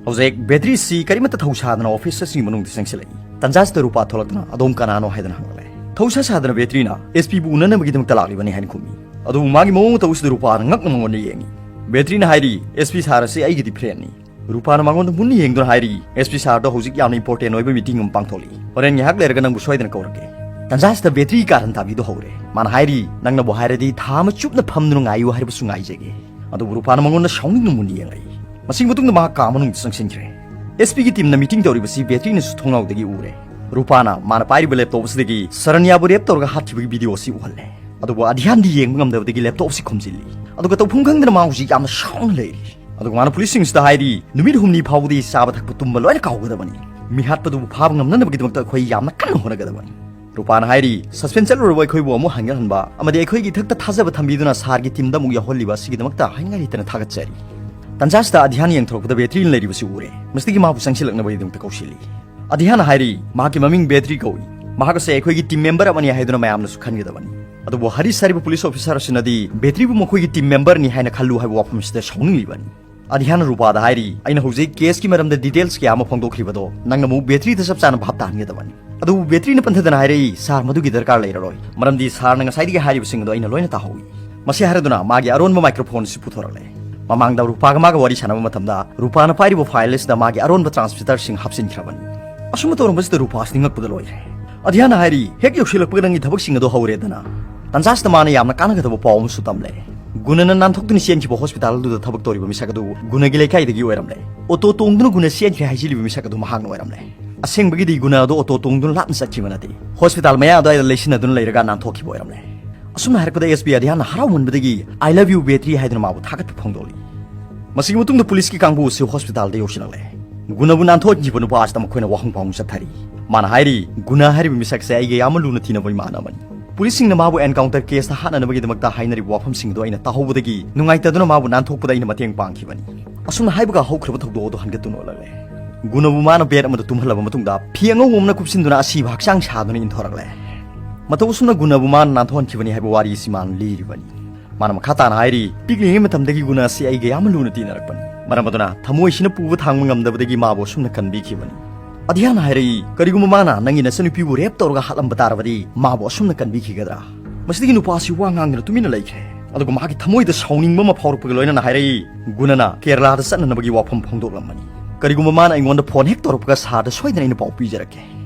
ꯍꯧꯖꯤꯛ ꯕꯦꯇ꯭ꯔꯤꯁꯤ ꯀꯔꯤꯃꯠꯇ ꯊꯧꯁꯥꯗꯅ ꯑꯣꯐꯤꯁ ꯑꯁꯤꯒꯤ ꯃꯅꯨꯡꯗ ꯆꯪꯁꯤꯜꯂꯛꯏ꯫ ꯇꯟꯖꯥꯁꯤꯗ ꯔꯨꯄꯥ ꯊꯣꯛꯂꯛꯇꯨꯅ, "ꯑꯗꯣꯝ ꯀꯅꯥꯅꯣ?" ꯍꯥꯏꯗꯨꯅ ꯍꯪꯂꯛꯂꯦ꯫ ꯊꯧꯁꯥ ꯁꯥꯗꯅ ꯕꯦꯇ꯭ꯔꯤꯅ, "ꯑꯦꯁ ꯄꯤꯕꯨ ꯎꯅꯅꯕꯒꯤꯗꯃꯛꯇ ꯂꯥꯛꯂꯤꯕꯅꯤ" ꯍꯥꯏꯅ ꯈꯨꯝꯃꯤ꯫ ꯑꯗꯨꯕꯨ ꯃꯥꯒꯤ ꯃꯑꯣꯡ ꯃꯇꯧ ꯑꯁꯤꯗ ꯔꯨꯄꯥꯅ ꯉꯛꯅ ꯃꯉꯣꯟꯗ ꯌꯦꯡꯉꯤ꯫ ꯕꯦꯇ꯭ꯔꯤꯅ ꯍꯥꯏꯔꯤ, "ꯑꯦꯁ ꯄꯤ ꯁꯥꯔ ꯑꯁꯤ ꯑꯩꯒꯤꯗꯤ ꯐ꯭ꯔꯦꯟꯅꯤ"꯫ ꯔꯨꯄꯥꯅ ꯃꯉꯣꯟꯗ ꯃꯨꯟꯅ ꯌꯦꯡꯗꯨꯅ ꯍꯥꯏꯔꯤ, "ꯑꯦꯁ ꯄꯤ ꯁꯥꯔꯗꯣ ꯍꯧꯖꯤꯛ ꯌꯥꯝꯅ ꯏꯝꯄꯣꯔꯇꯦꯟ ꯑꯣꯏꯕ ꯃꯤꯇꯤꯡ ꯑꯃ ꯄꯥꯡꯊꯣꯛꯂꯤ꯫ ꯍꯣꯔꯦꯟ ꯉꯥꯏꯍꯥꯛ ꯂꯩꯔꯒ ꯅꯪꯕꯨ ꯁꯣꯏꯗꯅ ꯀꯧꯔꯛꯀꯦ"꯫ ꯇꯟꯖꯥꯁꯤꯗ ꯕꯦꯇ꯭ꯔꯤ ꯀꯥꯔꯟ ꯇꯥꯕꯤꯗꯣ ꯍꯧꯔꯦ꯫ ꯃꯥꯅ ꯍꯥꯏꯔꯤ, "ꯅꯪꯅꯕꯨ ꯍꯥꯏꯔꯗꯤ ꯊꯥ ꯑꯃ ꯆꯨꯞꯅ ꯐꯝꯗꯨꯅ ꯉꯥꯏꯌꯨ ꯍꯥꯏꯔꯕꯁꯨ ꯉꯥꯏꯖꯒꯦ"꯫ ꯑꯗꯨꯕꯨ ꯔꯨꯄꯥꯅ ꯃꯉꯣꯟꯗ ꯁꯥꯎꯅꯤꯡꯅ ꯃꯨꯟꯅ ꯌꯦꯡꯂꯛꯏ꯫ ꯃꯁꯤꯒꯤ ꯃꯇꯨꯡꯗ ꯃꯍꯥꯛ ꯀꯥ ꯃꯅꯨꯡꯗ ꯆꯪꯁꯤꯟꯈ꯭ꯔꯦ꯫ ꯑꯦꯁ ꯄꯤꯒꯤ ꯇꯤꯝꯅ ꯃꯤꯇꯤꯡ ꯇꯧꯔꯤꯕꯁꯤ ꯕꯦꯇ꯭ꯔꯤꯅꯁꯨ ꯊꯣꯡꯅꯥꯎꯗꯒꯤ ꯎꯔꯦ꯫ ꯔꯨꯄꯥꯅ ꯃꯥꯅ ꯄꯥꯏꯔꯤꯕ ꯂꯦꯞꯇꯣꯞ ꯑꯁꯤꯗꯒꯤ ꯁꯔꯟꯌꯥꯕꯨ ꯔꯦꯞ ꯇꯧꯔꯒ ꯍꯥꯠꯈꯤꯕꯒꯤ ꯚꯤꯗꯤꯑꯣ ꯑꯁꯤ ꯎꯍꯜꯂꯦ꯫ ꯑꯗꯨꯕꯨ ꯑꯙ꯭ꯌꯥꯟꯗꯤ ꯌꯦꯡꯕ ꯉꯝꯗꯕꯗꯒꯤ ꯂꯦꯞꯇꯣꯞ ꯑꯁꯤ ꯈꯨꯝꯖꯤꯜꯂꯤ꯫ ꯑꯗꯨꯒ ꯇꯧꯐꯝ ꯈꯪꯗꯅ ꯃꯥ ꯍꯧꯖꯤꯛ ꯌꯥꯝꯅ ꯁꯥꯎꯅ ꯂꯩꯔꯤ꯫ ꯑꯗꯨꯒ ꯃꯥꯅ ꯄꯨꯂꯤꯁꯁꯤꯡꯁꯤꯗ ꯍꯥꯏꯔꯤ, "ꯅꯨꯃꯤꯠ ꯍꯨꯝꯅꯤ ꯐꯥꯎꯕꯗꯤ ꯆꯥꯕ ꯊꯛꯄ ꯇꯨꯝꯕ ꯂꯣꯏꯅ ꯀꯥꯎꯒꯗꯕꯅꯤ꯫ ꯃꯤꯍꯥꯠꯄꯗꯨꯕꯨ ꯐꯥꯕ ꯉꯝꯅꯅꯕꯒꯤꯗꯃꯛꯇ ꯑꯩꯈꯣꯏ ꯌꯥꯝꯅ ꯀꯟꯅ ꯍꯣꯠꯅꯒꯗꯕꯅꯤ"꯫ ꯔꯨꯄꯥꯅ ꯍꯥꯏꯔꯤ, "ꯁꯁꯄꯦꯟꯁ ꯆꯠꯂꯨꯔꯕ ꯑꯩꯈꯣꯏꯕꯨ ꯑꯃꯨꯛ ꯍꯟꯒꯠꯍꯟꯕ ꯑꯃꯗꯤ ꯑꯩꯈꯣꯏꯒꯤ ꯏꯊꯛꯇ ꯊꯥꯖꯕ ꯊꯝꯕꯤꯗꯨꯅ ꯁꯥꯔꯒꯤ ꯇꯤꯝꯗ ꯑꯃꯨꯛ ꯌꯥꯎꯍꯜꯂꯤꯕ ꯑꯁꯤꯒꯤꯗꯃꯛꯇ ꯍꯥꯏꯅꯤꯡꯉꯥꯏ ꯂꯩꯇꯅ ꯊꯥꯒꯠꯆꯔꯤ"꯫ ꯇꯟꯖꯥꯁꯤꯗ ꯑꯙ꯭ꯌꯥꯟ ꯌꯦꯡꯊꯣꯔꯛꯄꯗ ꯕꯦꯇ꯭ꯔꯤꯅ ꯂꯩꯔꯤꯕꯁꯤ ꯎꯔꯦ꯫ ꯃꯁꯤꯗꯒꯤ ꯃꯥꯕꯨ ꯆꯪꯁꯤꯜꯂꯛꯅꯕꯒꯤꯗꯃꯛꯇ ꯀꯧꯁꯤꯜꯂꯤ꯫ ꯑꯙ꯭ꯌꯥꯟꯅ ꯍꯥꯏꯔꯤ, "ꯃꯍꯥꯛꯀꯤ ꯃꯃꯤꯡ ꯕꯦꯇ꯭ꯔꯤ ꯀꯧꯏ꯫ ꯃꯍꯥꯛ ꯑꯁꯦ ꯑꯩꯈꯣꯏꯒꯤ ꯇꯤꯝ ꯃꯦꯝꯕꯔ ꯑꯃꯅꯤ ꯍꯥꯏꯗꯨꯅ ꯃꯌꯥꯝꯅꯁꯨ ꯈꯟꯒꯗꯕꯅꯤ"꯫ ꯑꯗꯨꯕꯨ ꯍꯔꯤꯁ ꯍꯥꯏꯔꯤꯕ ꯄꯨꯂꯤꯁ ꯑꯣꯐꯤꯁꯥꯔ ꯑꯁꯤꯅꯗꯤ ꯕꯦꯇ꯭ꯔꯤꯕꯨ ꯃꯈꯣꯏꯒꯤ ꯇꯤꯝ ꯃꯦꯝꯕꯔꯅꯤ ꯍꯥꯏꯅ ꯈꯜꯂꯨ ꯍꯥꯏꯕ ꯋꯥꯐꯝ ꯑꯁꯤꯗ ꯁꯥꯎꯅꯤꯡꯂꯤꯕꯅꯤ꯫ ꯑꯙ꯭ꯌꯥꯟꯅ ꯔꯨꯄꯥꯗ ꯍꯥꯏꯔꯤ, "ꯑꯩꯅ ꯍꯧꯖꯤꯛ ꯀꯦꯁꯀꯤ ꯃꯔꯝꯗ ꯗꯤꯇꯦꯜꯁ ꯀꯌꯥ ꯑꯃ ꯐꯣꯡꯗꯣꯛꯈ꯭ꯔꯤꯕꯗꯣ ꯅꯪꯅ ꯑꯃꯨꯛ ꯕꯦꯇ꯭ꯔꯤꯗ ꯆꯞ ꯆꯥꯅ ꯚꯥꯞ ꯇꯥꯍꯟꯒꯗꯕꯅꯤ"꯫ ꯑꯗꯨꯕꯨ ꯕꯦꯇ꯭ꯔꯤꯅ ꯄꯟꯊꯗꯅ ꯍꯥꯏꯔꯛꯏ, "ꯁꯥꯔ, ꯃꯗꯨꯒꯤ ꯗꯔꯀꯥꯔ ꯂꯩꯔꯔꯣꯏ, ꯃꯔꯝꯗꯤ ꯁꯥꯔꯅ ꯉꯁꯥꯏꯗꯒꯤ ꯍꯥꯏꯔꯤꯕꯁꯤꯡ ꯑꯗꯣ ꯑꯩꯅ ꯂꯣꯏꯅ ꯇꯥꯍꯧꯏ"꯫ ꯃꯁꯤ ꯍꯥꯏꯔꯗꯨꯅ ꯃꯥꯒꯤ ꯑꯔꯣꯟꯕ ꯃꯥꯏꯀ꯭ꯔꯣꯐꯣꯟ ꯑꯁꯤ ꯄꯨꯊꯣꯔꯛꯂꯦ꯫ ꯃꯃꯥꯡꯗ ꯔꯨꯄꯥꯒ ꯃꯥꯒ ꯋꯥꯔꯤ ꯁꯥꯟꯅꯕ ꯃꯇꯝꯗ ꯔꯨꯄꯥꯅ ꯄꯥꯏꯔꯤꯕ ꯐꯥꯏꯜ ꯑꯁꯤꯗ ꯃꯥꯒꯤ ꯑꯔꯣꯟꯕ ꯇ꯭ꯔꯥꯟꯁꯃꯤꯇꯔꯁꯤꯡ ꯍꯥꯞꯆꯤꯟꯈ꯭ꯔꯕꯅꯤ꯫ ꯑꯁꯨꯝꯅ ꯇꯧꯔꯝꯕꯁꯤꯗ ꯔꯨꯄꯥ ꯑꯁꯤ ꯉꯛꯄꯗ ꯂꯣꯏꯔꯦ꯫ ꯑꯙ꯭ꯌꯥꯟꯅ ꯍꯥꯏꯔꯤ, "ꯍꯦꯛ ꯌꯧꯁꯤꯜꯂꯛꯄꯒ ꯅꯪꯒꯤ ꯊꯕꯛꯁꯤꯡ ꯑꯗꯣ ꯍꯧꯔꯦꯗꯅ"꯫ ꯇꯟꯖꯥꯁꯤꯗ ꯃꯥꯅ ꯌꯥꯝꯅ ꯀꯥꯟꯅꯒꯗꯕ ꯄꯥꯎ ꯑꯃꯁꯨ ꯇꯝꯂꯦ꯫ ꯒꯨꯅꯅ ꯅꯥꯟꯊꯣꯛꯇꯨꯅ ꯆꯦꯟꯈꯤꯕ ꯍꯣꯁꯄꯤꯇꯥꯜ ꯑꯗꯨꯗ ꯊꯕꯛ ꯇꯧꯔꯤꯕ ꯃꯤꯁꯛ ꯑꯗꯨ ꯒꯨꯅꯒꯤ ꯂꯩꯀꯥꯏꯗꯒꯤ ꯑꯣꯏꯔꯝꯂꯦ꯫ ꯑꯣꯇꯣ ꯇꯣꯡꯗꯨꯅ ꯒꯨꯅ ꯆꯦꯟꯈ꯭ꯔꯦ ꯍꯥꯏꯖꯤꯜꯂꯤꯕ ꯃꯤꯁꯛ ꯑꯗꯨ ꯃꯍꯥꯛꯅ ꯑꯣꯏꯔꯝꯂꯦ꯫ ꯑꯁꯦꯡꯕꯒꯤꯗꯤ ꯒꯨꯅ ꯑꯗꯨ ꯑꯣꯇꯣ ꯇꯣꯡꯗꯨꯅ ꯂꯥꯞꯅ ꯆꯠꯈꯤꯕ ꯅꯠꯇꯦ꯫ ꯍꯣꯁꯄꯤꯇꯥꯜ ꯃꯌꯥ ꯑꯗꯨꯋꯥꯏꯗ ꯂꯩꯁꯤꯟꯅꯗꯨꯅ ꯂꯩꯔꯒ ꯅꯥꯟꯊꯣꯛꯈꯤꯕ ꯑꯣꯏꯔꯝꯂꯦ꯫ ꯑꯁꯨꯝꯅ ꯍꯥꯏꯔꯛꯄꯗ ꯑꯦꯁ ꯄꯤ ꯑꯙ꯭ꯌꯥꯟꯅ ꯍꯔꯥꯎꯃꯟꯕꯗꯒꯤ "I love you, ꯕꯦꯇ꯭ꯔꯤ" ꯍꯥꯏꯗꯨꯅ ꯃꯥꯕꯨ ꯊꯥꯒꯠꯄ ꯐꯣꯡꯗꯣꯛꯂꯤ꯫ ꯃꯁꯤꯒꯤ ꯃꯇꯨꯡꯗ ꯄꯨꯂꯤꯁꯀꯤ ꯀꯥꯡꯕꯨ ꯑꯁꯤ ꯍꯣꯁꯄꯤꯇꯥꯜꯗ ꯌꯧꯁꯤꯜꯂꯛꯂꯦ꯫ ꯒꯨꯅꯕꯨ ꯅꯥꯟꯊꯣꯛꯍꯟꯈꯤꯕ ꯅꯨꯄꯥ ꯑꯁꯤꯗ ꯃꯈꯣꯏꯅ ꯋꯥꯍꯪ ꯄꯥꯎꯍꯪ ꯆꯠꯊꯔꯤ꯫ ꯃꯥꯅ ꯍꯥꯏꯔꯤ, ꯒꯨꯅꯥ ꯍꯥꯏꯔꯤꯕ ꯃꯤꯁꯛꯁꯦ ꯑꯩꯒ ꯌꯥꯝꯅ ꯂꯨꯅ ꯇꯤꯟꯅꯕ ꯏꯃꯥꯟꯅꯕꯅꯤ꯫ ꯄꯨꯂꯤꯁꯁꯤꯡꯅ ꯃꯥꯕꯨ encounter case ꯇ ꯍꯥꯠꯅꯅꯕꯒꯤꯗꯃꯛꯇ ꯍꯥꯏꯅꯔꯤꯕ ꯋꯥꯐꯝꯁꯤꯡ ꯑꯗꯨ ꯑꯩꯅ ꯇꯥꯍꯧꯕꯗꯒꯤ ꯅꯨꯡꯉꯥꯏꯇꯗꯨꯅ ꯃꯥꯕꯨ ꯅꯥꯟꯊꯣꯛꯄꯗ ꯑꯩꯅ ꯃꯇꯦꯡ ꯄꯥꯡꯈꯤꯕꯅꯤ꯫ ꯑꯁꯨꯝꯅ ꯍꯥꯏꯕꯒ ꯍꯧꯈ꯭ꯔꯕ ꯊꯧꯗꯣꯛ ꯑꯗꯨ ꯍꯟꯒꯠꯇꯨꯅ ꯎꯠꯂꯛꯂꯦ꯫ ꯒꯨꯅꯕꯨ ꯃꯥꯅ bed ꯑꯃꯗ ꯇꯨꯝꯍꯜꯂꯕ ꯃꯇꯨꯡꯗ ꯐꯤ ꯑꯉꯧꯕ ꯑꯃꯅ ꯀꯨꯞꯁꯤꯟꯗꯨꯅ ꯑꯁꯤꯕ ꯍꯛꯆꯥꯡ ꯁꯥꯗꯨꯅ ꯏꯟꯊꯣꯔꯛꯂꯦ꯫ ꯃꯇꯧ ꯑꯁꯨꯝꯅ ꯒꯨꯅꯕꯨ ꯃꯥꯅ ꯅꯥꯟꯊꯣꯛꯍꯟꯈꯤꯕꯅꯤ ꯍꯥꯏꯕ ꯋꯥꯔꯤ ꯑꯁꯤ ꯃꯥꯅ ꯂꯤꯔꯤꯕꯅꯤ꯫ ꯃꯥꯅ ꯃꯈꯥ ꯇꯥꯅ ꯍꯥꯏꯔꯤ, ꯄꯤꯛꯂꯤꯉꯩ ꯃꯇꯝꯗꯒꯤ ꯒꯨꯅ ꯑꯁꯤ ꯑꯩꯒ ꯌꯥꯝꯅ ꯂꯨꯅ ꯇꯤꯟꯅꯔꯛꯄꯅꯤ꯫ ꯃꯔꯝ ꯑꯗꯨꯅ ꯊꯃꯣꯏꯁꯤꯅ ꯄꯨꯕ ꯊꯥꯡꯕ ꯉꯝꯗꯕꯗꯒꯤ ꯃꯥꯕꯨ ꯑꯁꯨꯝꯅ ꯀꯟꯕꯤꯈꯤꯕꯅꯤ꯫ ꯑꯙ꯭ꯌꯥꯟꯅ ꯍꯥꯏꯔꯛꯏ, ꯀꯔꯤꯒꯨꯝꯕ ꯃꯥꯅ ꯅꯪꯒꯤ ꯅꯆꯟꯅꯨꯄꯤꯕꯨ rape ꯇꯧꯔꯒ ꯍꯥꯠꯂꯝꯕ ꯇꯥꯔꯕꯗꯤ ꯃꯥꯕꯨ ꯑꯁꯨꯝꯅ ꯀꯟꯕꯤꯈꯤꯒꯗ꯭ꯔꯥ? ꯃꯁꯤꯗꯒꯤ ꯅꯨꯄꯥ ꯑꯁꯤ ꯋꯥ ꯉꯥꯡꯗꯅ ꯇꯨꯃꯤꯟꯅ ꯂꯩꯈ꯭ꯔꯦ꯫ ꯑꯗꯨꯒ ꯃꯍꯥꯛꯀꯤ ꯊꯃꯣꯏꯗ ꯁꯥꯎꯅꯤꯡꯕ ꯑꯃ ꯐꯥꯎꯔꯛꯄꯒ ꯂꯣꯏꯅꯅ ꯍꯥꯏꯔꯛꯏ, ꯒꯨꯅꯅ ꯀꯦꯔꯂꯥꯗ ꯆꯠꯅꯅꯕꯒꯤ ꯋꯥꯐꯝ ꯐꯣꯡꯗꯣꯛꯂꯝꯕꯅꯤ꯫ ꯀꯔꯤꯒꯨꯝꯕ ꯃꯥꯅ ꯑꯩꯉꯣꯟꯗ phone ꯍꯦꯛ ꯇꯧꯔꯛꯄꯒ sir ꯗ ꯁꯣꯏꯗꯅ ꯑꯩꯅ ꯄꯥꯎ ꯄꯤꯖꯔꯛꯀꯦ꯫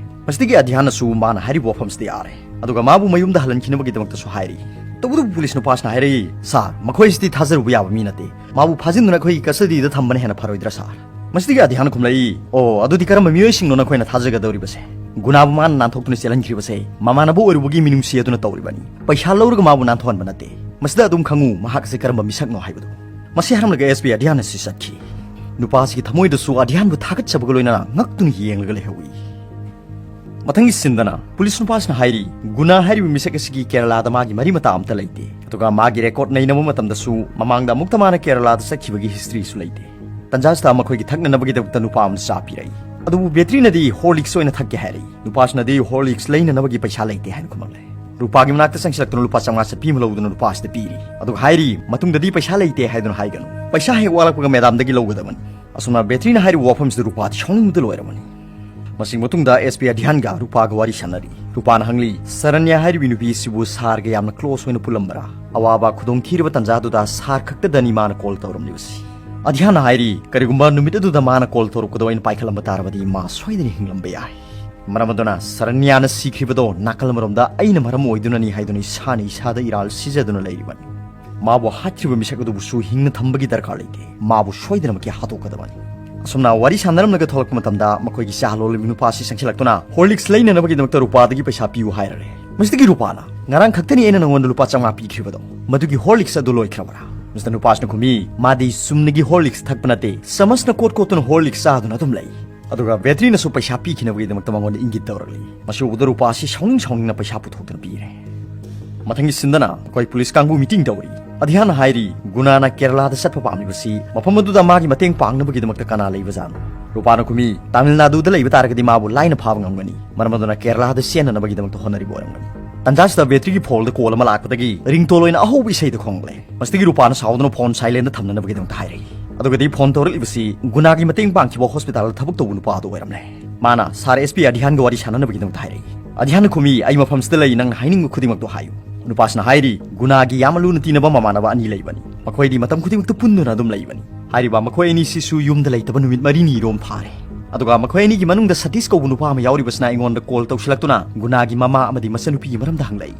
ꯃꯁꯤꯗꯒꯤ ꯑꯙ꯭ꯌꯥꯟꯅꯁꯨ ꯃꯥꯅ ꯍꯥꯏꯔꯤꯕ ꯋꯥꯐꯝꯁꯤꯗ ꯌꯥꯔꯦ꯫ ꯑꯗꯨꯒ ꯃꯥꯕꯨ ꯃꯌꯨꯝꯗ ꯍꯜꯍꯟꯈꯤꯅꯕꯒꯤꯗꯃꯛꯇꯁꯨ ꯍꯥꯏꯔꯤ꯫ ꯇꯧꯕꯇꯕꯨ ꯄꯨꯂꯤꯁ ꯅꯨꯄꯥꯁꯤꯅ ꯍꯥꯏꯔꯛꯏ, "Sir, ꯃꯈꯣꯏꯁꯤꯗꯤ ꯊꯥꯖꯔꯨꯕ ꯌꯥꯕ ꯃꯤ ꯅꯠꯇꯦ꯫ ꯃꯥꯕꯨ ꯐꯥꯖꯤꯟꯗꯨꯅ ꯑꯩꯈꯣꯏꯒꯤ custody ꯗ ꯊꯝꯕꯅ ꯍꯦꯟꯅ ꯐꯔꯣꯏꯗ꯭ꯔꯥ, sir?" ꯃꯁꯤꯗꯒꯤ ꯑꯙ꯭ꯌꯥꯟꯅ ꯈꯨꯝꯂꯛꯏ, "ꯑꯣ, ꯑꯗꯨꯗꯤ ꯀꯔꯝꯕ ꯃꯤꯑꯣꯏꯁꯤꯡꯅꯣ ꯅꯈꯣꯏꯅ ꯊꯥꯖꯒꯗꯧꯔꯤꯕꯁꯦ? ꯒꯨꯅꯥꯕꯨ ꯃꯥꯅ ꯅꯥꯟꯊꯣꯛꯇꯨꯅ ꯆꯦꯜꯍꯟꯈ꯭ꯔꯤꯕꯁꯦ ꯃꯃꯥꯟꯅꯕ ꯑꯣꯏꯔꯨꯕꯒꯤ ꯃꯤꯅꯨꯡꯁꯤ ꯑꯗꯨꯅ ꯇꯧꯔꯤꯕꯅꯤ꯫ ꯄꯩꯁꯥ ꯂꯧꯔꯒ ꯃꯥꯕꯨ ꯅꯥꯟꯊꯣꯛꯍꯟꯕ ꯅꯠꯇꯦ꯫ ꯃꯁꯤꯗ ꯑꯗꯨꯝ ꯈꯪꯉꯨ, ꯃꯍꯥꯛ ꯑꯁꯤ ꯀꯔꯝꯕ ꯃꯤꯁꯛꯅꯣ ꯍꯥꯏꯕꯗꯨ꯫" ꯃꯁꯤ ꯍꯥꯏꯔꯝꯂꯒ S P ꯑꯙ꯭ꯌꯥꯟ ꯑꯁꯤ ꯆꯠꯈꯤ꯫ ꯅꯨꯄꯥ ꯑꯁꯤꯒꯤ ꯊꯃꯣꯏꯗꯁꯨ ꯑꯙ꯭ꯌꯥꯟꯕꯨ ꯊꯥꯒꯠꯆꯕꯒ ꯂꯣꯏꯅꯅ ꯉꯛꯇꯨꯅ ꯌꯦꯡꯂꯒ ꯂꯩꯍꯧꯏ꯫ ꯃꯊꯪꯒꯤ scene ꯗꯅ ꯄꯨꯂꯤꯁ ꯅꯨꯄꯥꯁꯤꯅ ꯍꯥꯏꯔꯤ, ꯒꯨꯅꯥ ꯍꯥꯏꯔꯤꯕ ꯃꯤꯁꯛ ꯑꯁꯤꯒꯤ ꯀꯦꯔꯂꯥꯗ ꯃꯥꯒꯤ ꯃꯔꯤ ꯃꯇꯥ ꯑꯝꯇ ꯂꯩꯇꯦ꯫ ꯑꯗꯨꯒ ꯃꯥꯒꯤ record ꯅꯩꯅꯕ ꯃꯇꯝꯗꯁꯨ ꯃꯃꯥꯡꯗ ꯑꯃꯨꯛꯇ ꯃꯥꯅ ꯀꯦꯔꯂꯥꯗ ꯆꯠꯈꯤꯕꯒꯤ history ꯁꯨ ꯂꯩꯇꯦ꯫ ꯇꯟꯖꯥ ꯑꯁꯤꯗ ꯃꯈꯣꯏꯒꯤ ꯊꯛꯅꯅꯕꯒꯤꯗꯃꯛꯇ ꯅꯨꯄꯥ ꯑꯃꯅ ꯆꯥ ꯄꯤꯔꯛꯏ꯫ ꯑꯗꯨꯕꯨ ꯕꯦꯇ꯭ꯔꯤꯅꯗꯤ Horlicks ꯑꯣꯏꯅ ꯊꯛꯀꯦ ꯍꯥꯏꯔꯛꯏ꯫ ꯅꯨꯄꯥꯁꯤꯅꯗꯤ Horlicks ꯂꯩꯅꯅꯕꯒꯤ ꯄꯩꯁꯥ ꯂꯩꯇꯦ ꯍꯥꯏꯅ ꯈꯨꯝꯂꯛꯂꯦ꯫ ꯔꯨꯄꯥꯒꯤ ꯃꯅꯥꯛꯇ ꯆꯪꯁꯤꯜꯂꯛꯇꯨꯅ ꯂꯨꯄꯥ ꯆꯥꯝꯃꯉꯥ ꯆꯠꯄꯤ ꯑꯃ ꯂꯧꯗꯨꯅ ꯅꯨꯄꯥ ꯑꯁꯤꯗ ꯄꯤꯔꯤ꯫ ꯑꯗꯨꯒ ꯍꯥꯏꯔꯤ, "ꯃꯇꯨꯡꯗꯗꯤ ꯄꯩꯁꯥ ꯂꯩꯇꯦ ꯍꯥꯏꯗꯨꯅ ꯍꯥꯏꯒꯅꯨ꯫ ꯄꯩꯁꯥ ꯍꯦꯛ ꯋꯥꯠꯂꯛꯄꯒ madam ꯗꯒꯤ ꯂꯧꯒꯗꯕꯅꯤ꯫" ꯑꯁꯨꯝꯅ ꯕꯦꯇ꯭ꯔꯤꯅ ꯍꯥꯏꯔꯤꯕ ꯋꯥꯐꯝꯁꯤꯗ ꯔꯨꯄꯥꯗꯤ ꯁꯥꯎꯅꯤꯡꯕꯗ ꯂꯣꯏꯔꯕꯅꯤ꯫ ꯃꯁꯤꯒꯤ ꯃꯇꯨꯡꯗ S P ꯑꯙ꯭ꯌꯥꯟꯒ ꯔꯨꯄꯥꯒ ꯋꯥꯔꯤ ꯁꯥꯟꯅꯔꯤ꯫ ꯔꯨꯄꯥꯅ ꯍꯪꯂꯤ, "ꯁꯔꯟꯌꯥ ꯍꯥꯏꯔꯤꯕꯤ ꯅꯨꯄꯤ ꯑꯁꯤꯕꯨ sir ꯒ ꯌꯥꯝꯅ close ꯑꯣꯏꯅ ꯄꯨꯜꯂꯝꯕ꯭ꯔꯥ? ꯑꯋꯥꯕ ꯈꯨꯗꯣꯡꯊꯤꯔꯕ ꯇꯟꯖꯥꯗꯨꯗ sir ꯈꯛꯇꯗꯅꯤ ꯃꯥꯅ call ꯇꯧꯔꯝꯂꯤꯕꯁꯤ꯫" ꯑꯙ꯭ꯌꯥꯟꯅ ꯍꯥꯏꯔꯤ, "ꯀꯔꯤꯒꯨꯝꯕ ꯅꯨꯃꯤꯠ ꯑꯗꯨꯗ ꯃꯥꯅ call ꯇꯧꯔꯛꯄꯗꯣ ꯑꯩꯅ ꯄꯥꯏꯈꯠꯂꯝꯕ ꯇꯥꯔꯕꯗꯤ ꯃꯥ ꯁꯣꯏꯗꯅ ꯍꯤꯡꯂꯝꯕ ꯌꯥꯏ꯫ ꯃꯔꯝ ꯑꯗꯨꯅ ꯁꯔꯟꯌꯥꯅ ꯁꯤꯈ꯭ꯔꯤꯕꯗꯣ ꯅꯥꯀꯜ ꯑꯃꯔꯣꯝꯗ ꯑꯩꯅ ꯃꯔꯝ ꯑꯣꯏꯗꯨꯅꯅꯤ ꯍꯥꯏꯗꯨꯅ ꯏꯁꯥꯅ ꯏꯁꯥꯗ ꯏꯔꯥꯜ ꯁꯤꯖꯗꯨꯅ ꯂꯩꯔꯤꯕꯅꯤ꯫ ꯃꯥꯕꯨ ꯍꯥꯠꯈ꯭ꯔꯤꯕ ꯃꯤꯁꯛ ꯑꯗꯨꯕꯨꯁꯨ ꯍꯤꯡꯅ ꯊꯝꯕꯒꯤ ꯗꯔꯀꯥꯔ ꯂꯩꯇꯦ꯫ ꯃꯥꯕꯨ ꯁꯣꯏꯗꯅꯃꯛꯀꯤ ꯍꯥꯠꯇꯣꯛꯀꯗꯕꯅꯤ꯫" ꯑꯁꯨꯝꯅ ꯋꯥꯔꯤ ꯁꯥꯟꯅꯔꯝꯂꯒ ꯊꯣꯛꯂꯛꯄ ꯃꯇꯝꯗ ꯃꯈꯣꯏꯒꯤ ꯆꯥ ꯂꯣꯜꯂꯤꯕ ꯅꯨꯄꯥ ꯑꯁꯤ ꯆꯪꯁꯤꯜꯂꯛꯇꯨꯅ Horlicks ꯂꯩꯅꯅꯕꯒꯤꯗꯃꯛꯇ ꯔꯨꯄꯥꯗꯒꯤ ꯄꯩꯁꯥ ꯄꯤꯌꯨ ꯍꯥꯏꯔꯔꯦ꯫ ꯃꯁꯤꯗꯒꯤ ꯔꯨꯄꯥꯅ, "ꯉꯔꯥꯡ ꯈꯛꯇꯅꯤ ꯑꯩꯅ ꯅꯉꯣꯟꯗ ꯂꯨꯄꯥ ꯆꯥꯝꯃꯉꯥ ꯄꯤꯈ꯭ꯔꯤꯕꯗꯣ꯫ ꯃꯗꯨꯒꯤ Horlicks ꯑꯗꯨ ꯂꯣꯏꯈ꯭ꯔꯕ꯭ꯔꯥ?" ꯃꯤꯁꯇꯔ ꯅꯨꯄꯥꯁꯤꯅ ꯈꯨꯝꯃꯤ, ꯃꯥꯗꯤ ꯆꯨꯝꯅꯒꯤ ꯍꯣꯔꯂꯤꯛꯁ ꯊꯛꯄ ꯅꯠꯇꯦ, ꯆꯃꯁꯅ ꯀꯣꯠ ꯀꯣꯠꯇꯨꯅ ꯍꯣꯔꯂꯤꯛꯁ ꯆꯥꯗꯨꯅ ꯑꯗꯨꯝ ꯂꯩ꯫ ꯑꯗꯨꯒ ꯕꯦꯇ꯭ꯔꯤꯅꯁꯨ ꯄꯩꯁꯥ ꯄꯤꯈꯤꯅꯕꯒꯤꯗꯃꯛꯇ ꯃꯉꯣꯟꯗ ꯏꯪꯒꯤꯠ ꯇꯧꯔꯛꯂꯤ꯫ ꯃꯁꯤ ꯎꯕꯗ ꯔꯨꯄꯥꯁꯤ ꯁꯥꯎꯅꯤꯡ ꯁꯥꯎꯅꯤꯡꯅ ꯄꯩꯁꯥ ꯄꯨꯊꯣꯛꯇꯨꯅ ꯄꯤꯔꯦ꯫ ꯃꯊꯪꯒꯤ ꯁꯤꯟꯗꯅ ꯑꯩꯈꯣꯏ ꯄꯨꯂꯤꯁ ꯀꯥꯡꯕꯨ ꯃꯤꯇꯤꯡ ꯇꯧꯔꯤ꯫ ꯑꯙ꯭ꯌꯥꯟꯅ ꯍꯥꯏꯔꯤ, ꯒꯨꯅꯥꯅ ꯀꯦꯔꯂꯥꯗ ꯆꯠꯄ ꯄꯥꯝꯂꯤꯕꯁꯤ ꯃꯐꯝ ꯑꯗꯨꯗ ꯃꯥꯒꯤ ꯃꯇꯦꯡ ꯄꯥꯡꯅꯕꯒꯤꯗꯃꯛꯇ ꯀꯅꯥ ꯂꯩꯕꯖꯥꯠꯅꯣ? ꯔꯨꯄꯥꯅ ꯈꯨꯝꯃꯤ, ꯇꯥꯃꯤꯜ ꯅꯥꯗꯨꯗ ꯂꯩꯕ ꯇꯥꯔꯒꯗꯤ ꯃꯥꯕꯨ ꯂꯥꯏꯅ ꯐꯥꯕ ꯉꯝꯒꯅꯤ, ꯃꯔꯝ ꯑꯗꯨꯅ ꯀꯦꯔꯂꯥꯗ ꯆꯦꯟꯅꯅꯕꯒꯤꯗꯃꯛꯇ ꯍꯣꯠꯅꯔꯤꯕ ꯑꯣꯏꯔꯝꯒꯅꯤ꯫ ꯇꯟꯖꯥꯁꯤꯗ ꯕꯦꯇ꯭ꯔꯤꯒꯤ ꯐꯣꯜꯗ ꯀꯣꯜ ꯑꯃ ꯂꯥꯛꯄꯗꯒꯤ ꯔꯤꯡꯇꯣꯟ ꯑꯣꯏꯅ ꯑꯍꯧꯕ ꯏꯁꯩꯗ ꯈꯣꯡꯂꯦ꯫ ꯃꯁꯤꯗꯒꯤ ꯔꯨꯄꯥꯅ ꯁꯥꯎꯗꯨꯅ ꯐꯣꯟ ꯁꯥꯏꯂꯦꯟꯗ ꯊꯝꯅꯅꯕꯒꯤꯗꯃꯛꯇ ꯍꯥꯏꯔꯛꯏ꯫ ꯑꯗꯨꯒꯗꯤ ꯐꯣꯟ ꯇꯧꯔꯛꯂꯤꯕꯁꯤ ꯒꯨꯅꯥꯒꯤ ꯃꯇꯦꯡ ꯄꯥꯡꯈꯤꯕ ꯍꯣꯁꯄꯤꯇꯥꯜꯗ ꯊꯕꯛ ꯇꯧꯕ ꯅꯨꯄꯥ ꯑꯗꯨ ꯑꯣꯏꯔꯝꯂꯦ꯫ ꯃꯥꯅ ꯁꯥꯔ ꯑꯦꯁ ꯄꯤ ꯑꯙ꯭ꯌꯥꯟꯒ ꯋꯥꯔꯤ ꯁꯥꯟꯅꯅꯕꯒꯤꯗꯃꯛꯇ ꯍꯥꯏꯔꯛꯏ꯫ ꯑꯙ꯭ꯌꯥꯟꯅ ꯈꯨꯝꯃꯤ, "ꯑꯩ ꯃꯐꯝꯁꯤꯗ ꯂꯩ, ꯅꯪꯅ ꯍꯥꯏꯅꯤꯡꯕ ꯈꯨꯗꯤꯡꯃꯛꯇꯨ ꯍꯥꯏꯌꯨ"꯫ ꯅꯨꯄꯥꯁꯤꯅ ꯍꯥꯏꯔꯤ, ꯒꯨꯅꯥꯒꯤ ꯌꯥꯝꯅ ꯂꯨꯅ ꯇꯤꯟꯅꯕ ꯃꯃꯥꯟꯅꯕ ꯑꯅꯤ ꯂꯩꯕꯅꯤ, ꯃꯈꯣꯏꯗꯤ ꯃꯇꯝ ꯈꯨꯗꯤꯡꯃꯛꯇ ꯄꯨꯟꯗꯨꯅ ꯑꯗꯨꯝ ꯂꯩꯕꯅꯤ꯫ ꯍꯥꯏꯔꯤꯕ ꯃꯈꯣꯏ ꯑꯅꯤꯁꯤꯁꯨ ꯌꯨꯝꯗ ꯂꯩꯇꯕ ꯅꯨꯃꯤꯠ ꯃꯔꯤꯅꯤꯔꯣꯝ ꯐꯥꯔꯦ꯫ ꯑꯗꯨꯒ ꯃꯈꯣꯏ ꯑꯅꯤꯒꯤ ꯃꯅꯨꯡꯗ ꯁꯇꯤꯁ ꯀꯧꯕ ꯅꯨꯄꯥ ꯑꯃ ꯌꯥꯎꯔꯤꯕꯁꯤꯅ ꯑꯩꯉꯣꯟꯗ ꯀꯣꯜ ꯇꯧꯁꯤꯜꯂꯛꯇꯨꯅ ꯒꯨꯅꯥꯒꯤ ꯃꯃꯥ ꯑꯃꯗꯤ ꯃꯆꯟꯅꯨꯄꯤꯒꯤ ꯃꯔꯝꯗ ꯍꯪꯂꯛꯏ꯫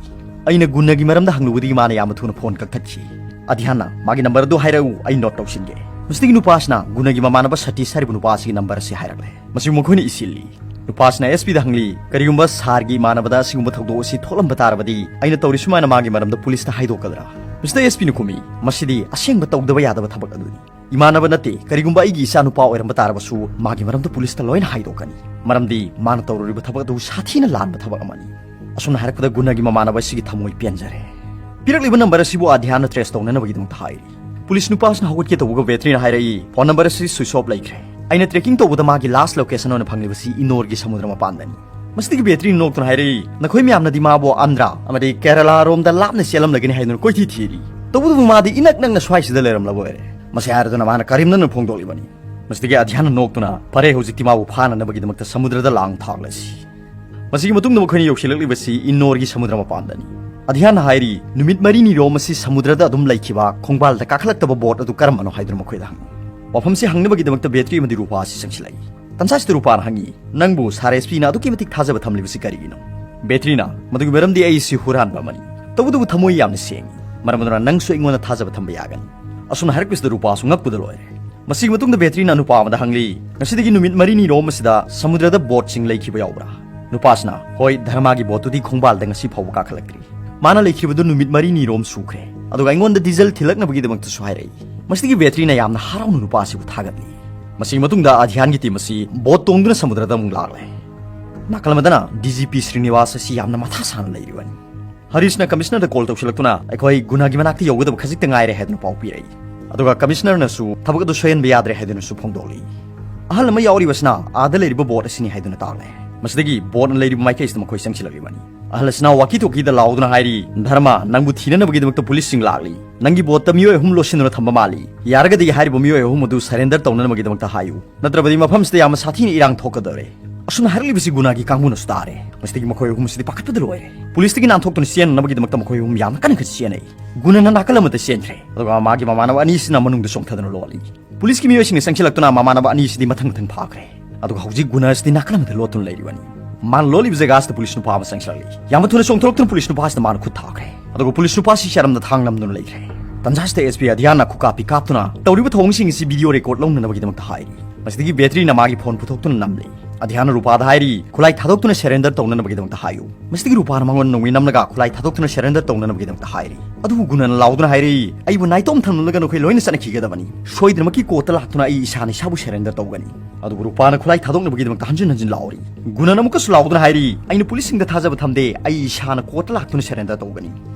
ꯑꯩꯅ ꯒꯨꯅꯥꯒꯤ ꯃꯔꯝꯗ ꯍꯪꯂꯨꯕꯗꯒꯤ ꯃꯥꯅ ꯌꯥꯝꯅ ꯊꯨꯅ ꯐꯣꯟ ꯀꯛꯊꯠꯈꯤ꯫ "ꯑꯙ꯭ꯌꯥꯟꯅ, ꯃꯥꯒꯤ ꯅꯝꯕꯔ ꯑꯗꯨ ꯍꯥꯏꯔꯛꯎ, ꯑꯩ ꯅꯣꯠ ꯇꯧꯁꯤꯟꯒꯦ"꯫ ꯃꯁꯤꯗꯒꯤ ꯅꯨꯄꯥꯁꯤꯅ ꯒꯨꯅꯥꯒꯤ ꯃꯃꯥꯟꯅꯕ ꯁꯇꯤꯁ ꯍꯥꯏꯔꯤꯕ ꯅꯨꯄꯥ ꯑꯁꯤꯒꯤ ꯅꯝꯕꯔ ꯑꯁꯤ ꯍꯥꯏꯔꯛꯂꯦ꯫ ꯃꯁꯤ ꯃꯈꯣꯏꯅ ꯏꯁꯤꯜꯂꯤ꯫ ꯅꯨꯄꯥꯁꯤꯅ ꯑꯦꯁ ꯄꯤꯗ ꯍꯪꯂꯤ, "ꯀꯔꯤꯒꯨꯝꯕ ꯁꯥꯔꯒꯤ ꯏꯃꯥꯟꯅꯕꯗ ꯑꯁꯤꯒꯨꯝꯕ ꯊꯧꯗꯣꯛ ꯑꯁꯤ ꯊꯣꯛꯂꯝꯕ ꯇꯥꯔꯕꯗꯤ ꯑꯩꯅ ꯇꯧꯔꯤ ꯁꯨꯃꯥꯏꯅ ꯃꯥꯒꯤ ꯃꯔꯝꯗ ꯄꯨꯂꯤꯁꯇ ꯍꯥꯏꯗꯣꯛꯀꯗ꯭ꯔꯥ?" ꯃꯤꯁꯇꯔ ꯑꯦꯁ ꯄꯤꯅ ꯈꯨꯝꯃꯤ, "ꯃꯁꯤꯗꯤ ꯑꯁꯦꯡꯕ ꯇꯧꯗꯕ ꯌꯥꯗꯕ ꯊꯕꯛ ꯑꯗꯨꯅꯤ꯫ ꯏꯃꯥꯟꯅꯕ ꯅꯠꯇꯦ, ꯀꯔꯤꯒꯨꯝꯕ ꯑꯩꯒꯤ ꯏꯆꯥ ꯅꯨꯄꯥ ꯑꯣꯏꯔꯝꯕ ꯇꯥꯔꯕꯁꯨ ꯃꯥꯒꯤ ꯃꯔꯝꯗ ꯄꯨꯂꯤꯁꯇ ꯂꯣꯏꯅ ꯍꯥꯏꯗꯣꯛꯀꯅꯤ, ꯃꯔꯝꯗꯤ ꯃꯥꯅ ꯇꯧꯔꯨꯔꯤꯕ ꯊꯕꯛ ꯑꯗꯨ ꯁꯥꯊꯤꯅ ꯂꯥꯟꯕ ꯊꯕꯛ ꯑꯃꯅꯤ"꯫ ꯑꯁꯨꯝꯅ ꯍꯥꯏꯔꯛꯄꯗ ꯒꯨꯅꯥꯒꯤ ꯃꯃꯥꯟꯅꯕ ꯑꯁꯤꯒꯤ ꯊꯃꯣꯏ ꯄꯦꯟꯖꯔꯦ꯫ ꯄꯤꯔꯛꯂꯤꯕ ꯅꯝꯕꯔ ꯑꯁꯤꯕꯨ ꯑꯙ꯭ꯌꯥꯟꯅ ꯇ꯭ꯔꯦꯁ ꯇꯧꯅꯅꯕꯒꯤꯗꯃꯛꯇ ꯍꯥꯏꯔꯤ꯫ ꯄꯨꯂꯤꯁ ꯅꯨꯄꯥꯁꯤꯅ ꯍꯧꯒꯠꯀꯦ ꯇꯧꯕꯒ ꯕꯦꯇ꯭ꯔꯤꯅ ꯍꯥꯏꯔꯛꯏ, "ꯐꯣꯟ ꯅꯝꯕꯔ ꯑꯁꯤ ꯁ꯭ꯋꯤꯆ ꯑꯣꯐ ꯂꯩꯈ꯭ꯔꯦ꯫ ꯑꯩꯅ ꯇ꯭ꯔꯦꯀꯤꯡ ꯇꯧꯕꯗ ꯃꯥꯒꯤ ꯂꯥꯁ ꯂꯣꯀꯦꯁꯟ ꯑꯣꯏꯅ ꯐꯪꯂꯤꯕꯁꯤ ꯏꯅꯣꯔꯒꯤ ꯁꯃꯨꯗ꯭ꯔ ꯃꯄꯥꯟꯗꯅꯤ"꯫ ꯃꯁꯤꯗꯒꯤ ꯕꯦꯇ꯭ꯔꯤꯅ ꯅꯣꯛꯇꯨꯅ ꯍꯥꯏꯔꯛꯏ, "ꯅꯈꯣꯏ ꯃꯌꯥꯝꯅꯗꯤ ꯃꯥꯕꯨ ꯑꯟꯗ꯭ꯔꯥ ꯑꯃꯗꯤ ꯀꯦꯔꯂꯥꯔꯣꯝꯗ ꯂꯥꯞꯅ ꯆꯦꯜꯂꯝꯂꯒꯅꯤ ꯍꯥꯏꯗꯨꯅ ꯀꯣꯏꯊꯤ ꯊꯤꯔꯤ, ꯇꯧꯕꯇꯕꯨ ꯃꯥꯗꯤ ꯏꯅꯛ ꯅꯛꯅ ꯁ꯭ꯋꯥꯏꯁꯤꯗ ꯂꯩꯔꯝꯂꯕ ꯑꯣꯏꯔꯦ"꯫ ꯃꯁꯤ ꯍꯥꯏꯔꯗꯨꯅ ꯃꯥꯅ ꯀꯔꯦꯝꯅꯅ ꯐꯣꯡꯗꯣꯛꯂꯤꯕꯅꯤ꯫ ꯃꯁꯤꯗꯒꯤ ꯑꯙ꯭ꯌꯥꯟꯅ ꯅꯣꯛꯇꯨꯅ, "ꯐꯔꯦ, ꯍꯧꯖꯤꯛꯇꯤ ꯃꯥꯕꯨ ꯐꯥꯅꯅꯕꯒꯤꯗꯃꯛꯇ ꯁꯃꯨꯗ꯭ꯔꯗ ꯂꯥꯡ ꯊꯥꯛꯂꯁꯤ"꯫ ꯃꯁꯤꯒꯤ ꯃꯇꯨꯡꯗ ꯃꯈꯣꯏꯅ ꯌꯧꯁꯤꯜꯂꯛꯂꯤꯕꯁꯤ ꯏꯟꯅꯣꯔꯒꯤ ꯁꯃꯨꯗ꯭ꯔ ꯃꯄꯥꯟꯗꯅꯤ꯫ ꯑꯙ꯭ꯌꯥꯟꯅ ꯍꯥꯏꯔꯤ, ꯅꯨꯃꯤꯠ ꯃꯔꯤꯅꯤꯔꯣꯝ ꯑꯁꯤ ꯁꯃꯨꯗ꯭ꯔꯗ ꯑꯗꯨꯝ ꯂꯩꯈꯤꯕ ꯈꯣꯡꯕꯥꯜꯗ ꯀꯥꯈꯠꯂꯛꯇꯕ ꯕꯣꯠ ꯑꯗꯨ ꯀꯔꯝꯕꯅꯣ ꯍꯥꯏꯗꯨꯅ ꯃꯈꯣꯏꯗ ꯍꯪꯉꯤ꯫ ꯋꯥꯐꯝꯁꯤ ꯍꯪꯅꯕꯒꯤꯗꯃꯛꯇ ꯕꯦꯇ꯭ꯔꯤ ꯑꯃꯗꯤ ꯔꯨꯄꯥ ꯑꯁꯤ ꯆꯪꯁꯤꯜꯂꯛꯏ꯫ ꯇꯟꯖꯥꯁꯤꯗ ꯔꯨꯄꯥꯅ ꯍꯪꯉꯤ, "ꯅꯪꯕꯨ ꯁꯥꯔ ꯑꯦꯁ ꯄꯤꯅ ꯑꯗꯨꯛꯀꯤ ꯃꯇꯤꯛ ꯊꯥꯖꯕ ꯊꯝꯂꯤꯕꯁꯤ ꯀꯔꯤꯒꯤꯅꯣ?" ꯕꯦꯇ꯭ꯔꯤꯅ, "ꯃꯗꯨꯒꯤ ꯃꯔꯝꯗꯤ ꯑꯩꯁꯤ ꯍꯨꯔꯥꯟꯕ ꯑꯃꯅꯤ, ꯇꯧꯕꯇꯕꯨ ꯊꯃꯣꯏ ꯌꯥꯝꯅ ꯁꯦꯡꯉꯤ, ꯃꯔꯝ ꯑꯗꯨꯅ ꯅꯪꯁꯨ ꯑꯩꯉꯣꯟꯗ ꯊꯥꯖꯕ ꯊꯝꯕ ꯌꯥꯒꯅꯤ"꯫ ꯑꯁꯨꯝꯅ ꯍꯥꯏꯔꯛꯄꯁꯤꯗ ꯔꯨꯄꯥꯁꯨ ꯉꯛꯄꯗ ꯂꯣꯏꯔꯦ꯫ ꯃꯁꯤꯒꯤ ꯃꯇꯨꯡꯗ ꯕꯦꯇ꯭ꯔꯤꯅ ꯅꯨꯄꯥ ꯑꯃꯗ ꯍꯪꯂꯤ, "ꯉꯁꯤꯗꯒꯤ ꯅꯨꯃꯤꯠ ꯃꯔꯤꯅꯤꯔꯣꯝ ꯑꯁꯤꯗ ꯁꯃꯨꯗ꯭ꯔꯗ ꯕꯣꯠꯁꯤꯡ ꯂꯩꯈꯤꯕ ꯌꯥꯎꯕ꯭ꯔꯥ?" ꯅꯨꯄꯥꯁꯤꯅ, "ꯍꯣꯏ, ꯙꯔꯃꯥꯒꯤ ꯕꯣꯠꯇꯨꯗꯤ ꯈꯣꯡꯕꯥꯜꯗ ꯉꯁꯤ ꯐꯥꯎꯕ ꯀꯥꯈꯠꯂꯛꯇ꯭ꯔꯤ"꯫ ꯃꯥꯅ ꯂꯩꯈꯤꯕꯗꯨ ꯅꯨꯃꯤꯠ ꯃꯔꯤꯅꯤꯔꯣꯝ ꯁꯨꯈ꯭ꯔꯦ꯫ ꯑꯗꯨꯒ ꯑꯩꯉꯣꯟꯗ ꯗꯤꯖꯜ ꯊꯤꯜꯂꯛꯅꯕꯒꯤꯗꯃꯛꯇꯁꯨ ꯍꯥꯏꯔꯛꯏ꯫ ꯃꯁꯤꯗꯒꯤ ꯕꯦꯇ꯭ꯔꯤꯅ ꯌꯥꯝꯅ ꯍꯔꯥꯎꯅ ꯅꯨꯄꯥ ꯑꯁꯤꯕꯨ ꯊꯥꯒꯠꯂꯤ꯫ ꯃꯁꯤꯒꯤ ꯃꯇꯨꯡꯗ ꯑꯙ꯭ꯌꯥꯟꯒꯤ ꯇꯤꯝ ꯑꯁꯤ ꯕꯣꯠ ꯇꯣꯡꯗꯨꯅ ꯁꯃꯨꯗ꯭ꯔꯗ ꯑꯃꯨꯛ ꯂꯥꯛꯂꯦ꯫ ꯅꯥꯀꯜ ꯑꯃꯗꯅ ꯗꯤ ꯖꯤ ꯄꯤ ꯁ꯭ꯔꯤꯅꯤꯋꯥꯁ ꯑꯁꯤ ꯌꯥꯝꯅ ꯃꯊꯥ ꯁꯥꯅ ꯂꯩꯔꯤꯕꯅꯤ꯫ ꯍꯔꯤꯁꯅ ꯀꯃꯤꯁꯅꯔꯗ ꯀꯣꯜ ꯇꯧꯁꯤꯜꯂꯛꯇꯨꯅ, "ꯑꯩꯈꯣꯏ ꯒꯨꯅꯥꯒꯤ ꯃꯅꯥꯛꯇ ꯌꯧꯒꯗꯕ ꯈꯖꯤꯛꯇ ꯉꯥꯏꯔꯦ" ꯍꯥꯏꯗꯨꯅ ꯄꯥꯎ ꯄꯤꯔꯛꯏ꯫ ꯑꯗꯨꯒ ꯀꯃꯤꯁꯅꯔꯅꯁꯨ ꯊꯕꯛ ꯑꯗꯨ ꯁꯣꯏꯍꯟꯕ ꯌꯥꯗ꯭ꯔꯦ ꯍꯥꯏꯗꯨꯅꯁꯨ ꯐꯣꯡꯗꯣꯛꯂꯤ꯫ ꯑꯍꯜ ꯑꯃ ꯌꯥꯎꯔꯤꯕꯁꯤꯅ ꯑꯥꯗ ꯂꯩꯔꯤꯕ ꯕꯣꯠ ꯑꯁꯤꯅꯤ ꯍꯥꯏꯗꯨꯅ ꯇꯥꯛꯂꯦ꯫ ꯃꯁꯤꯗꯒꯤ ꯕꯣꯠꯅ ꯂꯩꯔꯤꯕ ꯃꯥꯏꯀꯩꯁꯤꯗ ꯃꯈꯣꯏ ꯆꯪꯁꯤꯜꯂꯛꯂꯤꯕꯅꯤ꯫ ꯑꯍꯜ ꯑꯁꯤꯅ ꯋꯥꯀꯤ ꯇꯣꯀꯤꯗ ꯂꯥꯎꯗꯨꯅ ꯍꯥꯏꯔꯤ, "ꯙꯔꯃ, ꯅꯪꯕꯨ ꯊꯤꯅꯅꯕꯒꯤꯗꯃꯛꯇ ꯄꯨꯂꯤꯁꯁꯤꯡ ꯂꯥꯛꯂꯤ꯫ ꯅꯪꯒꯤ ꯕꯣꯠꯇ ꯃꯤꯑꯣꯏ ꯑꯍꯨꯝ ꯂꯣꯠꯁꯤꯟꯗꯨꯅ ꯊꯝꯕ ꯃꯥꯜꯂꯤ꯫ ꯌꯥꯔꯒꯗꯤ ꯍꯥꯏꯔꯤꯕ ꯃꯤꯑꯣꯏ ꯑꯍꯨꯝ ꯑꯗꯨ ꯁꯔꯦꯟꯗꯔ ꯇꯧꯅꯅꯕꯒꯤꯗꯃꯛꯇ ꯍꯥꯏꯌꯨ꯫ ꯅꯠꯇ꯭ꯔꯕꯗꯤ ꯃꯐꯝꯁꯤꯗ ꯌꯥꯝꯅ ꯁꯥꯊꯤꯅ ꯏꯔꯥꯡ ꯊꯣꯛꯀꯗꯧꯔꯦ꯫" ꯑꯁꯨꯝꯅ ꯍꯥꯏꯔꯛꯂꯤꯕꯁꯤ ꯒꯨꯅꯥꯒꯤ ꯀꯥꯡꯕꯨꯅꯁꯨ ꯇꯥꯔꯦ꯫ ꯃꯁꯤꯗꯒꯤ ꯃꯈꯣꯏ ꯑꯍꯨꯝ ꯑꯁꯤꯗꯤ ꯄꯥꯈꯠꯄꯗ ꯂꯣꯏꯔꯦ꯫ ꯄꯨꯂꯤꯁꯇꯒꯤ ꯅꯥꯟꯊꯣꯛꯇꯨꯅ ꯆꯦꯟꯅꯅꯕꯒꯤꯗꯃꯛꯇ ꯃꯈꯣꯏ ꯑꯍꯨꯝ ꯌꯥꯝꯅ ꯀꯟꯅ ꯀꯟꯅ ꯆꯦꯟꯅꯩ꯫ ꯒꯨꯅꯥꯅ ꯅꯥꯀꯜ ꯑꯃꯗ ꯆꯦꯟꯈ꯭ꯔꯦ꯫ ꯑꯗꯨꯒ ꯃꯥꯒꯤ ꯃꯃꯥꯟꯅꯕ ꯑꯅꯤꯁꯤꯅ ꯃꯅꯨꯡꯗ ꯆꯣꯡꯊꯗꯨꯅ ꯂꯣꯠꯂꯤ꯫ ꯄꯨꯂꯤꯁꯀꯤ ꯃꯤꯑꯣꯏꯁꯤꯡꯅ ꯆꯪꯁꯤꯜꯂꯛꯇꯨꯅ ꯃꯃꯥꯟꯅꯕ ꯑꯅꯤꯁꯤꯗꯤ ꯃꯊꯪ ꯃꯊꯪ ꯐꯥꯈ꯭ꯔꯦ꯫ ꯑꯗꯨꯒ ꯍꯧꯖꯤꯛ ꯒꯨꯅꯥ ꯑꯁꯤꯗꯤ ꯅꯥꯀꯜ ꯑꯃꯗ ꯂꯣꯠꯇꯨꯅ ꯂꯩꯔꯤꯕꯅꯤ꯫ ꯃꯥꯅ ꯂꯣꯠꯂꯤꯕ ꯖꯒꯥ ꯑꯁꯤꯗ ꯄꯨꯂꯤꯁ ꯅꯨꯄꯥ ꯑꯃ ꯆꯪꯁꯤꯜꯂꯛꯂꯤ꯫ ꯌꯥꯝꯅ ꯊꯨꯅ ꯆꯣꯡꯊꯣꯔꯛꯇꯨꯅ ꯄꯨꯂꯤꯁ ꯅꯨꯄꯥ ꯑꯁꯤꯗ ꯃꯥꯅ ꯈꯨꯠ ꯊꯥꯈ꯭ꯔꯦ꯫ ꯑꯗꯨꯒ ꯄꯨꯂꯤꯁ ꯅꯨꯄꯥꯁꯤ ꯆꯔꯝꯗ ꯊꯥꯡ ꯅꯝꯗꯨꯅ ꯂꯩꯈ꯭ꯔꯦ꯫ ꯇꯟꯖꯥ ꯑꯁꯤꯗ ꯑꯦꯁ ꯄꯤ ꯑꯙ꯭ꯌꯥꯟꯅ ꯈꯨꯀꯥꯞꯄꯤ ꯀꯥꯞꯇꯨꯅ ꯇꯧꯔꯤꯕ ꯊꯧꯑꯣꯡꯁꯤꯡ ꯑꯁꯤ ꯚꯤꯗꯤꯑꯣ ꯔꯦꯀꯣꯔꯗ ꯂꯧꯅꯅꯕꯒꯤꯗꯃꯛꯇ ꯍꯥꯏꯔꯤ꯫ ꯃꯁꯤꯗꯒꯤ ꯕꯦꯇ꯭ꯔꯤꯅ ꯃꯥꯒꯤ ꯐꯣꯟ ꯄꯨꯊꯣꯛꯇꯨꯅ ꯅꯝꯂꯤ꯫ ꯑꯙ꯭ꯌꯥꯟꯅ ꯔꯨꯄꯥꯗ ꯍꯥꯏꯔꯤ, "ꯈꯨꯠꯂꯥꯏ ꯊꯥꯗꯣꯛꯇꯨꯅ ꯁꯔꯦꯟꯗꯔ ꯇꯧꯅꯅꯕꯒꯤꯗꯃꯛꯇ ꯍꯥꯏꯌꯨ꯫" ꯃꯁꯤꯗꯒꯤ ꯔꯨꯄꯥꯅ ꯃꯉꯣꯟꯗ ꯅꯣꯡꯃꯩ ꯅꯝꯂꯒ ꯈꯨꯠꯂꯥꯏ ꯊꯥꯗꯣꯛꯇꯨꯅ ꯁꯔꯦꯟꯗꯔ ꯇꯧꯅꯅꯕꯒꯤꯗꯃꯛꯇ ꯍꯥꯏꯔꯤ꯫ ꯑꯗꯨꯕꯨ ꯒꯨꯅꯥꯅ ꯂꯥꯎꯗꯨꯅ ꯍꯥꯏꯔꯛꯏ, "ꯑꯩꯕꯨ ꯅꯥꯏꯇꯣꯝ ꯊꯝꯂꯒ ꯅꯈꯣꯏ ꯂꯣꯏꯅ ꯆꯠꯅꯈꯤꯒꯗꯕꯅꯤ꯫ ꯁꯣꯏꯗꯅꯃꯛꯀꯤ ꯀꯣꯔꯠꯇ ꯂꯥꯛꯇꯨꯅ ꯑꯩ ꯏꯁꯥꯅ ꯏꯁꯥꯕꯨ ꯁꯔꯦꯟꯗꯔ ꯇꯧꯒꯅꯤ꯫" ꯑꯗꯨꯕꯨ ꯔꯨꯄꯥꯅ ꯈꯨꯠꯂꯥꯏ ꯊꯥꯗꯣꯛꯅꯕꯒꯤꯗꯃꯛꯇ ꯍꯟꯖꯤꯟ ꯍꯟꯖꯤꯟ ꯂꯥꯎꯔꯤ꯫ ꯒꯨꯅꯥꯅ ꯑꯃꯨꯛꯀꯁꯨ ꯂꯥꯎꯗꯨꯅ ꯍꯥꯏꯔꯤ, "ꯑꯩꯅ ꯄꯨꯂꯤꯁꯁꯤꯡꯗ ꯊꯥꯖꯕ ꯊꯝꯗꯦ, ꯑꯩ ꯏꯁꯥꯅ ꯀꯣꯔꯠꯇ ꯂꯥꯛꯇꯨꯅ ꯁꯔꯦꯟꯗꯔ ꯇꯧꯒꯅꯤ꯫"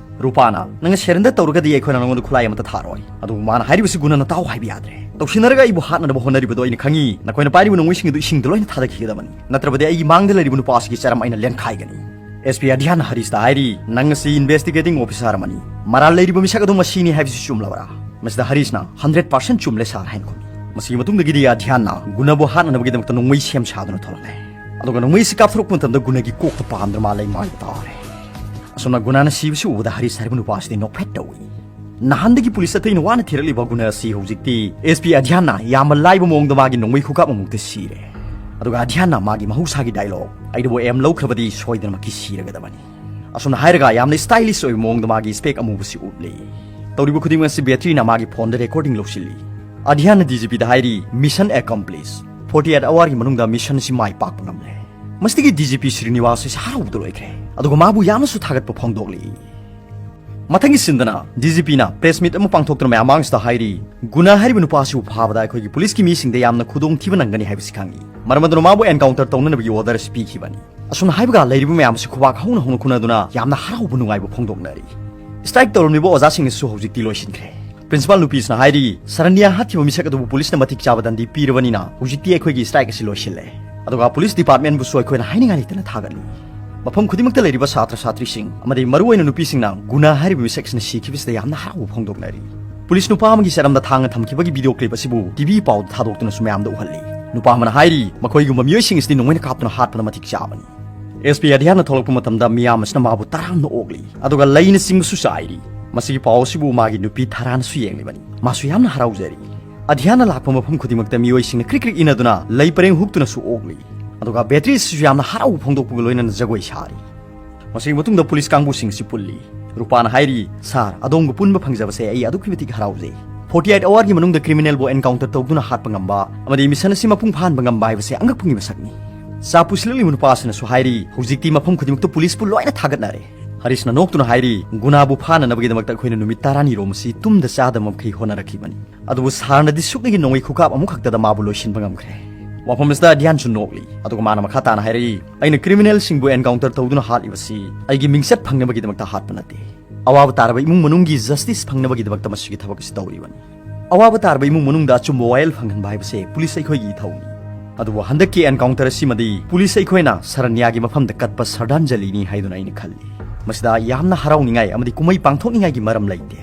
ꯔꯨꯄꯥꯅ, "ꯅꯪꯅ ꯁꯔꯦꯟꯗꯔ ꯇꯧꯔꯒꯗꯤ ꯑꯩꯈꯣꯏꯅ ꯅꯉꯣꯟꯗ ꯈꯨꯠꯂꯥꯏ ꯑꯃꯠꯇ ꯊꯥꯔꯣꯏ꯫" ꯑꯗꯨꯕꯨ ꯃꯥꯅ ꯍꯥꯏꯔꯤꯕꯁꯤ ꯒꯨꯅꯥꯅ ꯇꯥꯎ ꯍꯥꯏꯕ ꯌꯥꯗ꯭ꯔꯦ꯫ "ꯇꯧꯁꯤꯟꯅꯔꯒ ꯑꯩꯕꯨ ꯍꯥꯠꯅꯅꯕ ꯍꯣꯠꯅꯔꯤꯕꯗꯣ ꯑꯩꯅ ꯈꯪꯉꯤ꯫ ꯅꯈꯣꯏꯅ ꯄꯥꯏꯔꯤꯕ ꯅꯣꯡꯃꯩꯁꯤꯡ ꯑꯗꯨ ꯏꯁꯤꯡꯗ ꯂꯣꯏꯅ ꯊꯥꯗꯈꯤꯒꯗꯕꯅꯤ꯫ ꯅꯠꯇ꯭ꯔꯕꯗꯤ ꯑꯩꯒꯤ ꯃꯥꯡꯗ ꯂꯩꯔꯤꯕ ꯅꯨꯄꯥ ꯑꯁꯤꯒꯤ ꯆꯔꯝ ꯑꯩꯅ ꯂꯦꯟꯈꯥꯏꯒꯅꯤ꯫" ꯑꯦꯁ ꯄꯤ ꯑꯙ꯭ꯌꯥꯟꯅ ꯍꯔꯤꯁꯇ ꯍꯥꯏꯔꯤ, "ꯅꯪ ꯑꯁꯤ ꯏꯟꯚꯦꯁꯇꯤꯒꯦꯇꯤꯡ ꯑꯣꯐꯤꯁꯥꯔ ꯑꯃꯅꯤ꯫ ꯃꯔꯥꯜ ꯂꯩꯔꯤꯕ ꯃꯤꯁꯛ ꯑꯗꯨ ꯃꯁꯤꯅꯤ ꯍꯥꯏꯕꯁꯤ ꯆꯨꯝꯂꯕ꯭ꯔꯥ?" ꯃꯁꯤꯗ ꯍꯔꯤꯁꯅ, "ꯍꯟꯗ꯭ꯔꯦꯠ ꯄꯥꯔꯁꯦꯟ ꯆꯨꯝꯂꯦ ꯁꯥꯔ" ꯍꯥꯏꯅ ꯈꯨꯝꯃꯤ꯫ ꯃꯁꯤꯒꯤ ꯃꯇꯨꯡꯗꯒꯤꯗꯤ ꯑꯙ꯭ꯌꯥꯟꯅ ꯒꯨꯅꯥꯕꯨ ꯍꯥꯠꯅꯅꯕꯒꯤꯗꯃꯛꯇ ꯅꯣꯡꯃꯩ ꯁꯦꯝ ꯁꯥꯗꯨꯅ ꯊꯣꯛꯂꯛꯂꯦ꯫ ꯑꯗꯨꯒ ꯅꯣꯡꯃꯩ ꯑꯁꯤ ꯀꯥꯞꯊꯣꯔꯛꯄ ꯃꯇꯝꯗ ꯒꯨꯅꯥꯒꯤ ꯀꯣꯛꯇ ꯄꯥꯟꯗꯨꯅ ꯃꯥ ꯂꯩꯃꯥꯏꯗ ꯇꯥꯔꯦ꯫ ꯑꯁꯨꯝꯅ ꯒꯨꯅꯥꯅ ꯁꯤꯕꯁꯤ ꯎꯕꯗ ꯍꯔꯤꯁ ꯍꯥꯏꯔꯤꯕ ꯅꯨꯄꯥ ꯑꯁꯤꯗꯤ ꯅꯣꯛꯐꯦꯠ ꯇꯧꯏ꯫ ꯅꯍꯥꯟꯗꯒꯤ ꯄꯨꯂꯤꯁ ꯑꯇꯩꯅ ꯋꯥꯅ ꯊꯤꯔꯛꯂꯤꯕ ꯒꯨꯅꯥ ꯑꯁꯤ ꯍꯧꯖꯤꯛꯇꯤ ꯑꯦꯁ ꯄꯤ ꯑꯙ꯭ꯌꯥꯟꯅ ꯌꯥꯝꯅ ꯂꯥꯏꯕ ꯃꯑꯣꯡꯗ ꯃꯥꯒꯤ ꯅꯣꯡꯃꯩ ꯈꯨꯀꯥꯞ ꯑꯃꯃꯨꯛꯇ ꯁꯤꯔꯦ꯫ ꯑꯗꯨꯒ ꯑꯙ꯭ꯌꯥꯟꯅ ꯃꯥꯒꯤ ꯃꯍꯧꯁꯥꯒꯤ ꯗꯥꯏꯂꯣꯒ, "ꯑꯩꯅꯕꯨ ꯑꯦꯝ ꯂꯧꯈ꯭ꯔꯕꯗꯤ ꯁꯣꯏꯗꯅꯃꯛꯀꯤ ꯁꯤꯔꯒꯗꯕꯅꯤ꯫" ꯑꯁꯨꯝꯅ ꯍꯥꯏꯔꯒ ꯌꯥꯝꯅ ꯁ꯭ꯇꯥꯏꯂꯤꯁ ꯑꯣꯏꯕ ꯃꯑꯣꯡꯗ ꯃꯥꯒꯤ ꯁ꯭ꯄꯦꯛ ꯑꯃꯨꯕꯁꯤ ꯎꯞꯂꯤ꯫ ꯇꯧꯔꯤꯕ ꯈꯨꯗꯤꯡꯃꯛ ꯑꯁꯤ ꯕꯦꯇ꯭ꯔꯤꯅ ꯃꯥꯒꯤ ꯐꯣꯟꯗ ꯔꯦꯀꯣꯔꯗꯤꯡ ꯂꯧꯁꯤꯜꯂꯤ꯫ ꯑꯙ꯭ꯌꯥꯟꯅ ꯗꯤ ꯖꯤ ꯄꯤꯗ ꯍꯥꯏꯔꯤ, "ꯃꯤꯁꯟ ꯑꯦꯀꯝꯄ꯭ꯂꯤꯁ꯫ ꯐꯣꯔꯇꯤ ꯑꯦꯠ ꯑꯋꯥꯔꯒꯤ ꯃꯅꯨꯡꯗ ꯃꯤꯁꯟ ꯑꯁꯤ ꯃꯥꯏ ꯄꯥꯛꯄ ꯉꯝꯂꯦ꯫" ꯃꯁꯤꯗꯒꯤ ꯗꯤ ꯖꯤ ꯄꯤ ꯁ꯭ꯔꯤꯅꯤꯋꯥꯁ ꯑꯁꯤ ꯍꯔꯥꯎꯕꯗ ꯂꯣꯏꯈ꯭ꯔꯦ꯫ ꯑꯗꯨꯒ ꯃꯥꯕꯨ ꯌꯥꯝꯅꯁꯨ ꯊꯥꯒꯠꯄ ꯐꯣꯡꯗꯣꯛꯂꯤ꯫ ꯃꯊꯪꯒꯤ ꯁꯤꯟꯗꯅ ꯗꯤ ꯖꯤ ꯄꯤꯅ ꯄ꯭ꯔꯦꯁ ꯃꯤꯠ ꯑꯃ ꯄꯥꯡꯊꯣꯛꯇꯨꯅ ꯃꯌꯥꯝ ꯃꯥꯡꯁꯤꯗ ꯍꯥꯏꯔꯤ, ꯒꯨꯅꯥ ꯍꯥꯏꯔꯤꯕ ꯅꯨꯄꯥ ꯑꯁꯤꯕꯨ ꯐꯥꯕꯗ ꯑꯩꯈꯣꯏꯒꯤ ꯄꯨꯂꯤꯁꯀꯤ ꯃꯤꯁꯤꯡꯗ ꯌꯥꯝꯅ ꯈꯨꯗꯣꯡꯊꯤꯕ ꯅꯪꯒꯅꯤ ꯍꯥꯏꯕꯁꯤ ꯈꯪꯏ꯫ ꯃꯔꯝ ꯑꯗꯨꯅ ꯃꯥꯕꯨ ꯑꯦꯟꯀꯥꯎꯟꯇꯔ ꯇꯧꯅꯅꯕꯒꯤ ꯑꯣꯔꯗꯔ ꯑꯁꯤ ꯄꯤꯈꯤꯕꯅꯤ꯫ ꯑꯁꯨꯝꯅ ꯍꯥꯏꯕꯒ ꯂꯩꯔꯤꯕ ꯃꯌꯥꯝ ꯑꯁꯤ ꯈꯨꯕꯥꯛ ꯍꯧꯅ ꯍꯧꯅ ꯈꯨꯅꯗꯨꯅ ꯌꯥꯝꯅ ꯍꯔꯥꯎꯕ ꯅꯨꯡꯉꯥꯏꯕ ꯐꯣꯡꯗꯣꯛꯅꯔꯤ꯫ ꯁ꯭ꯇ꯭ꯔꯥꯏꯛ ꯇꯧꯔꯝꯂꯤꯕ ꯑꯣꯖꯥꯁꯤꯡ ꯑꯁꯤꯁꯨ ꯍꯧꯖꯤꯛꯇꯤ ꯂꯣꯏꯁꯤꯟꯈ꯭ꯔꯦ꯫ ꯄ꯭ꯔꯤꯟꯁꯤꯄꯥꯜ ꯅꯨꯄꯤꯁꯤꯅ ꯍꯥꯏꯔꯤ, ꯁꯔꯅꯤꯌꯥ ꯍꯥꯠꯈꯤꯕ ꯃꯤꯁꯛ ꯑꯗꯨꯕꯨ ꯄꯨꯂꯤꯁꯅ ꯃꯇꯤꯛ ꯆꯥꯕ ꯗꯟꯗꯤ ꯄꯤꯔꯕꯅꯤꯅ ꯍꯧꯖꯤꯛꯇꯤ ꯑꯩꯈꯣꯏꯒꯤ ꯁ꯭ꯇ꯭ꯔꯥꯏꯛ ꯑꯁꯤ ꯂꯣꯏꯁꯤꯜꯂꯦ꯫ ꯑꯗꯨꯒ ꯄꯨꯂꯤꯁ ꯗꯤꯄꯥꯔꯠꯃꯦꯟꯕꯨꯁꯨ ꯑꯩꯈꯣꯏꯅ ꯍꯥꯏꯅꯤꯡꯉꯥꯏ ꯂꯩꯇꯅ ꯊꯥꯒꯠꯂꯤ꯫ ꯃꯐꯝ ꯈꯨꯗꯤꯡꯃꯛꯇ ꯂꯩꯔꯤꯕ ꯁꯥꯇ꯭ꯔ ꯁꯥꯇ꯭ꯔꯤꯁꯤꯡ ꯑꯃꯗꯤ ꯃꯔꯨꯑꯣꯏꯅ ꯅꯨꯄꯤꯁꯤꯡꯅ ꯒꯨꯅꯥ ꯍꯥꯏꯔꯤꯕ ꯃꯤꯁꯛ ꯑꯁꯤꯅ ꯁꯤꯈꯤꯕꯁꯤꯗ ꯌꯥꯝꯅ ꯍꯔꯥꯎꯕ ꯐꯣꯡꯗꯣꯛꯅꯔꯤ꯫ ꯄꯨꯂꯤꯁ ꯅꯨꯄꯥ ꯑꯃꯒꯤ ꯆꯔꯝꯗ ꯊꯥꯡꯅ ꯊꯝꯈꯤꯕꯒꯤ ꯚꯤꯗꯤꯑꯣ ꯀ꯭ꯂꯤꯞ ꯑꯁꯤꯕꯨ ꯇꯤ ꯚꯤ ꯄꯥꯎꯗ ꯊꯥꯗꯣꯛꯇꯨꯅꯁꯨ ꯃꯌꯥꯝꯗ ꯎꯍꯜꯂꯤ꯫ ꯅꯨꯄꯥ ꯑꯃꯅ ꯍꯥꯏꯔꯤ, ꯃꯈꯣꯏꯒꯨꯝꯕ ꯃꯤꯑꯣꯏꯁꯤꯡ ꯑꯁꯤꯗꯤ ꯅꯣꯡꯃꯩꯅ ꯀꯥꯞꯇꯨꯅ ꯍꯥꯠꯄꯅ ꯃꯇꯤꯛ ꯆꯥꯕꯅꯤ꯫ ꯑꯦꯁ ꯄꯤ ꯑꯙ꯭ꯌꯥꯟꯅ ꯊꯣꯛꯂꯛꯄ ꯃꯇꯝꯗ ꯃꯤꯌꯥꯝ ꯑꯁꯤꯅ ꯃꯥꯕꯨ ꯇꯔꯥꯝꯅ ꯑꯣꯛꯂꯤ, ꯑꯗꯨꯒ ꯂꯩꯅꯆꯤꯡꯕꯁꯨ ꯆꯥꯏꯔꯤ꯫ ꯃꯁꯤꯒꯤ ꯄꯥꯎ ꯑꯁꯤꯕꯨ ꯃꯥꯒꯤ ꯅꯨꯄꯤ ꯊꯥꯔꯥꯅꯁꯨ ꯌꯦꯡꯂꯤꯕꯅꯤ꯫ ꯃꯥꯁꯨ ꯌꯥꯝꯅ ꯍꯔꯥꯎꯖꯔꯤ꯫ ꯑꯙ꯭ꯌꯥꯟꯅ ꯂꯥꯛꯄ ꯃꯐꯝ ꯈꯨꯗꯤꯡꯃꯛꯇ ꯃꯤꯑꯣꯏꯁꯤꯡꯅ ꯀ꯭ꯔꯤꯛ ꯀ꯭ꯔꯤꯛ ꯏꯟꯅꯗꯨꯅ ꯂꯩ ꯄꯔꯦꯡ ꯍꯨꯛꯇꯨꯅꯁꯨ ꯑꯣꯛꯂꯤ, ꯑꯗꯨꯒ ꯕꯦꯇ꯭ꯔꯤ ꯑꯁꯤꯁꯨ ꯌꯥꯝꯅ ꯍꯔꯥꯎꯕ ꯐꯣꯡꯗꯣꯛꯄꯒ ꯂꯣꯏꯅꯅ ꯖꯒꯣꯏ ꯁꯥꯔꯤ꯫ ꯃꯁꯤꯒꯤ ꯃꯇꯨꯡꯗ ꯄꯨꯂꯤꯁ ꯀꯥꯡꯕꯨꯁꯤꯡ ꯑꯁꯤ ꯄꯨꯜꯂꯤ꯫ ꯔꯨꯄꯥꯅ ꯍꯥꯏꯔꯤ, "ꯁꯥꯔ, ꯑꯗꯣꯝꯒ ꯄꯨꯟꯕ ꯐꯪꯖꯕꯁꯦ ꯑꯩ ꯑꯗꯨꯛꯀꯤ ꯃꯇꯤꯛ ꯍꯔꯥꯎꯖꯩ꯫ ꯐꯣꯔꯇꯤ ꯑꯩꯠ ꯑꯋꯥꯔꯒꯤ ꯃꯅꯨꯡꯗ ꯀ꯭ꯔꯤꯃꯤꯅꯦꯜꯕꯨ ꯑꯦꯟꯀꯥꯎꯟꯇꯔ ꯇꯧꯗꯨꯅ ꯍꯥꯠꯄ ꯉꯝꯕ ꯑꯃꯗꯤ ꯃꯤꯁꯟ ꯑꯁꯤ ꯃꯄꯨꯡ ꯐꯥꯍꯟꯕ ꯉꯝꯕ ꯍꯥꯏꯕꯁꯦ ꯑꯉꯛꯄꯒꯤ ꯃꯁꯛꯅꯤ꯫ ꯆꯥ ꯄꯨꯁꯤꯜꯂꯛꯂꯤꯕ ꯅꯨꯄꯥ ꯑꯁꯤꯅꯁꯨ ꯍꯥꯏꯔꯤ, ꯍꯧꯖꯤꯛꯇꯤ ꯃꯐꯝ ꯈꯨꯗꯤꯡꯃꯛꯇ ꯄꯨꯂꯤꯁꯄꯨ ꯂꯣꯏꯅ ꯊꯥꯒꯠꯅꯔꯦ"꯫ ꯍꯔꯤꯁꯅ ꯅꯣꯛꯇꯨꯅ ꯍꯥꯏꯔꯤ, "ꯒꯨꯅꯥꯕꯨ ꯐꯥꯅꯅꯕꯒꯤꯗꯃꯛꯇ ꯑꯩꯈꯣꯏꯅ ꯅꯨꯃꯤꯠ ꯇꯔꯥꯅꯤꯔꯣꯝ ꯑꯁꯤ ꯇꯨꯝꯗ ꯆꯥꯗꯕ ꯃꯈꯩ ꯍꯣꯠꯅꯔꯛꯈꯤꯕꯅꯤ꯫ ꯑꯗꯨꯕꯨ ꯁꯥꯔꯅꯗꯤ ꯁꯨꯞꯅꯒꯤ ꯅꯣꯡꯃꯩ ꯈꯨꯀꯥꯞ ꯑꯃꯈꯛꯇꯗ ꯃꯥꯕꯨ ꯂꯣꯏꯁꯤꯟꯕ ꯉꯝꯈ꯭ꯔꯦ"꯫ ꯋꯥꯐꯝ ꯑꯁꯤꯗ ꯙ꯭ꯌꯥꯟꯁꯨ ꯅꯣꯛꯂꯤ, ꯑꯗꯨꯒ ꯃꯥꯅ ꯃꯈꯥ ꯇꯥꯅ ꯍꯥꯏꯔꯛꯏ, "ꯑꯩꯅ ꯀ꯭ꯔꯤꯃꯤꯅꯦꯜꯁꯤꯡꯕꯨ ꯑꯦꯟꯀꯥꯎꯟꯇꯔ ꯇꯧꯗꯨꯅ ꯍꯥꯠꯂꯤꯕꯁꯤ ꯑꯩꯒꯤ ꯃꯤꯡꯆꯠ ꯐꯪꯅꯕꯒꯤꯗꯃꯛꯇ ꯍꯥꯠꯄ ꯅꯠꯇꯦ꯫ ꯑꯋꯥꯕ ꯇꯥꯔꯕ ꯏꯃꯨꯡ ꯃꯅꯨꯡꯒꯤ ꯖꯁꯇꯤꯁ ꯐꯪꯅꯕꯒꯤꯗꯃꯛꯇ ꯃꯁꯤꯒꯤ ꯊꯕꯛ ꯑꯁꯤ ꯇꯧꯔꯤꯕꯅꯤ꯫ ꯑꯋꯥꯕ ꯇꯥꯔꯕ ꯏꯃꯨꯡ ꯃꯅꯨꯡꯗ ꯑꯆꯨꯝꯕ ꯋꯥꯌꯦꯜ ꯐꯪꯍꯟꯕ ꯍꯥꯏꯕꯁꯦ ꯄꯨꯂꯤꯁ ꯑꯩꯈꯣꯏꯒꯤ ꯏꯊꯧꯅꯤ꯫ ꯑꯗꯨꯕꯨ ꯍꯟꯗꯛꯀꯤ ꯑꯦꯟꯀꯥꯎꯟꯇꯔ ꯑꯁꯤꯃꯗꯤ ꯄꯨꯂꯤꯁ ꯑꯩꯈꯣꯏꯅ ꯁꯔꯅ꯭ꯌꯥꯒꯤ ꯃꯐꯝꯗ ꯀꯠꯄ ꯁꯔꯗꯥꯟꯖꯂꯤꯅꯤ ꯍꯥꯏꯗꯨꯅ ꯑꯩꯅ ꯈꯜꯂꯤ꯫ ꯃꯁꯤꯗ ꯌꯥꯝꯅ ꯍꯔꯥꯎꯅꯤꯡꯉꯥꯏ ꯑꯃꯗꯤ ꯀꯨꯝꯍꯩ ꯄꯥꯡꯊꯣꯛꯅꯤꯡꯉꯥꯏꯒꯤ ꯃꯔꯝ ꯂꯩꯇꯦ"꯫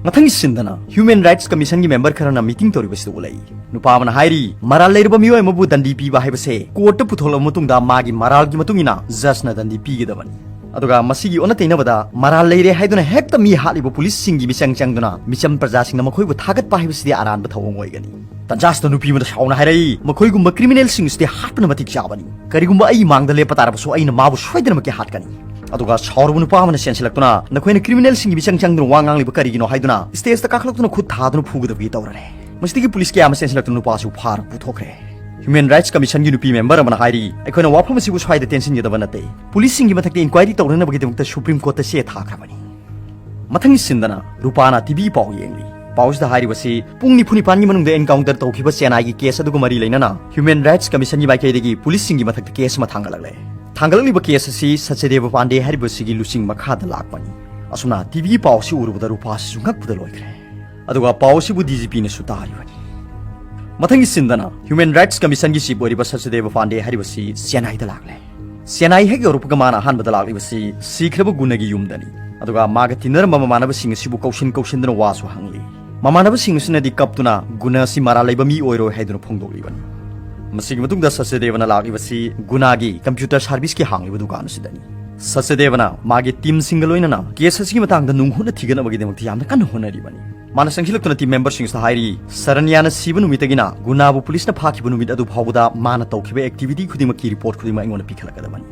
ꯃꯊꯪꯒꯤ ꯁꯤꯟꯗꯅ ꯍ꯭ꯌꯨꯃꯦꯟ ꯔꯥꯏꯠꯁ ꯀꯃꯤꯁꯟꯒꯤ ꯃꯦꯝꯕꯔ ꯈꯔꯅ ꯃꯤꯇꯤꯡ ꯇꯧꯔꯤꯕꯁꯤꯗ ꯎꯠꯂꯛꯏ꯫ ꯅꯨꯄꯥ ꯑꯃꯅ ꯍꯥꯏꯔꯤ, ꯃꯔꯥꯜ ꯂꯩꯔꯕ ꯃꯤꯑꯣꯏ ꯑꯃꯕꯨ ꯗꯟꯗꯤ ꯄꯤꯕ ꯍꯥꯏꯕꯁꯦ ꯀꯣꯔꯠꯇ ꯄꯨꯊꯣꯛꯂꯕ ꯃꯇꯨꯡꯗ ꯃꯥꯒꯤ ꯃꯔꯥꯜꯒꯤ ꯃꯇꯨꯡ ꯏꯟꯅ ꯖꯖꯅ ꯗꯟꯗꯤ ꯄꯤꯒꯗꯕꯅꯤ꯫ ꯑꯗꯨꯒ ꯃꯁꯤꯒꯤ ꯑꯣꯟꯅ ꯇꯩꯅꯕꯗ ꯃꯔꯥꯜ ꯂꯩꯔꯦ ꯍꯥꯏꯗꯨꯅ ꯍꯦꯛꯇ ꯃꯤ ꯍꯥꯠꯂꯤꯕ ꯄꯨꯂꯤꯁꯁꯤꯡꯒꯤ ꯃꯤꯆꯪ ꯆꯪꯗꯨꯅ ꯃꯤꯆꯝ ꯄ꯭ꯔꯖꯥꯁꯤꯡꯅ ꯃꯈꯣꯏꯕꯨ ꯊꯥꯒꯠꯄ ꯍꯥꯏꯕꯁꯤꯗꯤ ꯑꯔꯥꯟꯕ ꯊꯧꯑꯣꯡ ꯑꯣꯏꯒꯅꯤ꯫ ꯇꯟꯖꯥꯁꯤꯗ ꯅꯨꯄꯤ ꯑꯃꯗ ꯁꯥꯎꯅ ꯍꯥꯏꯔꯛꯏ, "ꯃꯈꯣꯏꯒꯨꯝꯕ ꯀ꯭ꯔꯤꯃꯤꯅꯦꯜꯁꯤꯡ ꯑꯁꯤꯗꯤ ꯍꯥꯠꯄꯅ ꯃꯇꯤꯛ ꯆꯥꯕꯅꯤ꯫ ꯀꯔꯤꯒꯨꯝꯕ ꯑꯩ ꯃꯥꯡꯗ ꯂꯦꯞꯄ ꯇꯥꯔꯕꯁꯨ ꯑꯩꯅ ꯃꯥꯕꯨ ꯁꯣꯏꯗꯅꯃꯛꯀꯤ ꯍꯥꯠꯀꯅꯤ"꯫ ꯑꯗꯨꯒ ꯁꯥꯎꯔꯕ ꯅꯨꯄꯥ ꯑꯃꯅ ꯆꯦꯟꯁꯤꯜꯂꯛꯇꯨꯅ, "ꯅꯈꯣꯏꯅ ꯀ꯭ꯔꯤꯃꯤꯅꯦꯜꯁꯤꯡꯒꯤ ꯃꯤꯆꯪ ꯆꯪꯗꯨꯅ ꯋꯥ ꯉꯥꯡꯂꯤꯕ ꯀꯔꯤꯒꯤꯅꯣ?" ꯍꯥꯏꯗꯨꯅ ꯁ꯭ꯇꯦꯖꯇ ꯀꯥꯈꯠꯂꯛꯇꯨꯅ ꯈꯨꯠ ꯊꯥꯗꯨꯅ ꯐꯨꯒꯗꯕꯒꯤ ꯇꯧꯔꯔꯦ꯫ ꯃꯁꯤꯗꯒꯤ ꯄꯨꯂꯤꯁ ꯀꯌꯥ ꯑꯃ ꯆꯦꯟꯁꯤꯜꯂꯛꯇꯨꯅ ꯅꯨꯄꯥ ꯑꯁꯤꯕꯨ ꯐꯥꯔꯒ ꯄꯨꯊꯣꯛꯈ꯭ꯔꯦ꯫ ꯍ꯭ꯌꯨꯃꯦꯟ ꯔꯥꯏꯠꯁ ꯀꯃꯤꯁꯟꯒꯤ ꯅꯨꯄꯤ ꯃꯦꯝꯕꯔ ꯑꯃꯅ ꯍꯥꯏꯔꯤ, "ꯑꯩꯈꯣꯏꯅ ꯋꯥꯐꯝ ꯑꯁꯤꯕꯨ ꯁ꯭ꯋꯥꯏꯗ ꯇꯦꯟꯁꯤꯟꯒꯗꯕ ꯅꯠꯇꯦ꯫ ꯄꯨꯂꯤꯁꯁꯤꯡꯒꯤ ꯃꯊꯛꯇ ꯏꯟꯀ꯭ꯋꯥꯏꯔꯤ ꯇꯧꯅꯅꯕꯒꯤꯗꯃꯛꯇ ꯁꯨꯄ꯭ꯔꯤꯝ ꯀꯣꯔꯠꯇ ꯆꯦ ꯊꯥꯈ꯭ꯔꯕꯅꯤ"꯫ ꯃꯊꯪꯒꯤ ꯁꯤꯟꯗꯅ ꯔꯨꯄꯥꯅ ꯇꯤꯚꯤ ꯄꯥꯎ ꯌꯦꯡꯂꯤ꯫ ꯄꯥꯎꯁꯤꯗ ꯍꯥꯏꯔꯤꯕꯁꯤ ꯄꯨꯡ ꯅꯤꯐꯨ ꯅꯤꯄꯥꯟꯒꯤ ꯃꯅꯨꯡꯗ ꯑꯦꯟꯀꯥꯎꯟꯇꯔ ꯇꯧꯈꯤꯕ ꯆꯦꯟꯅꯥꯏꯒꯤ ꯀꯦꯁ ꯑꯗꯨꯒ ꯃꯔꯤ ꯂꯩꯅꯅ ꯍ꯭ꯌꯨꯃꯦꯟ ꯔꯥꯏꯠꯁ ꯀꯃꯤꯁꯟꯒꯤ ꯃꯥꯏꯀꯩꯗꯒꯤ ꯄꯨꯂꯤꯁꯁꯤꯡꯒꯤ ꯃꯊꯛꯇ ꯀꯦꯁ ꯑꯃ ꯊꯥꯡꯒꯠꯂꯛꯂꯦ꯫ ꯊꯥꯡꯒꯠꯂꯛꯂꯤꯕ ꯀꯦꯁ ꯑꯁꯤ ꯁꯆꯗꯦꯕ ꯄꯥꯟꯗꯦ ꯍꯥꯏꯔꯤꯕꯁꯤꯒꯤ ꯂꯨꯆꯤꯡ ꯃꯈꯥꯗ ꯂꯥꯛꯄꯅꯤ꯫ ꯑꯁꯨꯝꯅ ꯇꯤꯚꯤ ꯄꯥꯎ ꯑꯁꯤ ꯎꯔꯨꯕꯗ ꯔꯨꯄꯥꯁꯤꯁꯨ ꯉꯛꯄꯗ ꯂꯣꯏꯈ꯭ꯔꯦ꯫ ꯑꯗꯨꯒ ꯄꯥꯎ ꯑꯁꯤꯕꯨ ꯗꯤ ꯖꯤ ꯄꯤꯅꯁꯨ ꯇꯥꯔꯤꯕꯅꯤ꯫ ꯃꯊꯪꯒꯤ ꯁꯤꯟꯗꯅ ꯍ꯭ꯌꯨꯃꯦꯟ ꯔꯥꯏꯠꯁ ꯀꯃꯤꯁꯟꯒꯤ ꯆꯤꯐ ꯑꯣꯏꯔꯤꯕ ꯁꯆꯗꯦꯕ ꯄꯥꯟꯗꯦ ꯍꯥꯏꯔꯤꯕꯁꯤ ꯆꯦꯟꯅꯥꯏꯗ ꯂꯥꯛꯂꯦ꯫ ꯆꯦꯟꯅꯥꯏ ꯍꯦꯛ ꯌꯧꯔꯛꯄꯒ ꯃꯥꯅ ꯑꯍꯥꯟꯕꯗ ꯂꯥꯛꯂꯤꯕꯁꯤ ꯁꯤꯈ꯭ꯔꯕ ꯒꯨꯅꯒꯤ ꯌꯨꯝꯗꯅꯤ꯫ ꯑꯗꯨꯒ ꯃꯥꯒ ꯇꯤꯟꯅꯔꯝꯕ ꯃꯃꯥꯟꯅꯕꯁꯤꯡ ꯑꯁꯤꯕꯨ ꯀꯧꯁꯤꯟ ꯀꯧꯁꯤꯟꯗꯨꯅ ꯋꯥꯁꯨ ꯍꯪꯂꯤ꯫ ꯃꯃꯥꯟꯅꯕꯁꯤꯡ ꯑꯁꯤꯅꯗꯤ ꯀꯞꯇꯨꯅ ꯒꯨꯅ ꯑꯁꯤ ꯃꯔꯥꯜ ꯂꯩꯕ ꯃꯤ ꯑꯣꯏꯔꯣꯏ ꯍꯥꯏꯗꯨꯅ ꯐꯣꯡꯗꯣꯛꯂꯤꯕꯅꯤ꯫ ꯃꯁꯤꯒꯤ ꯃꯇꯨꯡꯗ ꯁꯆꯗꯦꯕꯅ ꯂꯥꯛꯂꯤꯕꯁꯤ ꯒꯨꯅꯥꯒꯤ ꯀꯝꯄ꯭ꯌꯨꯇꯔ ꯁꯥꯔꯚꯤꯁꯀꯤ ꯍꯥꯡꯂꯤꯕ ꯗꯨꯀꯥꯟ ꯑꯁꯤꯗꯅꯤ꯫ ꯁꯆꯗꯦꯕꯅ ꯃꯥꯒꯤ ꯇꯤꯝꯁꯤꯡꯒ ꯂꯣꯏꯅꯅ ꯀꯦꯁ ꯑꯁꯤꯒꯤ ꯃꯇꯥꯡꯗ ꯅꯨꯡ ꯍꯨꯠꯅ ꯊꯤꯒꯠꯅꯕꯒꯤꯗꯃꯛꯇ ꯌꯥꯝꯅ ꯀꯟꯅ ꯍꯣꯠꯅꯔꯤꯕꯅꯤ꯫ ꯃꯥꯅ ꯆꯪꯁꯤꯜꯂꯛꯇꯨꯅ ꯇꯤꯝ ꯃꯦꯝꯕꯔꯁꯤꯡꯁꯤꯗ ꯍꯥꯏꯔꯤ, "ꯁꯔꯟꯌꯥꯅ ꯁꯤꯕ ꯅꯨꯃꯤꯠꯇꯒꯤꯅ ꯒꯨꯅꯥꯕꯨ ꯄꯨꯂꯤꯁꯅ ꯐꯥꯈꯤꯕ ꯅꯨꯃꯤꯠ ꯑꯗꯨ ꯐꯥꯎꯕꯗ ꯃꯥꯅ ꯇꯧꯈꯤꯕ ꯑꯦꯛꯇꯤꯚꯤꯇꯤ ꯈꯨꯗꯤꯡꯃꯛꯀꯤ ꯔꯤꯄꯣꯔꯠ ꯈꯨꯗꯤꯡꯃꯛ ꯑꯩꯉꯣꯟꯗ ꯄꯤꯈꯠꯂꯛꯀꯗꯕꯅꯤ꯫"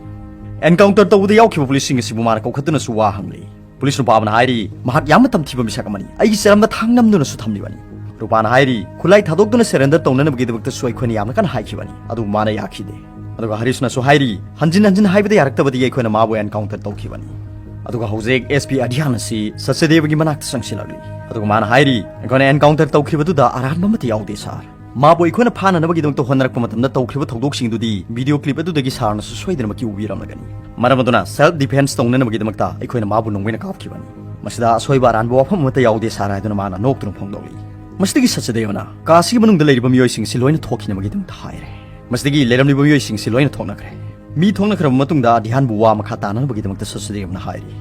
ꯑꯦꯟꯀꯥꯎꯟꯇꯔ ꯇꯧꯕꯗ ꯌꯥꯎꯈꯤꯕ ꯄꯨꯂꯤꯁꯁꯤꯡ ꯑꯁꯤꯕꯨ ꯃꯥꯅ ꯀꯧꯈꯠꯇꯨꯅꯁꯨ ꯋꯥ ꯍꯪꯂꯤ꯫ ꯄꯨꯂꯤꯁ ꯅꯨꯄꯥ ꯑꯃꯅ ꯍꯥꯏꯔꯤ, "ꯃꯍꯥꯛ ꯌꯥꯝꯅ ꯇꯝꯊꯤꯕ ꯃꯤꯁꯛ ꯑꯃꯅꯤ꯫ ꯑꯩꯒꯤ ꯆꯔꯝꯗ ꯊꯥꯡ ꯅꯝꯗꯨꯅꯁꯨ ꯊꯝꯂꯤꯕꯅꯤ꯫" ꯔꯨꯄꯥꯅ ꯍꯥꯏꯔꯤ, "ꯈꯨꯠꯂꯥꯏ ꯊꯥꯗꯣꯛꯇꯨꯅ ꯁꯔꯦꯟꯗꯔ ꯇꯧꯅꯅꯕꯒꯤꯗꯃꯛꯇꯁꯨ ꯑꯩꯈꯣꯏꯅ ꯌꯥꯝꯅ ꯀꯟꯅ ꯍꯥꯏꯈꯤꯕꯅꯤ, ꯑꯗꯨꯕꯨ ꯃꯥꯅ ꯌꯥꯈꯤꯗꯦ꯫" ꯑꯗꯨꯒ ꯍꯔꯤꯁꯅꯁꯨ ꯍꯥꯏꯔꯤ, "ꯍꯟꯖꯤꯟ ꯍꯟꯖꯤꯟ ꯍꯥꯏꯕꯗ ꯌꯥꯔꯛꯇꯕꯗꯒꯤ ꯑꯩꯈꯣꯏꯅ ꯃꯥꯕꯨ ꯑꯦꯟꯀꯥꯎꯟꯇꯔ ꯇꯧꯈꯤꯕꯅꯤ꯫" ꯑꯗꯨꯒ ꯍꯧꯖꯤꯛ ꯑꯦꯁ ꯄꯤ ꯑꯙ꯭ꯌꯥꯟ ꯑꯁꯤ ꯁꯆꯗꯦꯕꯒꯤ ꯃꯅꯥꯛꯇ ꯆꯪꯁꯤꯜꯂꯛꯂꯤ꯫ ꯑꯗꯨꯒ ꯃꯥꯅ ꯍꯥꯏꯔꯤ, "ꯑꯩꯈꯣꯏꯅ ꯑꯦꯟꯀꯥꯎꯟꯇꯔ ꯇꯧꯈꯤꯕꯗꯨꯗ ꯑꯔꯥꯟꯕ ꯑꯃꯠꯇ ꯌꯥꯎꯗꯦ, ꯁꯥꯔ꯫ ꯃꯥꯕꯨ ꯑꯩꯈꯣꯏꯅ ꯐꯥꯅꯅꯕꯒꯤꯗꯃꯛꯇ ꯍꯣꯠꯅꯔꯛꯄ ꯃꯇꯝꯗ ꯇꯧꯈ꯭ꯔꯤꯕ ꯊꯧꯗꯣꯛꯁꯤꯡꯗꯨꯗꯤ ꯚꯤꯗꯤꯑꯣ ꯀ꯭ꯂꯤꯞ ꯑꯗꯨꯗꯒꯤ ꯁꯥꯔꯅꯁꯨ ꯁꯣꯏꯗꯅꯃꯛꯀꯤ ꯎꯕꯤꯔꯝꯂꯒꯅꯤ꯫ ꯃꯔꯝ ꯑꯗꯨꯅ ꯁꯦꯜꯐ ꯗꯤꯐꯦꯟꯁ ꯇꯧꯅꯅꯕꯒꯤꯗꯃꯛꯇ ꯑꯩꯈꯣꯏꯅ ꯃꯥꯕꯨ ꯅꯣꯡꯃꯩꯅ ꯀꯥꯞꯈꯤꯕꯅꯤ꯫ ꯃꯁꯤꯗ ꯑꯁꯣꯏꯕ ꯑꯔꯥꯟꯕ ꯋꯥꯐꯝ ꯑꯃꯠꯇ ꯌꯥꯎꯗꯦ, ꯁꯥꯔ" ꯍꯥꯏꯗꯨꯅ ꯃꯥꯅ ꯅꯣꯛꯇꯨꯅ ꯐꯣꯡꯗꯣꯛꯂꯤ꯫ ꯃꯁꯤꯗꯒꯤ ꯁꯆꯗꯦꯕꯅ ꯀꯥ ꯑꯁꯤꯒꯤ ꯃꯅꯨꯡꯗ ꯂꯩꯔꯤꯕ ꯃꯤꯑꯣꯏꯁꯤꯡ ꯑꯁꯤ ꯂꯣꯏꯅ ꯊꯣꯛꯈꯤꯅꯕꯒꯤꯗꯃꯛꯇ ꯍꯥꯏꯔꯦ꯫ ꯃꯁꯤꯗꯒꯤ ꯂꯩꯔꯝꯂꯤꯕ ꯃꯤꯑꯣꯏꯁꯤꯡ ꯑꯁꯤ ꯂꯣꯏꯅ ꯊꯣꯛꯅꯈ꯭ꯔꯦ꯫ ꯃꯤ ꯊꯣꯛꯅꯈ꯭ꯔꯕ ꯃꯇꯨꯡꯗ ꯑꯙ꯭ꯌꯥꯟꯕꯨ ꯋꯥ ꯃꯈꯥ ꯇꯥꯅꯅꯕꯒꯤꯗꯃꯛꯇ ꯁꯆꯗꯦꯕꯅ ꯍꯥꯏꯔꯤ꯫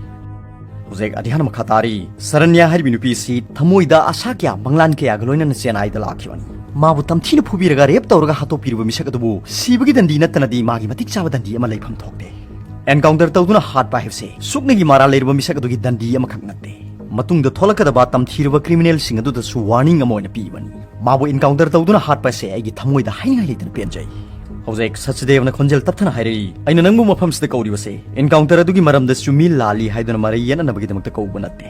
ꯍꯧꯖꯤꯛ ꯑꯙ꯭ꯌꯥꯟ ꯃꯈꯥ ꯇꯥꯔꯤ꯫ ꯁꯔꯟꯌꯥ ꯍꯥꯏꯔꯤꯕꯤ ꯅꯨꯄꯤ ꯑꯁꯤ ꯊꯃꯣꯏꯗ ꯑꯁꯥ ꯀꯌꯥ, ꯃꯪꯂꯥꯟ ꯀꯌꯥꯒ ꯂꯣꯏꯅꯅ ꯆꯦꯟꯅꯥꯏꯗ ꯂꯥꯛꯈꯤꯕꯅꯤ꯫ ꯃꯥꯕꯨ ꯇꯝꯊꯤꯅ ꯐꯨꯕꯤꯔꯒ ꯔꯦꯞ ꯇꯧꯔꯒ ꯍꯥꯠꯇꯣꯛꯄꯤꯔꯕ ꯃꯤꯁꯛ ꯑꯗꯨꯕꯨ ꯁꯤꯕꯒꯤ ꯗꯟꯗꯤ ꯅꯠꯇꯅꯗꯤ ꯃꯥꯒꯤ ꯃꯇꯤꯛ ꯆꯥꯕ ꯗꯟꯗꯤ ꯑꯃ ꯂꯩꯐꯝ ꯊꯣꯛꯇꯦ꯫ ꯑꯦꯟꯀꯥꯎꯟꯇꯔ ꯇꯧꯗꯨꯅ ꯍꯥꯠꯄ ꯍꯥꯏꯕꯁꯦ ꯁꯨꯞꯅꯒꯤ ꯃꯔꯥꯜ ꯂꯩꯔꯕ ꯃꯤꯁꯛ ꯑꯗꯨꯒꯤ ꯗꯟꯗꯤ ꯑꯃꯈꯛ ꯅꯠꯇꯦ꯫ ꯃꯇꯨꯡꯗ ꯊꯣꯛꯂꯛꯀꯗꯕ ꯇꯝꯊꯤꯔꯕ ꯀ꯭ꯔꯤꯃꯤꯅꯦꯜꯁꯤꯡ ꯑꯗꯨꯗꯁꯨ ꯋꯥꯔꯅꯤꯡ ꯑꯃ ꯑꯣꯏꯅ ꯄꯤꯕꯅꯤ꯫ ꯃꯥꯕꯨ ꯏꯟꯀꯥꯎꯟꯇꯔ ꯇꯧꯗꯨꯅ ꯍꯥꯠꯄ ꯑꯁꯦ ꯑꯩꯒꯤ ꯊꯃꯣꯏꯗ ꯍꯥꯏꯅꯤꯡꯉꯥꯏ ꯂꯩꯇꯅ ꯄꯦꯟꯖꯩ꯫ ꯍꯧꯖꯤꯛ ꯁꯆꯗꯦꯕꯅ ꯈꯣꯟꯖꯦꯜ ꯇꯞꯊꯅ ꯍꯥꯏꯔꯛꯏ, "ꯑꯩꯅ ꯅꯪꯕꯨ ꯃꯐꯝꯁꯤꯗ ꯀꯧꯔꯤꯕꯁꯦ ꯏꯟꯀꯥꯎꯟꯇꯔ ꯑꯗꯨꯒꯤ ꯃꯔꯝꯗ ꯆꯨꯝꯃꯤ ꯂꯥꯜꯂꯤ ꯍꯥꯏꯗꯨꯅ ꯃꯔꯩ ꯌꯦꯠꯅꯅꯕꯒꯤꯗꯃꯛꯇ ꯀꯧꯕ ꯅꯠꯇꯦ꯫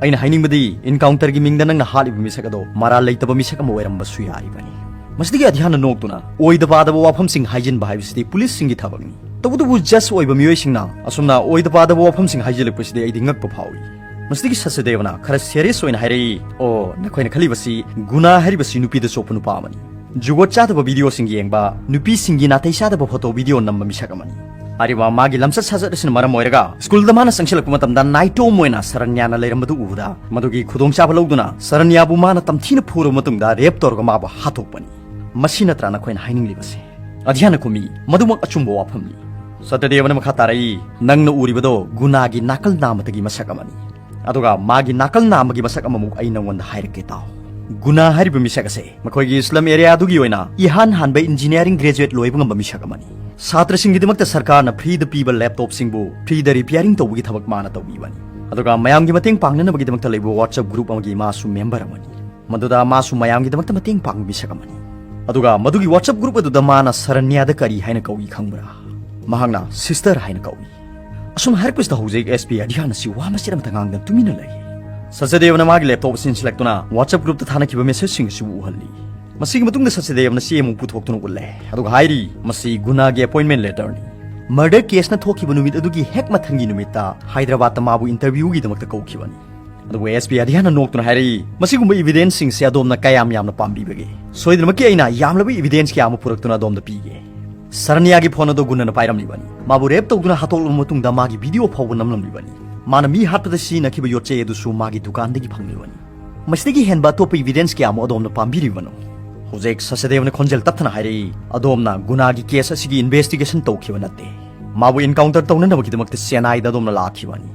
ꯑꯩꯅ ꯍꯥꯏꯅꯤꯡꯕꯗꯤ ꯏꯟꯀꯥꯎꯟꯇꯔꯒꯤ ꯃꯤꯡꯗ ꯅꯪꯅ ꯍꯥꯠꯂꯤꯕ ꯃꯤꯁꯛ ꯑꯗꯣ ꯃꯔꯥꯜ ꯂꯩꯇꯕ ꯃꯤꯁꯛ ꯑꯃ ꯑꯣꯏꯔꯝꯕꯁꯨ ꯌꯥꯔꯤꯕꯅꯤ꯫" ꯃꯁꯤꯗꯒꯤ ꯑꯙ꯭ꯌꯥꯟꯅ ꯅꯣꯛꯇꯨꯅ, "ꯑꯣꯏꯗ ꯄꯥꯗꯕ ꯋꯥꯐꯝꯁꯤꯡ ꯍꯥꯏꯖꯤꯟꯕ ꯍꯥꯏꯕꯁꯤꯗꯤ ꯄꯨꯂꯤꯁꯁꯤꯡꯒꯤ ꯊꯕꯛꯅꯤ꯫ ꯇꯧꯕꯇꯕꯨ ꯖꯖ ꯑꯣꯏꯕ ꯃꯤꯑꯣꯏꯁꯤꯡꯅ ꯑꯁꯨꯝꯅ ꯑꯣꯏꯗ ꯄꯥꯗꯕ ꯋꯥꯐꯝꯁꯤꯡ ꯍꯥꯏꯖꯤꯜꯂꯛꯄꯁꯤꯗꯤ ꯑꯩꯗꯤ ꯉꯛꯄ ꯐꯥꯎꯏ꯫ ꯃꯁꯤꯗꯒꯤ ꯁꯆꯗꯦꯕꯅ ꯈꯔ serious ꯑꯣꯏꯅ ꯍꯥꯏꯔꯛꯏ, "ꯑꯣ, ꯅꯈꯣꯏꯅ ꯈꯜꯂꯤꯕꯁꯤ ꯒꯨꯅꯥ ꯍꯥꯏꯔꯤꯕꯁꯤ ꯅꯨꯄꯤꯗ ꯆꯣꯞꯄ ꯅꯨꯄꯥ ꯑꯃꯅꯤ꯫ ꯖꯨꯒꯣꯠ ꯆꯥꯗꯕ videoꯁꯤꯡ ꯌꯦꯡꯕ, ꯅꯨꯄꯤꯁꯤꯡꯒꯤ ꯅꯥꯇꯩ ꯆꯥꯗꯕ photo video ꯅꯝꯕ ꯃꯤꯁꯛ ꯑꯃꯅꯤ꯫ ꯍꯥꯏꯔꯤꯕ ꯃꯥꯒꯤ ꯂꯝꯆꯠ ꯁꯥꯖꯠ ꯑꯁꯤꯅ ꯃꯔꯝ ꯑꯣꯏꯔꯒ ꯁ꯭ꯀꯨꯜꯗ ꯃꯥꯅ ꯆꯪꯁꯤꯜꯂꯛꯄ ꯃꯇꯝꯗ ꯅꯥꯏꯇꯣꯝ ꯑꯣꯏꯅ ꯁꯔꯟꯌꯥꯅ ꯂꯩꯔꯝꯕꯗꯨ ꯎꯕꯗ ꯃꯗꯨꯒꯤ ꯈꯨꯗꯣꯡꯆꯥꯕ ꯂꯧꯗꯨꯅ ꯁꯔꯟꯌꯥꯕꯨ ꯃꯥꯅ ꯇꯝꯊꯤꯅ ꯐꯨꯔꯕ ꯃꯇꯨꯡꯗ rape ꯇꯧꯔꯒ ꯃꯥꯕꯨ ꯍꯥꯠꯇꯣꯛꯄꯅꯤ꯫ ꯃꯁꯤ ꯅꯠꯇ꯭ꯔꯥ ꯅꯈꯣꯏꯅ ꯍꯥꯏꯅꯤꯡꯂꯤꯕꯁꯤ?" ꯑꯙ꯭ꯌꯥꯅ ꯈꯨꯝꯃꯤ, "ꯃꯗꯨꯃꯛ ꯑꯆꯨꯝꯕ ꯋꯥꯐꯝꯅꯤ꯫" ꯁꯇꯗꯦꯕꯅ ꯃꯈꯥ ꯇꯥꯔꯛꯏ, "ꯅꯪꯅ ꯎꯔꯤꯕꯗꯣ ꯒꯨꯅꯥꯒꯤ ꯅꯥꯀꯜ ꯅꯥꯝꯃꯗꯒꯤ ꯃꯁꯛ ꯑꯃꯅꯤ꯫ ꯑꯗꯨꯒ ꯃꯥꯒꯤ ꯅꯥꯀꯜ ꯅꯥꯝꯃꯒꯤ ꯃꯁꯛ ꯑꯃꯃꯨꯛ ꯑꯩ ꯅꯪꯉꯣꯟꯗ ꯍꯥꯏꯔꯛꯀꯦ ꯇꯥꯎ꯫ ꯒꯨꯅꯥ ꯍꯥꯏꯔꯤꯕ ꯃꯤꯁꯛ ꯑꯁꯦ ꯃꯈꯣꯏꯒꯤ slum areaꯗꯨꯒꯤ ꯑꯣꯏꯅ ꯏꯍꯥꯟ ꯍꯥꯟꯕ engineering graduate ꯂꯣꯏꯕ ꯉꯝꯕ ꯃꯤꯁꯛ ꯑꯃꯅꯤ꯫ ꯁꯥꯇ꯭ꯔꯁꯤꯡꯒꯤꯗꯃꯛꯇ ꯁꯔꯀꯥꯔꯅ freeꯗ ꯄꯤꯕ laptopꯁꯤꯡꯕꯨ freeꯗ repairing ꯇꯧꯕꯒꯤ ꯊꯕꯛ ꯃꯥꯅ ꯇꯧꯕꯤꯕꯅꯤ꯫ ꯑꯗꯨꯒ ꯃꯌꯥꯝꯒꯤ ꯃꯇꯦꯡ ꯄꯥꯡꯅꯅꯕꯒꯤꯗꯃꯛꯇ ꯂꯩꯕ WhatsApp group ꯑꯃꯒꯤ ꯃꯥꯁꯨ member ꯑꯃꯅꯤ꯫ ꯃꯗꯨꯗ ꯃꯥꯁꯨ ꯃꯌꯥꯝꯒꯤꯗꯃꯛꯇ ꯃꯇꯦꯡ ꯄꯥꯡꯕ ꯃꯤꯁꯛ ꯑꯃꯅꯤ꯫ ꯑꯗꯨꯒ ꯃꯗꯨꯒꯤ WhatsApp group ꯑꯗꯨꯗ ꯃꯥꯅ ꯁꯔꯟꯌꯥꯗ ꯀꯔꯤ ꯍꯥꯏꯅ ꯀꯧꯏ ꯈꯪꯕ꯭ꯔꯥ? ꯃꯍꯥꯛꯅ sister ꯍꯥꯏꯅ ꯀꯧꯏ꯫" ꯑꯁꯨꯝ ꯍꯥꯏꯔꯛꯄꯁꯤꯗ ꯍꯧꯖꯤꯛ SP ꯑꯙ꯭ꯌꯥꯟ ꯑꯁꯤ ꯋꯥ ꯃꯆꯦꯠ ꯑꯃꯇ ꯉꯥꯡꯗꯅ ꯇꯨꯃꯤꯟꯅ ꯂꯩ꯫ ꯁꯆꯗꯦꯕꯅ ꯃꯥꯒꯤ laptop ꯑꯁꯤ ꯏꯟꯁꯤꯜꯂꯛꯇꯨꯅ WhatsApp groupꯇ ꯊꯥꯅꯈꯤꯕ messageꯁꯤꯡ ꯑꯁꯤꯕꯨ ꯎꯍꯜꯂꯤ꯫ ꯃꯁꯤꯒꯤ ꯃꯇꯨꯡꯗ ꯁꯆꯗꯦꯕꯅ ꯆꯦ ꯑꯃꯨꯛ ꯄꯨꯊꯣꯛꯇꯨꯅ ꯎꯠꯂꯦ, ꯑꯗꯨꯒ ꯍꯥꯏꯔꯤ, "ꯃꯁꯤ ꯒꯨꯅꯥꯒꯤ appointment letterꯅꯤ꯫ Murder caseꯅ ꯊꯣꯛꯈꯤꯕ ꯅꯨꯃꯤꯠ ꯑꯗꯨꯒꯤ ꯍꯦꯛ ꯃꯊꯪꯒꯤ ꯅꯨꯃꯤꯠꯇ ꯍꯥꯏꯗ꯭ꯔꯕꯥꯗꯇ ꯃꯥꯕꯨ interviewꯒꯤꯗꯃꯛꯇ ꯀꯧꯈꯤꯕꯅꯤ꯫" ꯑꯗꯨꯕꯨ SP ꯑꯙ꯭ꯌꯥꯟꯅ ꯅꯣꯛꯇꯨꯅ ꯍꯥꯏꯔꯛꯏ, "ꯃꯁꯤꯒꯨꯝꯕ evidenceꯁꯤꯡꯁꯦ ꯑꯗꯣꯝꯅ ꯀꯌꯥꯝ ꯌꯥꯝꯅ ꯄꯥꯝꯕꯤꯕꯒꯦ? ꯁꯣꯏꯗꯅꯃꯛꯀꯤ ꯑꯩꯅ ꯌꯥꯝꯂꯕ evidence ꯀꯌꯥ ꯑꯃ ꯄꯨꯔꯛꯇꯨꯅ ꯑꯗꯣꯝꯗ ꯄꯤꯒꯦ꯫" ꯁꯔꯅꯤꯌꯥꯒꯤ phone ꯑꯗꯨ ꯒꯨꯟꯅꯅ ꯄꯥꯏꯔꯝꯂꯤꯕꯅꯤ꯫ ꯃꯥꯕꯨ rape ꯇꯧꯗꯨꯅ ꯍꯥꯠꯇꯣꯛꯂꯕ ꯃꯇꯨꯡꯗ ꯃꯥꯒꯤ video ꯐꯥꯎꯕ ꯅꯝꯂꯝꯂꯤꯕꯅꯤ꯫ ꯃꯥꯅ ꯃꯤ ꯍꯥꯠꯄꯗ ꯁꯤꯖꯤꯟꯅꯈꯤꯕ ꯌꯣꯠꯆꯩ ꯑꯗꯨꯁꯨ ꯃꯥꯒꯤ ꯗꯨꯀꯥꯟꯗꯒꯤ ꯐꯪꯂꯤꯕꯅꯤ꯫ ꯃꯁꯤꯗꯒꯤ ꯍꯦꯟꯕ ꯑꯇꯣꯞꯄ evidence ꯀꯌꯥ ꯑꯃ ꯑꯗꯣꯝꯅ ꯄꯥꯝꯕꯤꯔꯤꯕꯅꯣ? ꯍꯧꯖꯤꯛ ꯁꯆꯗꯦꯕꯅ ꯈꯣꯟꯖꯦꯜ ꯇꯞꯊꯅ ꯍꯥꯏꯔꯛꯏ, "ꯑꯗꯣꯝꯅ ꯒꯨꯅꯥꯒꯤ case ꯑꯁꯤꯒꯤ investigation ꯇꯧꯈꯤꯕ ꯅꯠꯇꯦ꯫ ꯃꯥꯕꯨ encounter ꯇꯧꯅꯅꯕꯒꯤꯗꯃꯛꯇ ꯆꯦꯟꯅꯥꯏꯗ ꯑꯗꯣꯝꯅ ꯂꯥꯛꯈꯤꯕꯅꯤ꯫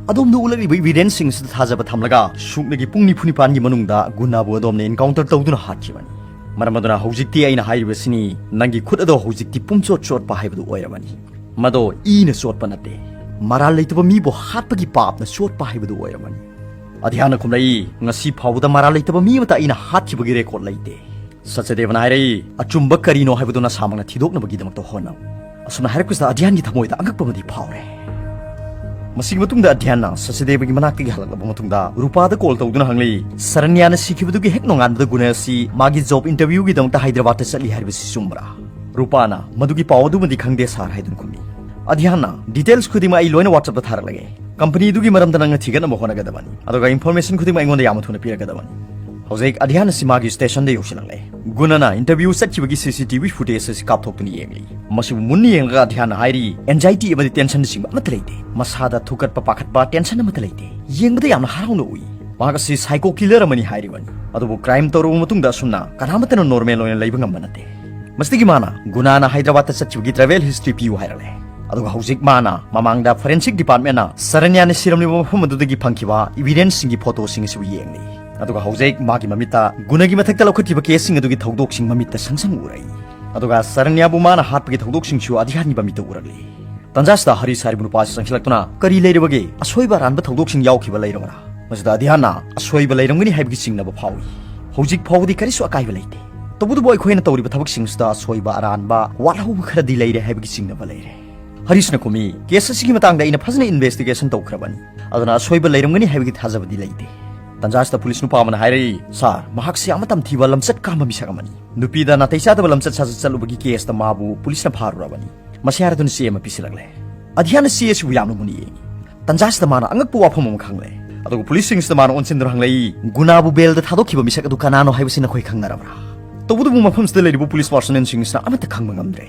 ꯑꯗꯣꯝꯅ ꯎꯠꯂꯛꯂꯤꯕ evidenceꯁꯤꯡ ꯑꯁꯤꯗ ꯊꯥꯖꯕ ꯊꯝꯂꯒ ꯁꯨꯞꯅꯒꯤ ꯄꯨꯡ ꯅꯤꯐꯨ ꯅꯤꯄꯥꯟꯒꯤ ꯃꯅꯨꯡꯗ ꯒꯨꯅꯥꯕꯨ ꯑꯗꯣꯝꯅ encounter ꯇꯧꯗꯨꯅ ꯍꯥꯠꯈꯤꯕꯅꯤ꯫ ꯃꯔꯝ ꯑꯗꯨꯅ ꯍꯧꯖꯤꯛꯇꯤ ꯑꯩꯅ ꯍꯥꯏꯔꯤꯕꯁꯤꯅꯤ, ꯅꯪꯒꯤ ꯈꯨꯠ ꯑꯗꯣ ꯍꯧꯖꯤꯛꯇꯤ ꯄꯨꯝꯆꯣꯠ ꯆꯣꯠꯄ ꯍꯥꯏꯕꯗꯨ ꯑꯣꯏꯔꯕꯅꯤ꯫ ꯃꯗꯣ ꯏꯅ ꯆꯣꯠꯄ ꯅꯠꯇꯦ, ꯃꯔꯥꯜ ꯂꯩꯇꯕ ꯃꯤꯕꯨ ꯍꯥꯠꯄꯒꯤ ꯄꯥꯞꯅ ꯆꯣꯠꯄ ꯍꯥꯏꯕꯗꯨ ꯑꯣꯏꯔꯕꯅꯤ꯫" ꯑꯙ꯭ꯌꯥꯟꯅ ꯈꯨꯝꯂꯛꯏ, "ꯉꯁꯤ ꯐꯥꯎꯕꯗ ꯃꯔꯥꯜ ꯂꯩꯇꯕ ꯃꯤ ꯑꯃꯠꯇ ꯑꯩꯅ ꯍꯥꯠꯈꯤꯕꯒꯤ record ꯂꯩꯇꯦ꯫" ꯁꯆꯗꯦꯕꯅ ꯍꯥꯏꯔꯛꯏ, "ꯑꯆꯨꯝꯕ ꯀꯔꯤꯅꯣ ꯍꯥꯏꯕꯗꯨ ꯅꯁꯥꯃꯛꯅ ꯊꯤꯗꯣꯛꯅꯕꯒꯤꯗꯃꯛꯇ ꯍꯣꯠꯅꯧ꯫" ꯑꯁꯨꯝꯅ ꯍꯥꯏꯔꯛꯄꯁꯤꯗ ꯑꯙ꯭ꯌꯥꯟꯒꯤ ꯊꯃꯣꯏꯗ ꯑꯉꯛꯄ ꯑꯃꯗꯤ ꯐꯥꯎꯔꯦ꯫ ꯃꯁꯤꯒꯤ ꯃꯇꯨꯡꯗ ꯑꯙ꯭ꯌꯥꯟꯅ ꯁꯆꯗꯦꯕꯒꯤ ꯃꯅꯥꯛꯇꯒꯤ ꯍꯜꯂꯛꯂꯕ ꯃꯇꯨꯡꯗ ꯔꯨꯄꯥꯗ call ꯇꯧꯗꯨꯅ ꯍꯪꯂꯛꯏ, "ꯁꯔꯅ꯭ꯌꯥꯅ ꯁꯤꯈꯤꯕꯗꯨꯒꯤ ꯍꯦꯛ ꯅꯣꯡꯉꯥꯟꯕꯗ ꯒꯨꯅ ꯑꯁꯤ ꯃꯥꯒꯤ job interviewꯒꯤꯗꯃꯛꯇ ꯍꯥꯏꯗ꯭ꯔꯕꯥꯗꯇ ꯆꯠꯂꯤ ꯍꯥꯏꯕꯁꯤ ꯆꯨꯝꯕ꯭ꯔꯥ?" ꯔꯨꯄꯥꯅ, "ꯃꯗꯨꯒꯤ ꯄꯥꯎ ꯑꯗꯨꯃꯗꯤ ꯈꯪꯗꯦ sir" ꯍꯥꯏꯗꯨꯅ ꯈꯨꯝꯃꯤ꯫ ꯑꯙ꯭ꯌꯥꯟꯅ, "Details ꯈꯨꯗꯤꯡꯃꯛ ꯑꯩ ꯂꯣꯏꯅ WhatsAppꯇ ꯊꯥꯔꯛꯂꯒꯦ꯫ ꯀꯝꯄꯅꯤꯗꯨꯒꯤ ꯃꯔꯝꯗ ꯅꯪꯅ ꯊꯤꯒꯠꯅꯕ ꯍꯣꯠꯅꯒꯗꯕꯅꯤ, ꯑꯗꯨꯒ ꯏꯟꯐꯣꯔꯃꯦꯁꯟ ꯈꯨꯗꯤꯡꯃꯛ ꯑꯩꯉꯣꯟꯗ ꯌꯥꯝꯅ ꯊꯨꯅ ꯄꯤꯔꯛꯀꯗꯕꯅꯤ꯫ ꯍꯧꯖꯤꯛ ꯑꯙ꯭ꯌꯥꯟ ꯑꯁꯤ ꯃꯥꯒꯤ ꯁ꯭ꯇꯦꯁꯟꯗ ꯌꯧꯁꯤꯜꯂꯛꯂꯦ꯫ ꯒꯨꯅꯅ ꯏꯟꯇꯔꯚ꯭ꯌꯨ ꯆꯠꯈꯤꯕꯒꯤ ꯁꯤ ꯁꯤ ꯇꯤ ꯚꯤ ꯐꯨꯇꯦꯖ ꯑꯁꯤ ꯀꯥꯞꯊꯣꯛꯇꯨꯅ ꯌꯦꯡꯂꯤ꯫ ꯃꯁꯤꯕꯨ ꯃꯨꯟꯅ ꯌꯦꯡꯂꯒ ꯑꯙ꯭ꯌꯥꯟꯅ ꯍꯥꯏꯔꯤ, "ꯑꯦꯟꯖꯥꯏꯇꯤ ꯑꯃꯗꯤ ꯇꯦꯟꯁꯟꯅꯆꯤꯡꯕ ꯑꯃꯠꯇ ꯂꯩꯇꯦ꯫ ꯃꯁꯥꯗ ꯊꯨꯀꯠꯄ ꯄꯥꯈꯠꯄ ꯇꯦꯟꯁꯟ ꯑꯃꯠꯇ ꯂꯩꯇꯦ꯫ ꯌꯦꯡꯕꯗ ꯌꯥꯝꯅ ꯍꯔꯥꯎꯅ ꯎꯏ꯫ ꯃꯍꯥꯛ ꯑꯁꯤ ꯁꯥꯏꯀꯣ ꯀꯤꯂꯔ ꯑꯃꯅꯤ ꯍꯥꯏꯔꯤꯕꯅꯤ꯫ ꯑꯗꯨꯕꯨ ꯀ꯭ꯔꯥꯏꯝ ꯇꯧꯔꯕ ꯃꯇꯨꯡꯗ ꯑꯁꯨꯝꯅ ꯀꯅꯥꯃꯠꯇꯅ ꯅꯣꯔꯃꯦꯜ ꯑꯣꯏꯅ ꯂꯩꯕ ꯉꯝꯕ ꯅꯠꯇꯦ꯫" ꯃꯁꯤꯗꯒꯤ ꯃꯥꯅ ꯒꯨꯅꯥꯅ ꯍꯥꯏꯗ꯭ꯔꯕꯥꯗꯇ ꯆꯠꯈꯤꯕꯒꯤ ꯇ꯭ꯔꯥꯚꯦꯜ ꯍꯤꯁꯇ꯭ꯔꯤ ꯄꯤꯌꯨ ꯍꯥꯏꯔꯛꯂꯦ꯫ ꯑꯗꯨꯒ ꯍꯧꯖꯤꯛ ꯃꯥꯅ ꯃꯃꯥꯡꯗ ꯐꯣꯔꯦꯟꯁꯤꯛ ꯗꯤꯄꯥꯔꯠꯃꯦꯟꯅ ꯁꯔꯅ꯭ꯌꯥꯅ ꯁꯤꯔꯝꯂꯤꯕ ꯃꯐꯝ ꯑꯗꯨꯗꯒꯤ ꯐꯪꯈꯤꯕ ꯏꯚꯤꯗꯦꯟꯁꯁꯤꯡꯒꯤ ꯐꯣꯇꯣꯁꯤꯡ ꯑꯁꯤꯕꯨ ꯌꯦꯡꯂꯤ꯫ ꯑꯗꯨꯒ ꯍꯧꯖꯤꯛ ꯃꯥꯒꯤ ꯃꯃꯤꯠꯇ ꯒꯨꯅꯒꯤ ꯃꯊꯛꯇ ꯂꯧꯈꯠꯈꯤꯕ ꯀꯦꯁꯁꯤꯡ ꯑꯗꯨꯒꯤ ꯊꯧꯗꯣꯛꯁꯤꯡ ꯃꯃꯤꯠꯇ ꯁꯪ ꯁꯪ ꯎꯔꯛꯏ꯫ ꯑꯗꯨꯒ ꯁꯔꯅ꯭ꯌꯥꯕꯨ ꯃꯥꯅ ꯍꯥꯠꯄꯒꯤ ꯊꯧꯗꯣꯛꯁꯤꯡꯁꯨ ꯑꯙ꯭ꯌꯥꯟꯒꯤ ꯃꯃꯤꯠꯇ ꯎꯔꯛꯂꯤ꯫ ꯇꯟꯖꯥꯁꯤꯗ ꯍꯔꯤꯁ ꯍꯥꯏꯔꯤꯕ ꯅꯨꯄꯥꯁꯤ ꯆꯪꯁꯤꯜꯂꯛꯇꯨꯅ, "ꯀꯔꯤ ꯂꯩꯔꯕꯒꯦ? ꯑꯁꯣꯏꯕ ꯑꯔꯥꯟꯕ ꯊꯧꯗꯣꯛꯁꯤꯡ ꯌꯥꯎꯈꯤꯕ ꯂꯩꯔꯕ꯭ꯔꯥ?" ꯃꯁꯤꯗ ꯑꯙ꯭ꯌꯥꯟꯅ ꯑꯁꯣꯏꯕ ꯂꯩꯔꯝꯒꯅꯤ ꯍꯥꯏꯕꯒꯤ ꯆꯤꯡꯅꯕ ꯐꯥꯎꯏ꯫ "ꯍꯧꯖꯤꯛ ꯐꯥꯎꯕꯗꯤ ꯀꯔꯤꯁꯨ ꯑꯀꯥꯏꯕ ꯂꯩꯇꯦ꯫ ꯇꯧꯕꯇꯕꯨ ꯑꯩꯈꯣꯏꯅ ꯇꯧꯔꯤꯕ ꯊꯕꯛꯁꯤꯡꯁꯤꯗ ꯑꯁꯣꯏꯕ ꯑꯔꯥꯟꯕ ꯋꯥꯠꯍꯧꯕ ꯈꯔꯗꯤ ꯂꯩꯔꯦ ꯍꯥꯏꯕꯒꯤ ꯆꯤꯡꯅꯕ ꯂꯩꯔꯦ꯫" ꯍꯔꯤꯁꯅ ꯈꯨꯝꯃꯤ, "ꯀꯦꯁ ꯑꯁꯤꯒꯤ ꯃꯇꯥꯡꯗ ꯑꯩꯅ ꯐꯖꯅ ꯏꯟꯚꯦꯁꯇꯤꯒꯦꯁꯟ ꯇꯧꯈ꯭ꯔꯕꯅꯤ, ꯑꯗꯨꯅ ꯑꯁꯣꯏꯕ ꯂꯩꯔꯝꯒꯅꯤ ꯍꯥꯏꯕꯒꯤ ꯊꯥꯖꯕꯗꯤ ꯂꯩꯇꯦ꯫" ꯇꯟꯖꯥꯁꯤꯗ ꯄꯨꯂꯤꯁ ꯅꯨꯄꯥ ꯑꯃꯅ ꯍꯥꯏꯔꯛꯏ, "ꯁꯥꯔ, ꯃꯍꯥꯛꯁꯤ ꯌꯥꯝꯅ ꯇꯝꯊꯤꯕ ꯂꯝꯆꯠ ꯀꯥꯝꯕ ꯃꯤꯁꯛ ꯑꯃꯅꯤ꯫ ꯅꯨꯄꯤꯗ ꯅꯥꯇꯩ ꯆꯥꯗꯕ ꯂꯝꯆꯠ ꯁꯥꯖꯠ ꯆꯠꯂꯨꯕꯒꯤ ꯀꯦꯁꯇ ꯃꯥꯕꯨ ꯄꯨꯂꯤꯁꯅ ꯐꯥꯔꯨꯔꯕꯅꯤ꯫" ꯃꯁꯤ ꯍꯥꯏꯔꯗꯨꯅ ꯆꯦ ꯑꯃ ꯄꯤꯁꯤꯜꯂꯛꯂꯦ꯫ ꯑꯙ꯭ꯌꯥꯟꯅ ꯆꯦ ꯑꯁꯤꯕꯨ ꯌꯥꯝꯅ ꯃꯨꯟꯅ ꯌꯦꯡꯉꯤ꯫ ꯇꯟꯖꯥꯁꯤꯗ ꯃꯥꯅ ꯑꯉꯛꯄ ꯋꯥꯐꯝ ꯑꯃ ꯈꯪꯂꯦ꯫ ꯑꯗꯨꯒ ꯄꯨꯂꯤꯁꯁꯤꯡꯁꯤꯗ ꯃꯥꯅ ꯑꯣꯟꯁꯤꯟꯗꯨꯅ ꯍꯪꯂꯛꯏ, "ꯒꯨꯅꯥꯕꯨ ꯕꯦꯜꯗ ꯊꯥꯗꯣꯛꯈꯤꯕ ꯃꯤꯁꯛ ꯑꯗꯨ ꯀꯅꯥꯅꯣ ꯍꯥꯏꯕꯁꯤ ꯅꯈꯣꯏ ꯈꯪꯅꯔꯕ꯭ꯔꯥ?" ꯇꯧꯕꯇꯕꯨ ꯃꯐꯝꯁꯤꯗ ꯂꯩꯔꯤꯕ ꯄꯨꯂꯤꯁ ꯄꯥꯔꯁꯣꯅꯦꯜꯁꯤꯡꯁꯤꯅ ꯑꯃꯠꯇ ꯈꯪꯕ ꯉꯝꯗ꯭ꯔꯦ꯫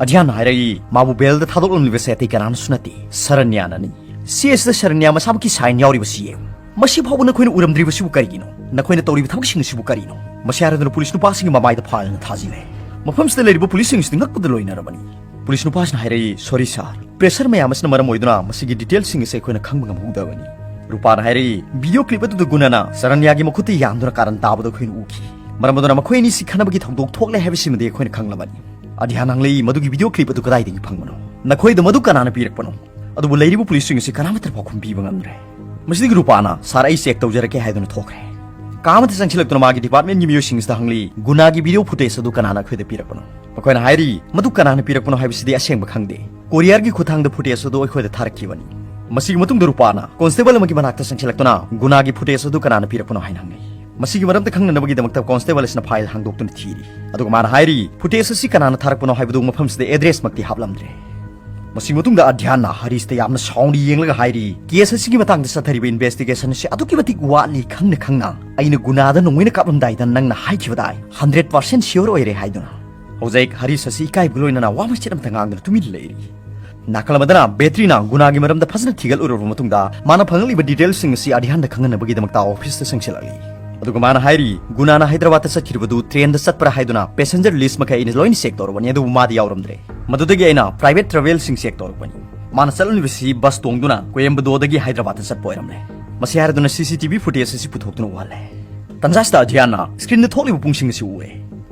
ꯑꯙ꯭ꯌꯥꯟꯅ ꯍꯥꯏꯔꯛꯏ, "ꯃꯥꯕꯨ ꯕꯦꯜꯗ ꯊꯥꯗꯣꯛꯂꯝꯂꯤꯕꯁꯦ ꯑꯇꯩ ꯀꯅꯥꯅꯁꯨ ꯅꯠꯇꯦ, ꯁꯔꯅ꯭ꯌꯥꯅꯅꯤ꯫ ꯆꯦ ꯑꯁꯤꯗ ꯁꯔꯅ꯭ꯌꯥ ꯃꯁꯥꯃꯛꯀꯤ ꯁꯥꯏꯟ ꯌꯥꯎꯔꯤꯕꯁꯤ ꯌꯦꯡꯉꯨ꯫ ꯃꯁꯤ ꯐꯥꯎꯕ ꯅꯈꯣꯏꯅ ꯎꯔꯝꯗ꯭ꯔꯤꯕꯁꯤꯕꯨ ꯀꯔꯤꯒꯤꯅꯣ? ꯅꯈꯣꯏꯅ ꯇꯧꯔꯤꯕ ꯊꯕꯛꯁꯤꯡ ꯑꯁꯤꯕꯨ ꯀꯔꯤꯅꯣ?" ꯃꯁꯤ ꯍꯥꯏꯔꯗꯨꯅ ꯄꯨꯂꯤꯁ ꯅꯨꯄꯥꯁꯤꯡꯒꯤ ꯃꯃꯥꯏꯗ ꯐꯥꯏꯜꯅ ꯊꯥꯖꯤꯜꯂꯦ꯫ ꯃꯐꯝꯁꯤꯗ ꯂꯩꯔꯤꯕ ꯄꯨꯂꯤꯁꯁꯤꯡꯁꯤꯗꯤ ꯉꯛꯄꯗ ꯂꯣꯏꯅꯔꯕꯅꯤ꯫ ꯄꯨꯂꯤꯁ ꯅꯨꯄꯥꯁꯤꯅ ꯍꯥꯏꯔꯛꯏ, "ꯁꯣꯔꯤ ꯁꯥꯔ, ꯄ꯭ꯔꯦꯁꯔ ꯃꯌꯥꯝ ꯑꯁꯤꯅ ꯃꯔꯝ ꯑꯣꯏꯗꯨꯅ ꯃꯁꯤꯒꯤ ꯗꯤꯇꯦꯜꯁꯤꯡ ꯑꯁꯤ ꯑꯩꯈꯣꯏꯅ ꯈꯪꯕ ꯉꯝꯍꯧꯗꯕꯅꯤ꯫" ꯔꯨꯄꯥꯅ ꯍꯥꯏꯔꯛꯏ, "ꯚꯤꯗꯤꯑꯣ ꯀ꯭ꯂꯤꯞ ꯑꯗꯨꯗ ꯒꯨꯅꯅ ꯁꯔꯅ꯭ꯌꯥꯒꯤ ꯃꯈꯨꯠꯇ ꯌꯥꯟꯗꯨꯅ ꯀꯥꯔꯟ ꯇꯥꯕꯗꯨ ꯑꯩꯈꯣꯏꯅ ꯎꯈꯤ꯫ ꯃꯔꯝ ꯑꯗꯨꯅ ꯃꯈꯣꯏ ꯑꯅꯤꯁꯤ ꯈꯠꯅꯕꯒꯤ ꯊꯧꯗꯣꯛ ꯊꯣꯛꯂꯦ ꯍꯥꯏꯕꯁꯤꯃꯗꯤ ꯑꯩꯈꯣꯏꯅ ꯈꯪꯂꯕꯅꯤ꯫" ꯑꯙ꯭ꯌꯥꯟ ꯍꯪꯂꯛꯏ, "ꯃꯗꯨꯒꯤ ꯚꯤꯗꯤꯑꯣ ꯀ꯭ꯂꯤꯞ ꯑꯗꯨ ꯀꯗꯥꯏꯗꯒꯤ ꯐꯪꯕꯅꯣ? ꯅꯈꯣꯏꯗ ꯃꯗꯨ ꯀꯅꯥꯅ ꯄꯤꯔꯛꯄꯅꯣ?" ꯑꯗꯨꯕꯨ ꯂꯩꯔꯤꯕ ꯄꯨꯂꯤꯁꯁꯤꯡ ꯑꯁꯤ ꯀꯅꯥꯃꯠꯇꯅ ꯄꯥꯎꯈꯨꯝ ꯄꯤꯕ ꯉꯝꯗ꯭ꯔꯦ꯫ ꯃꯁꯤꯗꯒꯤ ꯔꯨꯄꯥꯅ, "ꯁꯥꯔ, ꯑꯩ ꯆꯦꯛ ꯇꯧꯖꯔꯛꯀꯦ" ꯍꯥꯏꯗꯨꯅ ꯊꯣꯛꯈ꯭ꯔꯦ꯫ ꯀꯥ ꯑꯃꯗ ꯆꯪꯁꯤꯜꯂꯛꯇꯨꯅ ꯃꯥꯒꯤ ꯗꯤꯄꯥꯔꯠꯃꯦꯟꯒꯤ ꯃꯤꯑꯣꯏꯁꯤꯡꯁꯤꯗ ꯍꯪꯂꯤ, "ꯒꯨꯅꯥꯒꯤ ꯚꯤꯗꯤꯑꯣ ꯐꯨꯇꯦꯖ ꯑꯗꯨ ꯀꯅꯥꯅ ꯑꯩꯈꯣꯏꯗ ꯄꯤꯔꯛꯄꯅꯣ?" ꯃꯈꯣꯏꯅ ꯍꯥꯏꯔꯤ, "ꯃꯗꯨ ꯀꯅꯥꯅ ꯄꯤꯔꯛꯄꯅꯣ ꯍꯥꯏꯕꯁꯤꯗꯤ ꯑꯁꯦꯡꯕ ꯈꯪꯗꯦ꯫ ꯀꯣꯔꯤꯌꯔꯒꯤ ꯈꯨꯠꯊꯥꯡꯗ ꯐꯨꯇꯦꯖ ꯑꯗꯨ ꯑꯩꯈꯣꯏꯗ ꯊꯥꯔꯛꯈꯤꯕꯅꯤ꯫" ꯃꯁꯤꯒꯤ ꯃꯇꯨꯡꯗ ꯔꯨꯄꯥꯅ ꯀꯣꯟꯁꯇꯦꯕꯜ ꯑꯃꯒꯤ ꯃꯅꯥꯛꯇ ꯆꯪꯁꯤꯜꯂꯛꯇꯨꯅ, "ꯒꯨꯅꯥꯒꯤ ꯐꯨꯇꯦꯖ ꯑꯗꯨ ꯀꯅꯥꯅ ꯄꯤꯔꯛꯄꯅꯣ?" ꯍꯥꯏꯅ ꯍꯪꯏ꯫ ꯃꯁꯤꯒꯤ ꯃꯔꯝꯗ ꯈꯪꯅꯅꯕꯒꯤꯗꯃꯛꯇ ꯀꯣꯟꯁꯇꯦꯕꯜ ꯑꯁꯤꯅ ꯐꯥꯏꯜ ꯍꯥꯡꯗꯣꯛꯇꯨꯅ ꯊꯤꯔꯤ꯫ ꯑꯗꯨꯒ ꯃꯥꯅ ꯍꯥꯏꯔꯤ, "ꯐꯨꯇꯦꯖ ꯑꯁꯤ ꯀꯅꯥꯅ ꯊꯥꯔꯛꯄꯅꯣ ꯍꯥꯏꯕꯗꯨ ꯃꯐꯝꯁꯤꯗ ꯑꯦꯗ꯭ꯔꯦꯁꯃꯛꯇꯤ ꯍꯥꯞꯂꯝꯗ꯭ꯔꯦ꯫" ꯃꯁꯤꯒꯤ ꯃꯇꯨꯡꯗ ꯑꯙ꯭ꯌꯥꯟꯅ ꯍꯔꯤꯁꯇ ꯌꯥꯝꯅ ꯁꯥꯎꯅ ꯌꯦꯡꯂꯒ ꯍꯥꯏꯔꯤ, "ꯀꯦꯁ ꯑꯁꯤꯒꯤ ꯃꯇꯥꯡꯗ ꯆꯠꯊꯔꯤꯕ ꯏꯟꯚꯦꯁꯇꯤꯒꯦꯁꯟ ꯑꯁꯤ ꯑꯗꯨꯛꯀꯤ ꯃꯇꯤꯛ ꯋꯥꯠꯂꯤ ꯈꯪꯅ ꯈꯪꯅ ꯑꯩꯅ ꯒꯨꯅꯥꯗ ꯅꯣꯡꯃꯩꯅ ꯀꯥꯞꯂꯝꯗꯥꯏꯗ ꯅꯪꯅ ꯍꯥꯏꯈꯤꯕꯗꯥꯏ, ꯍꯟꯗ꯭ꯔꯦꯠ ꯄꯥꯔꯁꯦꯟ ꯁꯤꯌꯣꯔ ꯑꯣꯏꯔꯦ ꯍꯥꯏꯗꯨꯅ?" ꯍꯧꯖꯤꯛ ꯍꯔꯤꯁ ꯑꯁꯤ ꯏꯀꯥꯏꯕꯒ ꯂꯣꯏꯅꯅ ꯋꯥ ꯃꯆꯦꯠ ꯑꯃꯇ ꯉꯥꯡꯗꯅ ꯇꯨꯃꯤꯟꯅ ꯂꯩꯔꯤ꯫ ꯅꯥꯀꯜ ꯑꯃꯗꯅ ꯕꯦꯇ꯭ꯔꯤꯅ ꯒꯨꯅꯥꯒꯤ ꯃꯔꯝꯗ ꯐꯖꯅ ꯊꯤꯒꯠꯂꯨꯔꯕ ꯃꯇꯨꯡꯗ ꯃꯥꯅ ꯐꯪꯂꯛꯂꯤꯕ ꯗꯤꯇꯦꯜꯁꯤꯡ ꯑꯁꯤ ꯑꯙ꯭ꯌꯥꯟꯗ ꯈꯪꯍꯟꯅꯕꯒꯤꯗꯃꯛꯇ ꯑꯣꯐꯤꯁꯇ ꯆꯪꯁꯤꯜꯂꯛꯂꯤ꯫ ꯑꯗꯨꯒ ꯃꯥꯅ ꯍꯥꯏꯔꯤ, "ꯒꯨꯅꯥꯅ ꯍꯩꯗ꯭ꯔꯕꯥꯗꯇ ꯆꯠꯈꯤꯕꯗꯨ ꯇ꯭ꯔꯦꯟꯗ ꯆꯠꯄ꯭ꯔꯥ ꯍꯥꯏꯗꯨꯅ ꯄꯦꯁꯦꯟꯖꯔ ꯂꯤꯁ ꯃꯈꯩ ꯑꯩꯅ ꯂꯣꯏꯅ ꯆꯦꯛ ꯇꯧꯔꯕꯅꯤ, ꯑꯗꯨꯕꯨ ꯃꯥꯗꯤ ꯌꯥꯎꯔꯝꯗ꯭ꯔꯦ꯫ ꯃꯗꯨꯗꯒꯤ ꯑꯩꯅ ꯄ꯭ꯔꯥꯏꯚꯦꯠ ꯇ꯭ꯔꯥꯚꯦꯜꯁꯤꯡ ꯆꯦꯛ ꯇꯧꯔꯛꯄꯅꯤ꯫ ꯃꯥꯅ ꯆꯠꯂꯝꯂꯤꯕꯁꯤ ꯕꯁ ꯇꯣꯡꯗꯨꯅ ꯀꯣꯌꯦꯝꯕꯗꯣꯗꯒꯤ ꯍꯩꯗ꯭ꯔꯕꯥꯗꯇ ꯆꯠꯄ ꯑꯣꯏꯔꯝꯂꯦ꯫" ꯃꯁꯤ ꯍꯥꯏꯔꯗꯨꯅ ꯁꯤ ꯁꯤ ꯇꯤ ꯚꯤ ꯐꯨꯇꯦꯖ ꯑꯁꯤ ꯄꯨꯊꯣꯛꯇꯨꯅ ꯎꯍꯜꯂꯦ꯫ ꯇꯟꯖꯥꯁꯤꯗ ꯑꯙ꯭ꯌꯥꯟꯅ ꯁ꯭ꯀ꯭ꯔꯤꯟꯗ ꯊꯣꯛꯂꯤꯕ ꯄꯨꯡꯁꯤꯡ ꯑꯁꯤ ꯎꯔꯦ꯫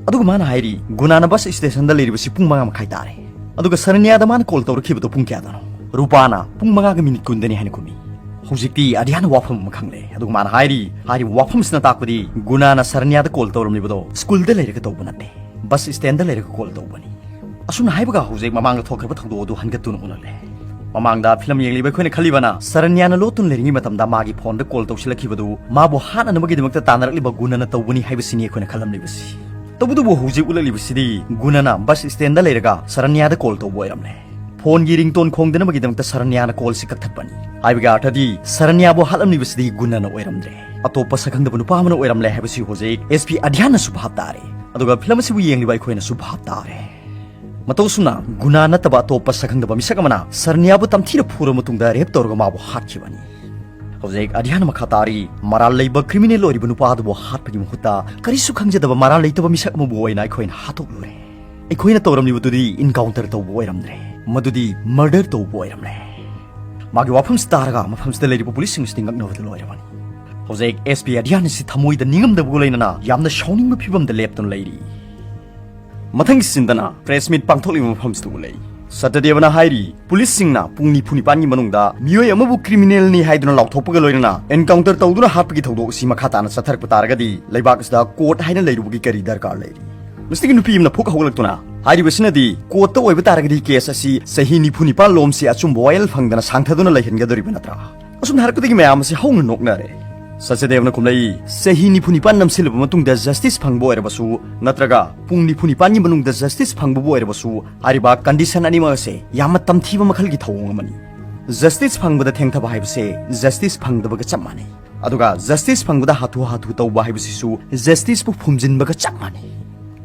ꯑꯗꯨꯒ ꯃꯥꯅ ꯍꯥꯏꯔꯤ, "ꯒꯨꯅꯥꯅ ꯕꯁ ꯁ꯭ꯇꯦꯁꯟꯗ ꯂꯩꯔꯤꯕꯁꯤ ꯄꯨꯡ ꯃꯉꯥ ꯃꯈꯥꯏ ꯇꯥꯔꯦ꯫ ꯑꯗꯨꯒ ꯁꯔꯅ꯭ꯌꯥꯗ ꯃꯥꯅ ꯀꯣꯜ ꯇꯧꯔꯛꯈꯤꯕꯗꯣ ꯄꯨꯡ ꯀꯌꯥꯗꯅꯣ?" "ꯔꯨꯄꯥꯅ ꯄꯨꯡ ꯃꯉꯥꯒ ꯃꯤꯅꯤꯠ ꯀꯨꯟꯗꯅꯤ" ꯍꯥꯏꯅ ꯈꯨꯝꯃꯤ꯫ ꯍꯧꯖꯤꯛꯇꯤ ꯑꯙ꯭ꯌꯥꯟꯅ ꯋꯥꯐꯝ ꯑꯃ ꯈꯪꯂꯦ꯫ ꯑꯗꯨꯒ ꯃꯥꯅ ꯍꯥꯏꯔꯤ, ꯍꯥꯏꯔꯤꯕ ꯋꯥꯐꯝꯁꯤꯅ ꯇꯥꯛꯄꯗꯤ ꯒꯨꯅꯥꯅ ꯁꯔꯅ꯭ꯌꯥꯗ ꯀꯣꯜ ꯇꯧꯔꯝꯂꯤꯕꯗꯣ ꯁ꯭ꯀꯨꯜꯗ ꯂꯩꯔꯒ ꯇꯧꯕ ꯅꯠꯇꯦ, ꯕꯁ ꯁ꯭ꯇꯦꯟꯗ ꯂꯩꯔꯒ ꯀꯣꯜ ꯇꯧꯕꯅꯤ꯫ ꯑꯁꯨꯝꯅ ꯍꯥꯏꯕꯒ ꯍꯧꯖꯤꯛ ꯃꯃꯥꯡꯗ ꯊꯣꯛꯈ꯭ꯔꯕ ꯊꯧꯗꯣꯛ ꯑꯗꯨ ꯍꯟꯒꯠꯇꯨꯅ ꯎꯠꯂꯛꯂꯦ꯫ ꯃꯃꯥꯡꯗ ꯐꯤꯂꯝ ꯌꯦꯡꯂꯤꯕ ꯑꯩꯈꯣꯏꯅ ꯈꯜꯂꯤꯕꯅ ꯁꯔꯅ꯭ꯌꯥꯅ ꯂꯣꯠꯇꯨꯅ ꯂꯩꯔꯤꯉꯩ ꯃꯇꯝꯗ ꯃꯥꯒꯤ ꯐꯣꯟꯗ ꯀꯣꯜ ꯇꯧꯁꯤꯜꯂꯛꯈꯤꯕꯗꯨ ꯃꯥꯕꯨ ꯍꯥꯠꯅꯅꯕꯒꯤꯗꯃꯛꯇ ꯇꯥꯟꯅꯔꯛꯂꯤꯕ ꯒꯨꯅꯥꯅ ꯇꯧꯕꯅꯤ ꯍꯥꯏꯕꯁꯤꯅꯤ ꯑꯩꯈꯣꯏꯅ ꯈꯜꯂꯝꯂꯤꯕꯁꯤ꯫ ꯇꯧꯕꯇꯕꯨ ꯍꯧꯖꯤꯛ ꯎꯠꯂꯛꯂꯤꯕꯁꯤꯗꯤ ꯒꯨꯅꯥꯅ ꯕꯁ ꯁ꯭ꯇꯦꯟꯗ ꯂꯩꯔꯒ ꯁꯔꯅ꯭ꯌꯥꯗ ꯀꯣꯜ ꯇꯧꯕ ꯑꯣꯏꯔꯝꯂꯦ꯫ ꯐꯣꯟꯒꯤ ꯔꯤꯡꯇꯣꯟ ꯈꯣꯡꯗꯅꯕꯒꯤꯗꯃꯛꯇ ꯁꯔꯅ꯭ꯌꯥꯅ ꯀꯣꯜꯁꯤ ꯀꯛꯊꯠꯄꯅꯤ꯫ ꯍꯥꯏꯕꯒꯤ ꯑꯥꯔꯊꯗꯤ ꯁꯔꯅ꯭ꯌꯥꯕꯨ ꯍꯥꯠꯂꯝꯂꯤꯕꯁꯤꯗꯤ ꯒꯨꯅꯥꯅ ꯑꯣꯏꯔꯝꯗ꯭ꯔꯦ, ꯑꯇꯣꯞꯄ ꯁꯛꯈꯪꯗꯕ ꯅꯨꯄꯥ ꯑꯃꯅ ꯑꯣꯏꯔꯝꯂꯦ ꯍꯥꯏꯕꯁꯤ ꯍꯧꯖꯤꯛ ꯑꯦꯁ ꯄꯤ ꯑꯙ꯭ꯌꯥꯟꯅꯁꯨ ꯚꯥꯞ ꯇꯥꯔꯦ꯫ ꯑꯗꯨꯒ ꯐꯤꯂꯝ ꯑꯁꯤꯕꯨ ꯌꯦꯡꯂꯤꯕ ꯑꯩꯈꯣꯏꯅꯁꯨ ꯚꯥꯞ ꯇꯥꯔꯦ꯫ ꯃꯇꯧ ꯑꯁꯨꯝꯅ ꯒꯨꯅꯥ ꯅꯠꯇꯕ ꯑꯇꯣꯞꯄ ꯁꯛꯈꯪꯗꯕ ꯃꯤꯁꯛ ꯑꯃꯅ ꯁꯔꯅ꯭ꯌꯥꯕꯨ ꯇꯝꯊꯤꯅ ꯐꯨꯔꯕ ꯃꯇꯨꯡꯗ ꯔꯦꯞ ꯇꯧꯔꯒ ꯃꯥꯕꯨ ꯍꯥꯠꯈꯤꯕꯅꯤ꯫ ꯍꯧꯖꯤꯛ ꯑꯙ꯭ꯌꯥꯟꯅ ꯃꯈꯥ ꯇꯥꯔꯤ, ꯃꯔꯥꯜ ꯂꯩꯕ ꯀ꯭ꯔꯤꯃꯤꯅꯦꯜ ꯑꯣꯏꯔꯤꯕ ꯅꯨꯄꯥ ꯑꯗꯨꯕꯨ ꯍꯥꯠꯄꯒꯤ ꯃꯍꯨꯠꯇ ꯀꯔꯤꯁꯨ ꯈꯪꯖꯗꯕ ꯃꯔꯥꯜ ꯂꯩꯇꯕ ꯃꯤꯁꯛ ꯑꯃꯕꯨ ꯑꯣꯏꯅ ꯑꯩꯈꯣꯏꯅ ꯍꯥꯠꯇꯣꯛꯂꯨꯔꯦ꯫ ꯑꯩꯈꯣꯏꯅ ꯇꯧꯔꯝꯂꯤꯕꯗꯨꯗꯤ ꯏꯟꯀꯥꯎꯟꯇꯔ ꯇꯧꯕ ꯑꯣꯏꯔꯝꯗ꯭ꯔꯦ, ꯃꯗꯨꯗꯤ ꯃꯔꯗꯔ ꯇꯧꯕ ꯑꯣꯏꯔꯝꯂꯦ꯫ ꯃꯥꯒꯤ ꯋꯥꯐꯝꯁꯤ ꯇꯥꯔꯒ ꯃꯐꯝꯁꯤꯗ ꯂꯩꯔꯤꯕ ꯄꯨꯂꯤꯁꯁꯤꯡ ꯑꯁꯤꯗꯤ ꯉꯛꯅꯕꯗ ꯂꯣꯏꯔꯕꯅꯤ꯫ ꯍꯧꯖꯤꯛ ꯑꯦꯁ ꯄꯤ ꯑꯙ꯭ꯌꯥꯟ ꯑꯁꯤ ꯊꯃꯣꯏꯗ ꯅꯤꯡꯉꯝꯗꯕꯒ ꯂꯣꯏꯅꯅ ꯌꯥꯝꯅ ꯁꯥꯎꯅꯤꯡꯕ ꯐꯤꯕꯝꯗ ꯂꯦꯞꯇꯨꯅ ꯂꯩꯔꯤ꯫ ꯃꯊꯪꯒꯤ ꯁꯤꯟꯗꯅ ꯄ꯭ꯔꯦꯁ ꯃꯤꯠ ꯄꯥꯡꯊꯣꯛꯂꯤꯕ ꯃꯐꯝꯁꯤꯗ ꯎꯠꯂꯛꯏ꯫ ꯁꯇꯗꯦꯕꯅ ꯍꯥꯏꯔꯤ, ꯄꯨꯂꯤꯁꯁꯤꯡꯅ ꯄꯨꯡ ꯅꯤꯐꯨ ꯅꯤꯄꯥꯟꯒꯤ ꯃꯅꯨꯡꯗ ꯃꯤꯑꯣꯏ ꯑꯃꯕꯨ ꯀ꯭ꯔꯤꯃꯤꯅꯦꯜꯅꯤ ꯍꯥꯏꯗꯨꯅ ꯂꯥꯎꯊꯣꯛꯄꯒ ꯂꯣꯏꯅꯅ ꯑꯦꯟꯀꯥꯎꯟꯇꯔ ꯇꯧꯗꯨꯅ ꯍꯥꯠꯄꯒꯤ ꯊꯧꯗꯣꯛ ꯑꯁꯤ ꯃꯈꯥ ꯇꯥꯅ ꯆꯠꯊꯔꯛꯄ ꯇꯥꯔꯒꯗꯤ ꯂꯩꯕꯥꯛ ꯑꯁꯤꯗ ꯀꯣꯔꯠ ꯍꯥꯏꯅ ꯂꯩꯔꯨꯕꯒꯤ ꯀꯔꯤ ꯗꯔꯀꯥꯔ ꯂꯩꯔꯤ? ꯃꯁꯤꯗꯒꯤ ꯅꯨꯄꯤ ꯑꯃꯅ ꯐꯨꯛ ꯍꯧꯒꯠꯂꯛꯇꯨꯅ ꯍꯥꯏꯔꯤꯕꯁꯤꯅꯗꯤ ꯀꯣꯔꯠꯇ ꯑꯣꯏꯕ ꯇꯥꯔꯒꯗꯤ ꯀꯦꯁ ꯑꯁꯤ ꯆꯍꯤ ꯅꯤꯐꯨ ꯅꯤꯄꯥꯟ ꯂꯣꯝꯁꯤ ꯑꯆꯨꯝꯕ ꯋꯥꯌꯦꯜ ꯐꯪꯗꯅ ꯁꯥꯡꯊꯗꯨꯅ ꯂꯩꯍꯟꯒꯗꯧꯔꯤꯕ ꯅꯠꯇ꯭ꯔꯥ? ꯑꯁꯨꯝꯅ ꯍꯥꯏꯔꯛꯄꯗꯒꯤ ꯃꯌꯥꯝ ꯑꯁꯤ ꯍꯧꯅ ꯅꯣꯛꯅꯔꯦ꯫ ꯁꯆꯗꯦꯕꯅ ꯈꯨꯝꯂꯛꯏ, "ꯆꯍꯤ ꯅꯤꯐꯨ ꯅꯤꯄꯥꯟ ꯅꯝꯁꯤꯜꯂꯕ ꯃꯇꯨꯡꯗ ꯖꯁꯇꯤꯁ ꯐꯪꯕ ꯑꯣꯏꯔꯕꯁꯨ ꯅꯠꯇ꯭ꯔꯒ ꯄꯨꯡ ꯅꯤꯐꯨ ꯅꯤꯄꯥꯟꯒꯤ ꯃꯅꯨꯡꯗ ꯖꯁꯇꯤꯁ ꯐꯪꯕꯕꯨ ꯑꯣꯏꯔꯕꯁꯨ, ꯍꯥꯏꯔꯤꯕ ꯀꯟꯗꯤꯁꯟ ꯑꯅꯤꯃꯛ ꯑꯁꯦ ꯌꯥꯝꯅ ꯇꯝꯊꯤꯕ ꯃꯈꯜꯒꯤ ꯊꯧꯑꯣꯡ ꯑꯃꯅꯤ꯫ ꯖꯁꯇꯤꯁ ꯐꯪꯕꯗ ꯊꯦꯡꯊꯕ ꯍꯥꯏꯕꯁꯦ ꯖꯁꯇꯤꯁ ꯐꯪꯗꯕꯒ ꯆꯞ ꯃꯥꯟꯅꯩ꯫ ꯑꯗꯨꯒ ꯖꯁꯇꯤꯁ ꯐꯪꯕꯗ ꯍꯥꯊꯨ ꯍꯥꯊꯨ ꯇꯧꯕ ꯍꯥꯏꯕꯁꯤꯁꯨ ꯖꯁꯇꯤꯁꯄꯨ ꯐꯨꯝꯖꯤꯟꯕꯒ ꯆꯞ ꯃꯥꯟꯅꯩ꯫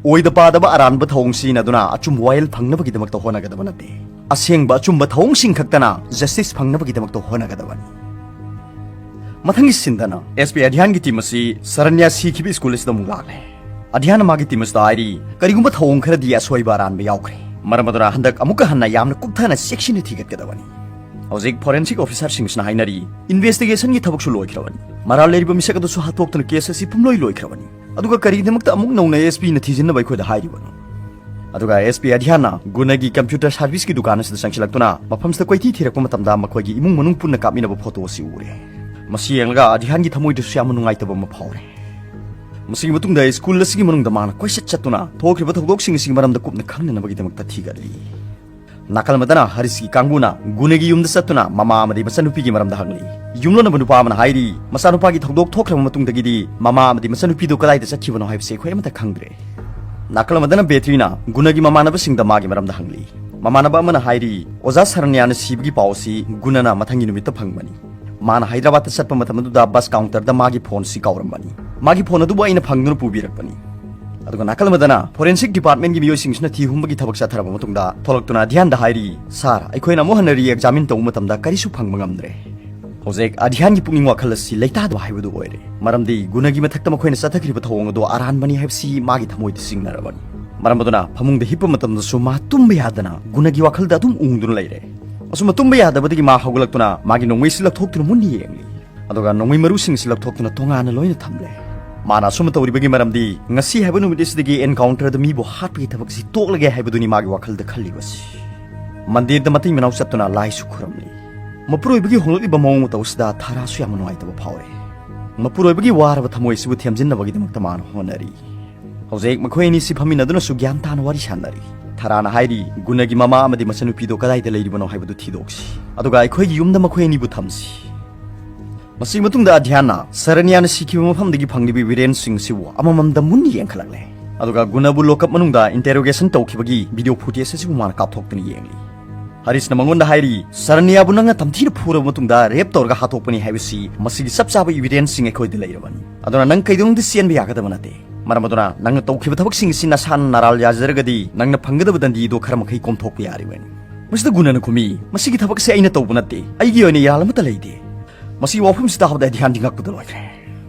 ꯑꯣꯏꯗ ꯄꯥꯗꯕ ꯑꯔꯥꯟꯕ ꯊꯧꯑꯣꯡ ꯁꯤꯖꯤꯟꯅꯗꯨꯅ ꯑꯆꯨꯝꯕ ꯋꯥꯌꯦꯜ ꯐꯪꯅꯕꯒꯤꯗꯃꯛꯇ ꯍꯣꯠꯅꯒꯗꯕ ꯅꯠꯇꯦ꯫ ꯑꯁꯦꯡꯕ ꯑꯆꯨꯝꯕ ꯊꯧꯑꯣꯡꯁꯤꯡ ꯈꯛꯇꯅ ꯖꯁꯇꯤꯁ ꯐꯪꯅꯕꯒꯤꯗꯃꯛꯇ ꯍꯣꯠꯅꯒꯗꯕꯅꯤ"꯫ ꯃꯊꯪꯒꯤ ꯁꯤꯟꯗꯅ ꯑꯦꯁ ꯄꯤ ꯑꯙ꯭ꯌꯥꯟꯒꯤ ꯇꯤꯝ ꯑꯁꯤ ꯁꯔꯟꯌꯥ ꯁꯤꯈꯤꯕ ꯁ꯭ꯀꯨꯜ ꯑꯁꯤꯗ ꯑꯃꯨꯛ ꯂꯥꯛꯂꯦ꯫ ꯑꯙ꯭ꯌꯥꯟꯅ ꯃꯥꯒꯤ ꯇꯤꯝ ꯑꯁꯤꯗ ꯍꯥꯏꯔꯤ, ꯀꯔꯤꯒꯨꯝꯕ ꯊꯧꯑꯣꯡ ꯈꯔꯗꯤ ꯑꯁꯣꯏꯕ ꯑꯔꯥꯟꯕ ꯌꯥꯎꯈ꯭ꯔꯦ꯫ ꯃꯔꯝ ꯑꯗꯨꯅ ꯍꯟꯗꯛ ꯑꯃꯨꯛꯀ ꯍꯟꯅ ꯌꯥꯝꯅ ꯀꯨꯞꯊꯅ ꯆꯦꯛꯁꯤꯟꯅ ꯊꯤꯒꯠꯀꯗꯕꯅꯤ꯫ ꯍꯧꯖꯤꯛ ꯐꯣꯔꯦꯟꯁꯤꯛ ꯑꯣꯐꯤꯁꯥꯔꯁꯤꯡꯁꯤꯅ ꯍꯥꯏꯅꯔꯤ, ꯏꯟꯚꯦꯁꯇꯤꯒꯦꯁꯟꯒꯤ ꯊꯕꯛꯁꯨ ꯂꯣꯏꯈ꯭ꯔꯕꯅꯤ꯫ ꯃꯔꯥꯜ ꯂꯩꯔꯤꯕ ꯃꯤꯁꯛ ꯑꯗꯨꯁꯨ ꯍꯥꯠꯇꯣꯛꯇꯨꯅ ꯀꯦꯁ ꯑꯁꯤ ꯄꯨꯝꯂꯣꯏ ꯂꯣꯏꯈ꯭ꯔꯕꯅꯤ꯫ ꯑꯗꯨꯒ ꯀꯔꯤꯒꯤꯗꯃꯛꯇ ꯑꯃꯨꯛ ꯅꯧꯅ ꯑꯦꯁ ꯄꯤꯅ ꯊꯤꯖꯤꯟꯅꯕ ꯑꯩꯈꯣꯏꯗ ꯍꯥꯏꯔꯤꯕꯅꯣ? ꯑꯗꯨꯒ ꯑꯦꯁ ꯄꯤ ꯑꯙ꯭ꯌꯥꯟꯅ ꯒꯨꯅꯒꯤ ꯀꯝꯄ꯭ꯌꯨꯇꯔ ꯁꯥꯔꯚꯤꯁꯀꯤ ꯗꯨꯀꯥꯟ ꯑꯁꯤꯗ ꯆꯪꯁꯤꯜꯂꯛꯇꯨꯅ ꯃꯐꯝꯁꯤꯗ ꯀꯣꯏꯊꯤ ꯊꯤꯔꯛꯄ ꯃꯇꯝꯗ ꯃꯈꯣꯏꯒꯤ ꯏꯃꯨꯡ ꯃꯅꯨꯡ ꯄꯨꯟꯅ ꯀꯥꯞꯃꯤꯟꯅꯕ ꯐꯣꯇꯣ ꯑꯁꯤ ꯎꯔꯦ꯫ ꯃꯁꯤ ꯌꯦꯡꯂꯒ ꯑꯙ꯭ꯌꯥꯟꯒꯤ ꯊꯃꯣꯏꯗꯁꯨ ꯌꯥꯝꯅ ꯅꯨꯡꯉꯥꯏꯇꯕ ꯑꯃ ꯐꯥꯎꯔꯦ꯫ ꯃꯁꯤꯒꯤ ꯃꯇꯨꯡꯗ ꯁ꯭ꯀꯨꯜ ꯑꯁꯤꯒꯤ ꯃꯅꯨꯡꯗ ꯃꯥꯅ ꯀꯣꯏꯆꯠ ꯆꯠꯇꯨꯅ ꯊꯣꯛꯈ꯭ꯔꯤꯕ ꯊꯧꯗꯣꯛꯁꯤꯡ ꯑꯁꯤꯒꯤ ꯃꯔꯝꯗ ꯀꯨꯞꯅ ꯈꯪꯅꯅꯕꯒꯤꯗꯃꯛꯇ ꯊꯤꯒꯠꯂꯤ꯫ ꯅꯥꯀꯜ ꯑꯃꯗꯅ ꯍꯔꯤꯁꯀꯤ ꯀꯥꯡꯕꯨꯅ ꯒꯨꯅꯒꯤ ꯌꯨꯝꯗ ꯆꯠꯇꯨꯅ ꯃꯃꯥ ꯑꯃꯗꯤ ꯃꯆꯟꯅꯨꯄꯤꯒꯤ ꯃꯔꯝꯗ ꯍꯪꯂꯤ꯫ ꯌꯨꯝꯂꯣꯟꯅꯕ ꯅꯨꯄꯥ ꯑꯃꯅ ꯍꯥꯏꯔꯤ, ꯃꯆꯥꯅꯨꯄꯥꯒꯤ ꯊꯧꯗꯣꯛ ꯊꯣꯛꯈ꯭ꯔꯕ ꯃꯇꯨꯡꯗꯒꯤꯗꯤ ꯃꯃꯥ ꯑꯃꯗꯤ ꯃꯆꯟꯅꯨꯄꯤꯗꯨ ꯀꯗꯥꯏꯗ ꯆꯠꯈꯤꯕꯅꯣ ꯍꯥꯏꯕꯁꯤ ꯑꯩꯈꯣꯏ ꯑꯃꯠꯇ ꯈꯪꯗ꯭ꯔꯦ꯫ ꯅꯥꯀꯜ ꯑꯃꯗꯅ ꯕꯦꯇ꯭ꯔꯤꯅ ꯒꯨꯅꯒꯤ ꯃꯃꯥꯟꯅꯕꯁꯤꯡꯗ ꯃꯥꯒꯤ ꯃꯔꯝꯗ ꯍꯪꯂꯤ꯫ ꯃꯃꯥꯟꯅꯕ ꯑꯃꯅ ꯍꯥꯏꯔꯤ, ꯑꯣꯖꯥ ꯁꯔꯅ꯭ꯌꯥꯅ ꯁꯤꯕꯒꯤ ꯄꯥꯎ ꯑꯁꯤ ꯒꯨꯅꯅ ꯃꯊꯪꯒꯤ ꯅꯨꯃꯤꯠꯇ ꯐꯪꯕꯅꯤ꯫ ꯃꯥꯅ ꯍꯥꯏꯗ꯭ꯔꯕꯥꯗꯇ ꯆꯠꯄ ꯃꯇꯝ ꯑꯗꯨꯗ ꯕꯁ ꯀꯥꯎꯟꯇꯔꯗ ꯃꯥꯒꯤ ꯐꯣꯟ ꯑꯁꯤ ꯀꯥꯎꯔꯝꯕꯅꯤ꯫ ꯃꯥꯒꯤ ꯐꯣꯟ ꯑꯗꯨꯕꯨ ꯑꯩꯅ ꯐꯪꯗꯨꯅ ꯄꯨꯕꯤꯔꯛꯄꯅꯤ꯫ ꯑꯗꯨꯒ ꯅꯥꯀꯜ ꯑꯃꯗꯅ ꯐꯣꯔꯦꯟꯁꯤꯛ ꯗꯤꯄꯥꯔꯠꯃꯦꯟꯒꯤ ꯃꯤꯑꯣꯏꯁꯤꯡꯁꯤꯅ ꯊꯤ ꯍꯨꯝꯕꯒꯤ ꯊꯕꯛ ꯆꯠꯊꯔꯕ ꯃꯇꯨꯡꯗ ꯊꯣꯛꯂꯛꯇꯨꯅ ꯙ꯭ꯌꯥꯟꯗ ꯍꯥꯏꯔꯤ, "ꯁꯥꯔ, ꯑꯩꯈꯣꯏꯅ ꯑꯃꯨꯛ ꯍꯟꯅ ꯔꯤ ꯑꯦꯛꯖꯥꯃꯤꯟ ꯇꯧꯕ ꯃꯇꯝꯗ ꯀꯔꯤꯁꯨ ꯐꯪꯕ ꯉꯝꯗ꯭ꯔꯦ"꯫ ꯍꯧꯖꯤꯛ ꯑꯙ꯭ꯌꯥꯟꯒꯤ ꯄꯨꯛꯅꯤꯡ ꯋꯥꯈꯜ ꯑꯁꯤ ꯂꯩꯇꯥꯗꯕ ꯍꯥꯏꯕꯗꯨ ꯑꯣꯏꯔꯦ꯫ ꯃꯔꯝꯗꯤ ꯒꯨꯅꯒꯤ ꯃꯊꯛꯇ ꯃꯈꯣꯏꯅ ꯆꯠꯊꯈ꯭ꯔꯤꯕ ꯊꯧꯑꯣꯡ ꯑꯗꯨ ꯑꯔꯥꯟꯕꯅꯤ ꯍꯥꯏꯕꯁꯤ ꯃꯥꯒꯤ ꯊꯃꯣꯏꯗ ꯆꯤꯡꯅꯔꯕꯅꯤ꯫ ꯃꯔꯝ ꯑꯗꯨꯅ ꯐꯃꯨꯡꯗ ꯍꯤꯞꯄ ꯃꯇꯝꯗꯁꯨ ꯃꯥ ꯇꯨꯝꯕ ꯌꯥꯗꯅ ꯒꯨꯅꯒꯤ ꯋꯥꯈꯜꯗ ꯑꯗꯨꯝ ꯎꯪꯗꯨꯅ ꯂꯩꯔꯦ꯫ ꯑꯁꯨꯝꯅ ꯇꯨꯝꯕ ꯌꯥꯗꯕꯗꯒꯤ ꯃꯥ ꯍꯧꯒꯠꯂꯛꯇꯨꯅ ꯃꯥꯒꯤ ꯅꯣꯡꯃꯩꯁꯤ ꯂꯧꯊꯣꯛꯇꯨꯅ ꯃꯨꯟꯅ ꯌꯦꯡꯂꯤ꯫ ꯑꯗꯨꯒ ꯅꯣꯡꯃꯩ ꯃꯔꯨꯁꯤꯡ ꯑꯁꯤ ꯂꯧꯊꯣꯛꯇꯨꯅ ꯇꯣꯉꯥꯟꯅ ꯂꯣꯏꯅ ꯊꯝꯂꯦ꯫ ꯃꯥꯅ ꯑꯁꯨꯝꯅ ꯇꯧꯔꯤꯕꯒꯤ ꯃꯔꯝꯗꯤ ꯉꯁꯤ ꯍꯥꯏꯕ ꯅꯨꯃꯤꯠ ꯑꯁꯤꯗꯒꯤ ꯑꯦꯟꯀꯥꯎꯟꯇꯔꯗ ꯃꯤꯕꯨ ꯍꯥꯠꯄꯒꯤ ꯊꯕꯛ ꯑꯁꯤ ꯇꯣꯛꯂꯒꯦ ꯍꯥꯏꯕꯗꯨꯅꯤ ꯃꯥꯒꯤ ꯋꯥꯈꯜꯗ ꯈꯜꯂꯤꯕꯁꯤ꯫ ꯃꯟꯗꯤꯔꯗ ꯃꯇꯩ ꯃꯅꯥꯎ ꯆꯠꯇꯨꯅ ꯂꯥꯏꯁꯨ ꯈꯨꯔꯨꯝꯂꯤ꯫ ꯃꯄꯨꯔꯣꯏꯕꯒꯤ ꯍꯣꯡꯂꯛꯂꯤꯕ ꯃꯑꯣꯡ ꯃꯇꯧ ꯑꯁꯤꯗ ꯊꯥꯔꯥꯁꯨ ꯌꯥꯝꯅ ꯅꯨꯡꯉꯥꯏꯇꯕ ꯐꯥꯎꯔꯦ꯫ ꯃꯄꯨꯔꯣꯏꯕꯒꯤ ꯋꯥꯔꯕ ꯊꯃꯣꯏ ꯑꯁꯤꯕꯨ ꯊꯦꯝꯖꯤꯟꯅꯕꯒꯤꯗꯃꯛꯇ ꯃꯥꯅ ꯍꯣꯠꯅꯔꯤ꯫ ꯍꯧꯖꯤꯛ ꯃꯈꯣꯏ ꯑꯅꯤꯁꯤ ꯐꯝꯃꯤꯟꯅꯗꯨꯅꯁꯨ ꯒ꯭ꯌꯥꯟ ꯇꯥꯅ ꯋꯥꯔꯤ ꯁꯥꯟꯅꯔꯤ꯫ ꯊꯥꯔꯥꯅ ꯍꯥꯏꯔꯤ, "ꯒꯨꯅꯒꯤ ꯃꯃꯥ ꯑꯃꯗꯤ ꯃꯆꯟꯅꯨꯄꯤꯗꯣ ꯀꯗꯥꯏꯗ ꯂꯩꯔꯤꯕꯅꯣ ꯍꯥꯏꯕꯗꯨ ꯊꯤꯗꯣꯛꯁꯤ꯫ ꯑꯗꯨꯒ ꯑꯩꯈꯣꯏꯒꯤ ꯌꯨꯝꯗ ꯃꯈꯣꯏ ꯑꯅꯤꯕꯨ ꯊꯝꯁꯤ"꯫ ꯃꯁꯤꯒꯤ ꯃꯇꯨꯡꯗ ꯑꯙ꯭ꯌꯥꯟꯅ ꯁꯔꯅꯤꯌꯥꯅ ꯁꯤꯈꯤꯕ ꯃꯐꯝꯗꯒꯤ ꯐꯪꯂꯤꯕ evidence ꯁꯤꯡ ꯑꯁꯤꯕꯨ ꯑꯃꯃꯝꯗ ꯃꯨꯟꯅ ꯌꯦꯡꯈꯠꯂꯛꯂꯦ꯫ ꯑꯗꯨꯒ ꯒꯨꯅꯥꯕꯨ lockup ꯃꯅꯨꯡꯗ interrogation ꯇꯧꯈꯤꯕꯒꯤ video footage ꯑꯁꯤꯕꯨ ꯃꯥꯅ ꯀꯥꯞꯊꯣꯛꯇꯨꯅ ꯌꯦꯡꯂꯤ꯫ ꯍꯔꯤꯁꯅ ꯃꯉꯣꯟꯗ ꯍꯥꯏꯔꯤ, "ꯁꯔꯅꯤꯌꯥꯕꯨ ꯅꯪꯅ ꯇꯝꯊꯤꯅ ꯐꯨꯔꯕ ꯃꯇꯨꯡꯗ rape ꯇꯧꯔꯒ ꯍꯥꯠꯇꯣꯛꯄꯅꯤ ꯍꯥꯏꯕꯁꯤ ꯃꯁꯤꯒꯤ ꯆꯞ ꯆꯥꯕ evidence ꯁꯤꯡ ꯑꯩꯈꯣꯏꯗ ꯂꯩꯔꯕꯅꯤ꯫ ꯑꯗꯨꯅ ꯅꯪ ꯀꯩꯗꯧꯅꯨꯡꯗ ꯆꯦꯟꯕ ꯌꯥꯒꯗꯕ ꯅꯠꯇꯦ꯫ ꯃꯔꯝ ꯑꯗꯨꯅ ꯅꯪꯅ ꯇꯧꯈꯤꯕ ꯊꯕꯛꯁꯤꯡ ꯑꯁꯤ ꯅꯁꯥꯅ ꯅꯔꯥꯜ ꯌꯥꯖꯔꯒꯗꯤ ꯅꯪꯅ ꯐꯪꯒꯗꯕ ꯗꯟꯗꯤꯗꯣ ꯈꯔ ꯃꯈꯩ ꯀꯣꯝꯊꯣꯛꯄ ꯌꯥꯔꯤꯕꯅꯤ"꯫ ꯃꯁꯤꯗ ꯒꯨꯅꯥꯅ ꯈꯨꯝꯃꯤ, "ꯃꯁꯤꯒꯤ ꯊꯕꯛꯁꯦ ꯑꯩꯅ ꯇꯧꯕ ꯅꯠꯇꯦ, ꯑꯩꯒꯤ ꯑꯣꯏꯅ ꯏꯔꯥꯜ ꯑꯃꯠꯇ ꯂꯩꯇꯦ"꯫ ꯃꯁꯤꯒꯤ ꯋꯥꯐꯝꯁꯤ ꯇꯥꯕꯗ ꯑꯙ꯭ꯌꯥꯟꯗꯤ ꯉꯛꯄꯗ ꯂꯣꯏꯈ꯭ꯔꯦ꯫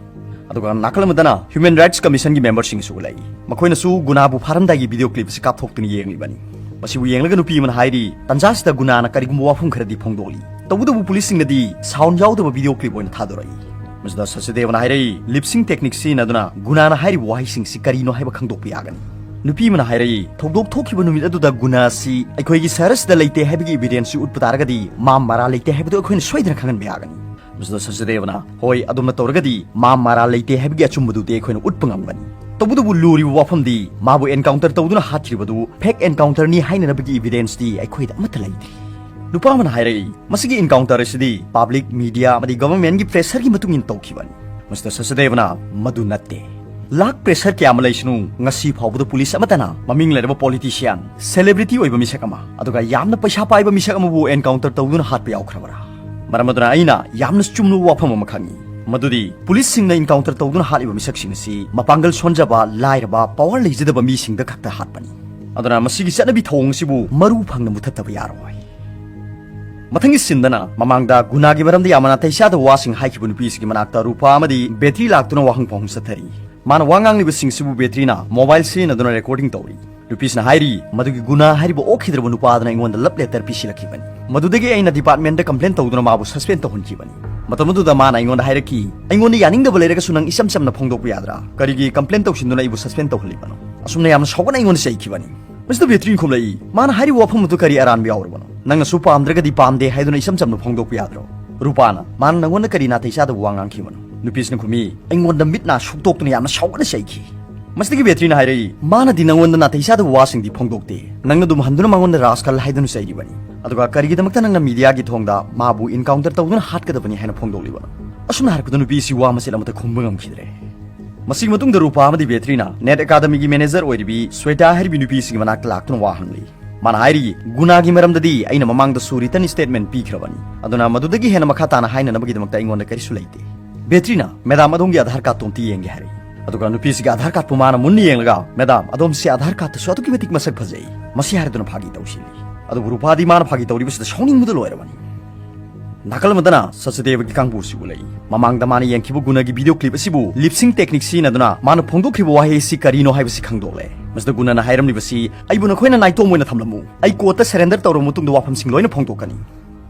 ꯑꯗꯨꯒ ꯅꯥꯀꯜ ꯑꯃꯗꯅ Human Rights Commission ꯒꯤ member ꯁꯤꯡꯁꯨ ꯎꯠꯂꯛꯏ꯫ ꯃꯈꯣꯏꯅꯁꯨ ꯒꯨꯅꯥꯕꯨ ꯐꯥꯔꯝꯗꯥꯏꯒꯤ video clip ꯑꯁꯤ ꯀꯥꯞꯊꯣꯛꯇꯨꯅ ꯌꯦꯡꯂꯤꯕꯅꯤ꯫ ꯃꯁꯤꯕꯨ ꯌꯦꯡꯂꯒ ꯅꯨꯄꯤ ꯑꯃꯅ ꯍꯥꯏꯔꯤ, "ꯇꯟꯖꯥꯁꯤꯗ ꯒꯨꯅꯥꯅ ꯀꯔꯤꯒꯨꯝꯕ ꯋꯥꯐꯝ ꯈꯔꯗꯤ ꯐꯣꯡꯗꯣꯛꯂꯤ꯫ ꯇꯧꯕꯇꯕꯨ police ꯁꯤꯡꯅꯗꯤ sound ꯌꯥꯎꯗꯕ video clip ꯑꯣꯏꯅ ꯊꯥꯗꯣꯔꯛꯏ"꯫ ꯃꯁꯤꯗ ꯁꯆꯗꯦꯕꯅ ꯍꯥꯏꯔꯛꯏ, "Lip sync technique ꯁꯤꯖꯤꯟꯅꯗꯨꯅ ꯒꯨꯅꯥꯅ ꯍꯥꯏꯔꯤꯕ ꯋꯥꯍꯩꯁꯤꯡꯁꯤ ꯀꯔꯤꯅꯣ ꯍꯥꯏꯕ ꯈꯪꯗꯣꯛꯄ ꯌꯥꯒꯅꯤ"꯫ ꯅꯨꯄꯤ ꯑꯃꯅ ꯍꯥꯏꯔꯛꯏ, "ꯊꯧꯗꯣꯛ ꯊꯣꯛꯈꯤꯕ ꯅꯨꯃꯤꯠ ꯑꯗꯨꯗ ꯒꯨꯅꯥ ꯑꯁꯤ ꯑꯩꯈꯣꯏꯒꯤ ꯁꯍꯔ ꯑꯁꯤꯗ ꯂꯩꯇꯦ ꯍꯥꯏꯕꯒꯤ evidence ꯁꯤ ꯎꯠꯄ ꯇꯥꯔꯒꯗꯤ ꯃꯥ ꯃꯔꯥꯜ ꯂꯩꯇꯦ ꯍꯥꯏꯕꯗꯨ ꯑꯩꯈꯣꯏꯅ ꯁꯣꯏꯗꯅ ꯈꯪꯍꯟꯕ ꯌꯥꯒꯅꯤ"꯫ ꯃꯁꯤꯗ ꯁꯆꯗꯦꯕꯅ, "ꯍꯣꯏ, ꯑꯗꯨꯝꯅ ꯇꯧꯔꯒꯗꯤ ꯃꯥ ꯃꯔꯥꯜ ꯂꯩꯇꯦ ꯍꯥꯏꯕꯒꯤ ꯑꯆꯨꯝꯕꯗꯨꯗꯤ ꯑꯩꯈꯣꯏꯅ ꯎꯠꯄ ꯉꯝꯒꯅꯤ꯫ ꯇꯧꯕꯇꯕꯨ ꯂꯨꯔꯤꯕ ꯋꯥꯐꯝꯗꯤ ꯃꯥꯕꯨ encounter ꯇꯧꯗꯨꯅ ꯍꯥꯠꯈꯤꯕꯗꯨ fake encounter ꯅꯤ ꯍꯥꯏꯅꯅꯕꯒꯤ evidence ꯗꯤ ꯑꯩꯈꯣꯏꯗ ꯑꯃꯠꯇ ꯂꯩꯇ꯭ꯔꯤ"꯫ ꯅꯨꯄꯥ ꯑꯃꯅ ꯍꯥꯏꯔꯛꯏ, "ꯃꯁꯤꯒꯤ encounter ꯑꯁꯤꯗꯤ public, media ꯑꯃꯗꯤ government ꯒꯤ pressure ꯒꯤ ꯃꯇꯨꯡ ꯏꯟꯅ ꯇꯧꯈꯤꯕꯅꯤ"꯫ ꯃꯁꯤꯗ ꯁꯆꯗꯦꯕꯅ, "ꯃꯗꯨ ꯅꯠꯇꯦ꯫ ꯂꯥꯛ pressure ꯀꯌꯥ ꯑꯃ ꯂꯩꯁꯅꯨ, ꯉꯁꯤ ꯐꯥꯎꯕꯗ police ꯑꯃꯠꯇꯅ ꯃꯃꯤꯡ ꯂꯩꯔꯕ politician, celebrity ꯑꯣꯏꯕ ꯃꯤꯁꯛ ꯑꯃ, ꯑꯗꯨꯒ ꯌꯥꯝꯅ ꯄꯩꯁꯥ ꯄꯥꯏꯕ ꯃꯤꯁꯛ ꯑꯃꯕꯨ encounter ꯇꯧꯗꯨꯅ ꯍꯥꯠꯄ ꯌꯥꯎꯈ꯭ꯔꯕꯔꯥ? ꯃꯔꯝ ꯑꯗꯨꯅ ꯑꯩꯅ ꯌꯥꯝꯅ ꯆꯨꯝꯕ ꯋꯥꯐꯝ ꯑꯃ ꯈꯪꯏ, ꯃꯗꯨꯗꯤ police ꯁꯤꯡꯅ encounter ꯇꯧꯗꯨꯅ ꯍꯥꯠꯂꯤꯕ ꯃꯤꯁꯛꯁꯤꯡ ꯑꯁꯤ ꯃꯄꯥꯡꯒꯜ ꯁꯣꯟꯖꯕ, ꯂꯥꯏꯔꯕ, power ꯂꯩꯖꯗꯕ ꯃꯤꯁꯤꯡꯗ ꯈꯛꯇ ꯍꯥꯠꯄꯅꯤ꯫ ꯑꯗꯨꯅ ꯃꯁꯤꯒꯤ ꯆꯠꯅꯕꯤ ꯊꯧꯑꯣꯡ ꯑꯁꯤꯕꯨ ꯃꯔꯨ ꯐꯪꯅ ꯃꯨꯊꯠꯇꯕ ꯌꯥꯔꯣꯏ"꯫ ꯃꯊꯪꯒꯤ scene ꯗꯅ ꯃꯃꯥꯡꯗ ꯒꯨꯅꯥꯒꯤ ꯃꯔꯝꯗ ꯌꯥꯝꯅ ꯅꯥꯇꯩ ꯆꯥꯗꯕ ꯋꯥꯁꯤꯡ ꯍꯥꯏꯈꯤꯕ ꯅꯨꯄꯤ ꯑꯁꯤꯒꯤ ꯃꯅꯥꯛꯇ ꯔꯨꯄꯥ ꯑꯃꯗꯤ ꯕꯦꯇ꯭ꯔꯤ ꯂꯥꯛꯇꯨꯅ ꯋꯥꯍꯪ ꯄꯥꯎꯍꯪ ꯆꯠꯊꯔꯤ꯫ ꯃꯥꯅ ꯋꯥ ꯉꯥꯡꯂꯤꯕꯁꯤꯡꯁꯤꯕꯨ ꯕꯦꯇ꯭ꯔꯤꯅ mobile ꯁꯤꯖꯤꯟꯅꯗꯨꯅ recording ꯇꯧꯔꯤ꯫ ꯅꯨꯄꯤꯁꯤꯅ ꯍꯥꯏꯔꯤ, "ꯃꯗꯨꯒꯤ ꯒꯨꯅꯥ ꯍꯥꯏꯔꯤꯕ ꯑꯣꯛꯈꯤꯗ꯭ꯔꯕ ꯅꯨꯄꯥ ꯑꯗꯨꯅ ꯑꯩꯉꯣꯟꯗ love letter ꯄꯤꯁꯤꯜꯂꯛꯈꯤꯕꯅꯤ꯫ ꯃꯗꯨꯗꯒꯤ ꯑꯩꯅ department ꯗ complain ꯇꯧꯗꯨꯅ ꯃꯥꯕꯨ suspend ꯇꯧꯍꯟꯈꯤꯕꯅꯤ꯫ ꯃꯇꯝ ꯑꯗꯨꯗ ꯃꯥꯅ ꯑꯩꯉꯣꯟꯗ ꯍꯥꯏꯔꯛꯈꯤ, 'ꯑꯩꯉꯣꯟꯗ ꯌꯥꯅꯤꯡꯗꯕ ꯂꯩꯔꯒꯁꯨ ꯅꯪ ꯏꯆꯝ ꯆꯝꯅ ꯐꯣꯡꯗꯣꯛꯄ ꯌꯥꯗ꯭ꯔꯥ? ꯀꯔꯤꯒꯤ complain ꯇꯧꯁꯤꯟꯗꯨꯅ ꯑꯩꯕꯨ suspend ꯇꯧꯍꯜꯂꯤꯕꯅꯣ?'" ꯑꯁꯨꯝꯅ ꯌꯥꯝꯅ ꯁꯥꯎꯒꯠꯅ ꯑꯩꯉꯣꯟꯗ ꯆꯩꯈꯤꯕꯅꯤ꯫ ꯃꯁꯤꯗ ꯕꯦꯇ꯭ꯔꯤꯅ ꯈꯨꯝꯂꯛꯏ, "ꯃꯥꯅ ꯍꯥꯏꯔꯤꯕ ꯋꯥꯐꯝ ꯑꯗꯨ ꯀꯔꯤ ꯑꯔꯥꯟꯕ ꯌꯥꯎꯔꯕꯅꯣ? ꯅꯪꯅꯁꯨ ꯄꯥꯝꯗ꯭ꯔꯒꯗꯤ ꯄꯥꯝꯗꯦ ꯍꯥꯏꯗꯨꯅ ꯏꯆꯝ ꯆꯝꯅ ꯐꯣꯡꯗꯣꯛꯄ ꯌꯥꯗ꯭ꯔꯣ?" ꯔꯨꯄꯥꯅ, "ꯃꯥꯅ ꯅꯪꯉꯣꯟꯗ ꯀꯔꯤ ꯅꯥꯇꯩ ꯆꯥꯗꯕ ꯋꯥ ꯉꯥꯡꯈꯤꯕꯅꯣ?" ꯅꯨꯄꯤꯁꯤꯅ ꯈꯨꯝꯃꯤ, "ꯑꯩꯉꯣꯟꯗ ꯃꯤꯠ ꯅꯥ ꯁꯨꯛꯇꯣꯛꯇꯨꯅ ꯌꯥꯝꯅ ꯁꯥꯎꯒꯠꯅ ꯆꯩꯈꯤ"꯫ ꯃꯁꯤꯗꯒꯤ ꯕꯦꯇ꯭ꯔꯤꯅ ꯍꯥꯏꯔꯛꯏ, "ꯃꯥꯅꯗꯤ ꯅꯪꯉꯣꯟꯗ ꯅꯥꯇꯩ ꯆꯥꯗꯕ ꯋꯥꯁꯤꯡꯗꯤ ꯐꯣꯡꯗꯣꯛꯇꯦ꯫ ꯅꯪꯅ ꯑꯗꯨꯝ ꯍꯟꯗꯨꯅ ꯃꯉꯣꯟꯗ rascal ꯍꯥꯏꯗꯨꯅ ꯆꯩꯔꯤꯕꯅꯤ꯫ ꯑꯗꯨꯒ ꯀꯔꯤꯒꯤꯗꯃꯛꯇ ꯅꯪꯅ media ꯒꯤ ꯊꯣꯡꯗ ꯃꯥꯕꯨ encounter ꯇꯧꯗꯨꯅ ꯍꯥꯠꯀꯗꯕꯅꯤ ꯍꯥꯏꯅ ꯐꯣꯡꯗꯣꯛꯂꯤꯕꯅꯣ?" ꯑꯁꯨꯝꯅ ꯍꯥꯏꯔꯛꯄꯗ ꯅꯨꯄꯤꯁꯤ ꯋꯥ ꯃꯆꯦꯠ ꯑꯃꯠꯇ ꯈꯨꯝꯕ ꯉꯝꯈꯤꯗ꯭ꯔꯦ꯫ ꯃꯁꯤꯒꯤ ꯃꯇꯨꯡꯗ ꯔꯨꯄꯥ ꯑꯃꯗꯤ ꯕꯦꯇ꯭ꯔꯤꯅ ꯅꯦꯠ ꯑꯦꯀꯥꯗꯃꯤꯒꯤ ꯃꯦꯅꯦꯖꯔ ꯑꯣꯏꯔꯤꯕꯤ ꯁ꯭ꯋꯦꯇꯥ ꯍꯥꯏꯔꯤꯕꯤ ꯅꯨꯄꯤꯁꯤꯒꯤ ꯃꯅꯥꯛꯇ ꯂꯥꯛꯇꯨꯅ ꯋꯥ ꯍꯪꯂꯤ꯫ ꯃꯥꯅ ꯍꯥꯏꯔꯤ, "ꯒꯨꯅꯥꯒꯤ ꯃꯔꯝꯗꯗꯤ ꯑꯩꯅ ꯃꯃꯥꯡꯗꯁꯨ ꯔꯤꯇꯟ ꯁ꯭ꯇꯦꯠꯃꯦꯟ ꯄꯤꯈ꯭ꯔꯕꯅꯤ, ꯑꯗꯨꯅ ꯃꯗꯨꯗꯒꯤ ꯍꯦꯟꯅ ꯃꯈꯥ ꯇꯥꯅ ꯍꯥꯏꯅꯅꯕꯒꯤꯗꯃꯛꯇ ꯑꯩꯉꯣꯟꯗ ꯀꯔꯤꯁꯨ ꯂꯩꯇꯦ"꯫ ꯕꯦꯇ꯭ꯔꯤꯅ, "ꯃꯦꯗꯥꯝ, ꯑꯗꯣꯝꯒꯤ ꯑꯙꯥꯔ ꯀꯥꯔꯗꯇꯣ ꯑꯝꯇ ꯌꯦꯡꯒꯦ" ꯍꯥꯏꯔꯛꯏ꯫ ꯑꯗꯨꯒ ꯅꯨꯄꯤꯁꯤꯒꯤ ꯑꯙꯥꯔ ꯀꯥꯔꯗꯄꯨ ꯃꯥꯅ ꯃꯨꯟꯅ ꯌꯦꯡꯂꯒ, "ꯃꯦꯗꯥꯝ, ꯑꯗꯣꯝꯁꯦ ꯑꯙꯥꯔ ꯀꯥꯔꯗꯇꯁꯨ ꯑꯗꯨꯛꯀꯤ ꯃꯇꯤꯛ ꯃꯁꯛ ꯐꯖꯩ", ꯃꯁꯤ ꯍꯥꯏꯔꯗꯨꯅ ꯐꯥꯒꯤ ꯇꯧꯁꯤꯜꯂꯤ꯫ ꯑꯗꯨꯕꯨ ꯔꯨꯄꯥꯗꯤ ꯃꯥꯅ ꯐꯥꯒꯤ ꯇꯧꯔꯤꯕꯁꯤꯗ ꯁꯥꯎꯅꯤꯡꯕꯗ ꯂꯣꯏꯔꯕꯅꯤ꯫ ꯅꯥꯀꯜ ꯑꯃꯗꯅ ꯁꯆꯗꯦꯕꯒꯤ ꯀꯥꯡꯕꯨꯁꯤ ꯎꯠꯂꯛꯏ꯫ ꯃꯃꯥꯡꯗ ꯃꯥꯅ ꯌꯦꯡꯈꯤꯕ ꯒꯨꯅꯒꯤ ꯚꯤꯗꯤꯑꯣ ꯀ꯭ꯂꯤꯞ ꯑꯁꯤꯕꯨ ꯂꯤꯞ ꯁꯤꯡ ꯇꯦꯛꯅꯤꯛ ꯁꯤꯖꯤꯟꯅꯗꯨꯅ ꯃꯥꯅ ꯐꯣꯡꯗꯣꯛꯈꯤꯕ ꯋꯥꯍꯩ ꯑꯁꯤ ꯀꯔꯤꯅꯣ ꯍꯥꯏꯕꯁꯤ ꯈꯪꯗꯣꯛꯂꯦ꯫ ꯃꯁꯤꯗ ꯒꯨꯅꯅ ꯍꯥꯏꯔꯝꯂꯤꯕꯁꯤ, "ꯑꯩꯕꯨ ꯅꯈꯣꯏꯅ ꯅꯥꯏꯇꯣꯝ ꯑꯣꯏꯅ ꯊꯝꯂꯝꯃꯨ꯫ ꯑꯩ ꯀꯣꯔꯠꯇ ꯁꯔꯦꯟꯗꯔ ꯇꯧꯔꯕ ꯃꯇꯨꯡꯗ ꯋꯥꯐꯝꯁꯤꯡ ꯂꯣꯏꯅ ꯐꯣꯡꯗꯣꯛꯀꯅꯤ"꯫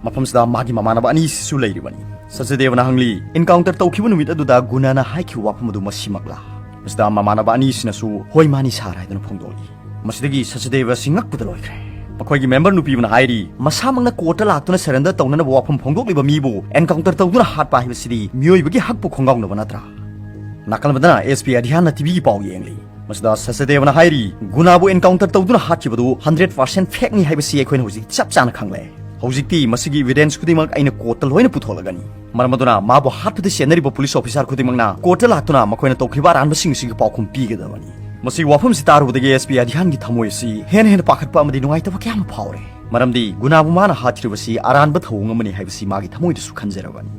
ꯃꯐꯝꯁꯤꯗ ꯃꯥꯒꯤ ꯃꯃꯥꯟꯅꯕ ꯑꯅꯤꯁꯤꯁꯨ ꯂꯩꯔꯤꯕꯅꯤ꯫ ꯁꯆꯗꯦꯕꯅ ꯍꯪꯂꯤ, "ꯑꯦꯟꯀꯥꯎꯟꯇꯔ ꯇꯧꯈꯤꯕ ꯅꯨꯃꯤꯠ ꯑꯗꯨꯗ ꯒꯨꯅꯅ ꯍꯥꯏꯈꯤꯕ ꯋꯥꯐꯝ ꯑꯗꯨ ꯃꯁꯤꯃꯛꯂꯥ?" ꯃꯁꯤꯗ ꯃꯃꯥꯟꯅꯕ ꯑꯅꯤꯁꯤꯅꯁꯨ, "ꯍꯣꯏ, ꯃꯥꯅꯤ ꯁꯥꯔ" ꯍꯥꯏꯗꯨꯅ ꯐꯣꯡꯗꯣꯛꯂꯤ꯫ ꯃꯁꯤꯗꯒꯤ ꯁꯆꯗꯦꯕ ꯑꯁꯤ ꯉꯛꯄꯗ ꯂꯣꯏꯈ꯭ꯔꯦ꯫ ꯃꯈꯣꯏꯒꯤ ꯃꯦꯝꯕꯔ ꯅꯨꯄꯤ ꯑꯃꯅ ꯍꯥꯏꯔꯤ, "ꯃꯁꯥꯃꯛꯅ ꯀꯣꯔꯠꯇ ꯂꯥꯛꯇꯨꯅ ꯁꯔꯦꯟꯗꯔ ꯇꯧꯅꯅꯕ ꯋꯥꯐꯝ ꯐꯣꯡꯗꯣꯛꯂꯤꯕ ꯃꯤꯕꯨ ꯑꯦꯟꯀꯥꯎꯟꯇꯔ ꯇꯧꯗꯨꯅ ꯍꯥꯠꯄ ꯍꯥꯏꯕꯁꯤꯗꯤ ꯃꯤꯑꯣꯏꯕꯒꯤ ꯍꯛꯄꯨ ꯈꯣꯡꯒꯥꯎꯅꯕ ꯅꯠꯇ꯭ꯔꯥ?" ꯅꯥꯀꯜ ꯑꯃꯗꯅ ꯑꯦꯁ ꯄꯤ ꯑꯙ꯭ꯌꯥꯟꯅ ꯇꯤꯚꯤꯒꯤ ꯄꯥꯎ ꯌꯦꯡꯂꯤ꯫ ꯃꯁꯤꯗ ꯁꯆꯗꯦꯕꯅ ꯍꯥꯏꯔꯤ, "ꯒꯨꯅꯥꯕꯨ ꯑꯦꯟꯀꯥꯎꯟꯇꯔ ꯇꯧꯗꯨꯅ ꯍꯥꯠꯈꯤꯕꯗꯨ ꯍꯟꯗ꯭ꯔꯦꯠ ꯄꯥꯔꯁꯦꯟ ꯐꯦꯛꯅꯤ ꯍꯥꯏꯕꯁꯤ ꯑꯩꯈꯣꯏꯅ ꯍꯧꯖꯤꯛ ꯆꯞ ꯆꯥꯅ ꯈꯪꯂꯦ꯫ ꯍꯧꯖꯤꯛꯇꯤ ꯃꯁꯤꯒꯤ ꯏꯚꯤꯗꯦꯟꯁ ꯈꯨꯗꯤꯡꯃꯛ ꯑꯩꯅ ꯀꯣꯔꯠꯇ ꯂꯣꯏꯅ ꯄꯨꯊꯣꯛꯂꯒꯅꯤ꯫ ꯃꯔꯝ ꯑꯗꯨꯅ ꯃꯥꯕꯨ ꯍꯥꯠꯄꯗ ꯆꯦꯟꯅꯔꯤꯕ ꯄꯨꯂꯤꯁ ꯑꯣꯐꯤꯁꯥꯔ ꯈꯨꯗꯤꯡꯃꯛꯅ ꯀꯣꯔꯠꯇ ꯂꯥꯛꯇꯨꯅ ꯃꯈꯣꯏꯅ ꯇꯧꯈꯤꯕ ꯑꯔꯥꯟꯕꯁꯤꯡ ꯑꯁꯤꯒꯤ ꯄꯥꯎꯈꯨꯝ ꯄꯤꯒꯗꯕꯅꯤ"꯫ ꯃꯁꯤꯒꯤ ꯋꯥꯐꯝꯁꯤ ꯇꯥꯔꯨꯕꯗꯒꯤ ꯑꯦꯁ ꯄꯤ ꯑꯙ꯭ꯌꯥꯟꯒꯤ ꯊꯃꯣꯏ ꯑꯁꯤ ꯍꯦꯟꯅ ꯍꯦꯟꯅ ꯄꯥꯈꯠꯄ ꯑꯃꯗꯤ ꯅꯨꯡꯉꯥꯏꯇꯕ ꯀꯌꯥ ꯑꯃ ꯐꯥꯎꯔꯦ꯫ ꯃꯔꯝꯗꯤ ꯒꯨꯅꯥꯕꯨ ꯃꯥꯅ ꯍꯥꯠꯈꯤꯕꯁꯤ ꯑꯔꯥꯟꯕ ꯊꯧꯑꯣꯡ ꯑꯃꯅꯤ ꯍꯥꯏꯕꯁꯤ ꯃꯥꯒꯤ ꯊꯃꯣꯏꯗꯁꯨ ꯈꯟꯖꯔꯕꯅꯤ꯫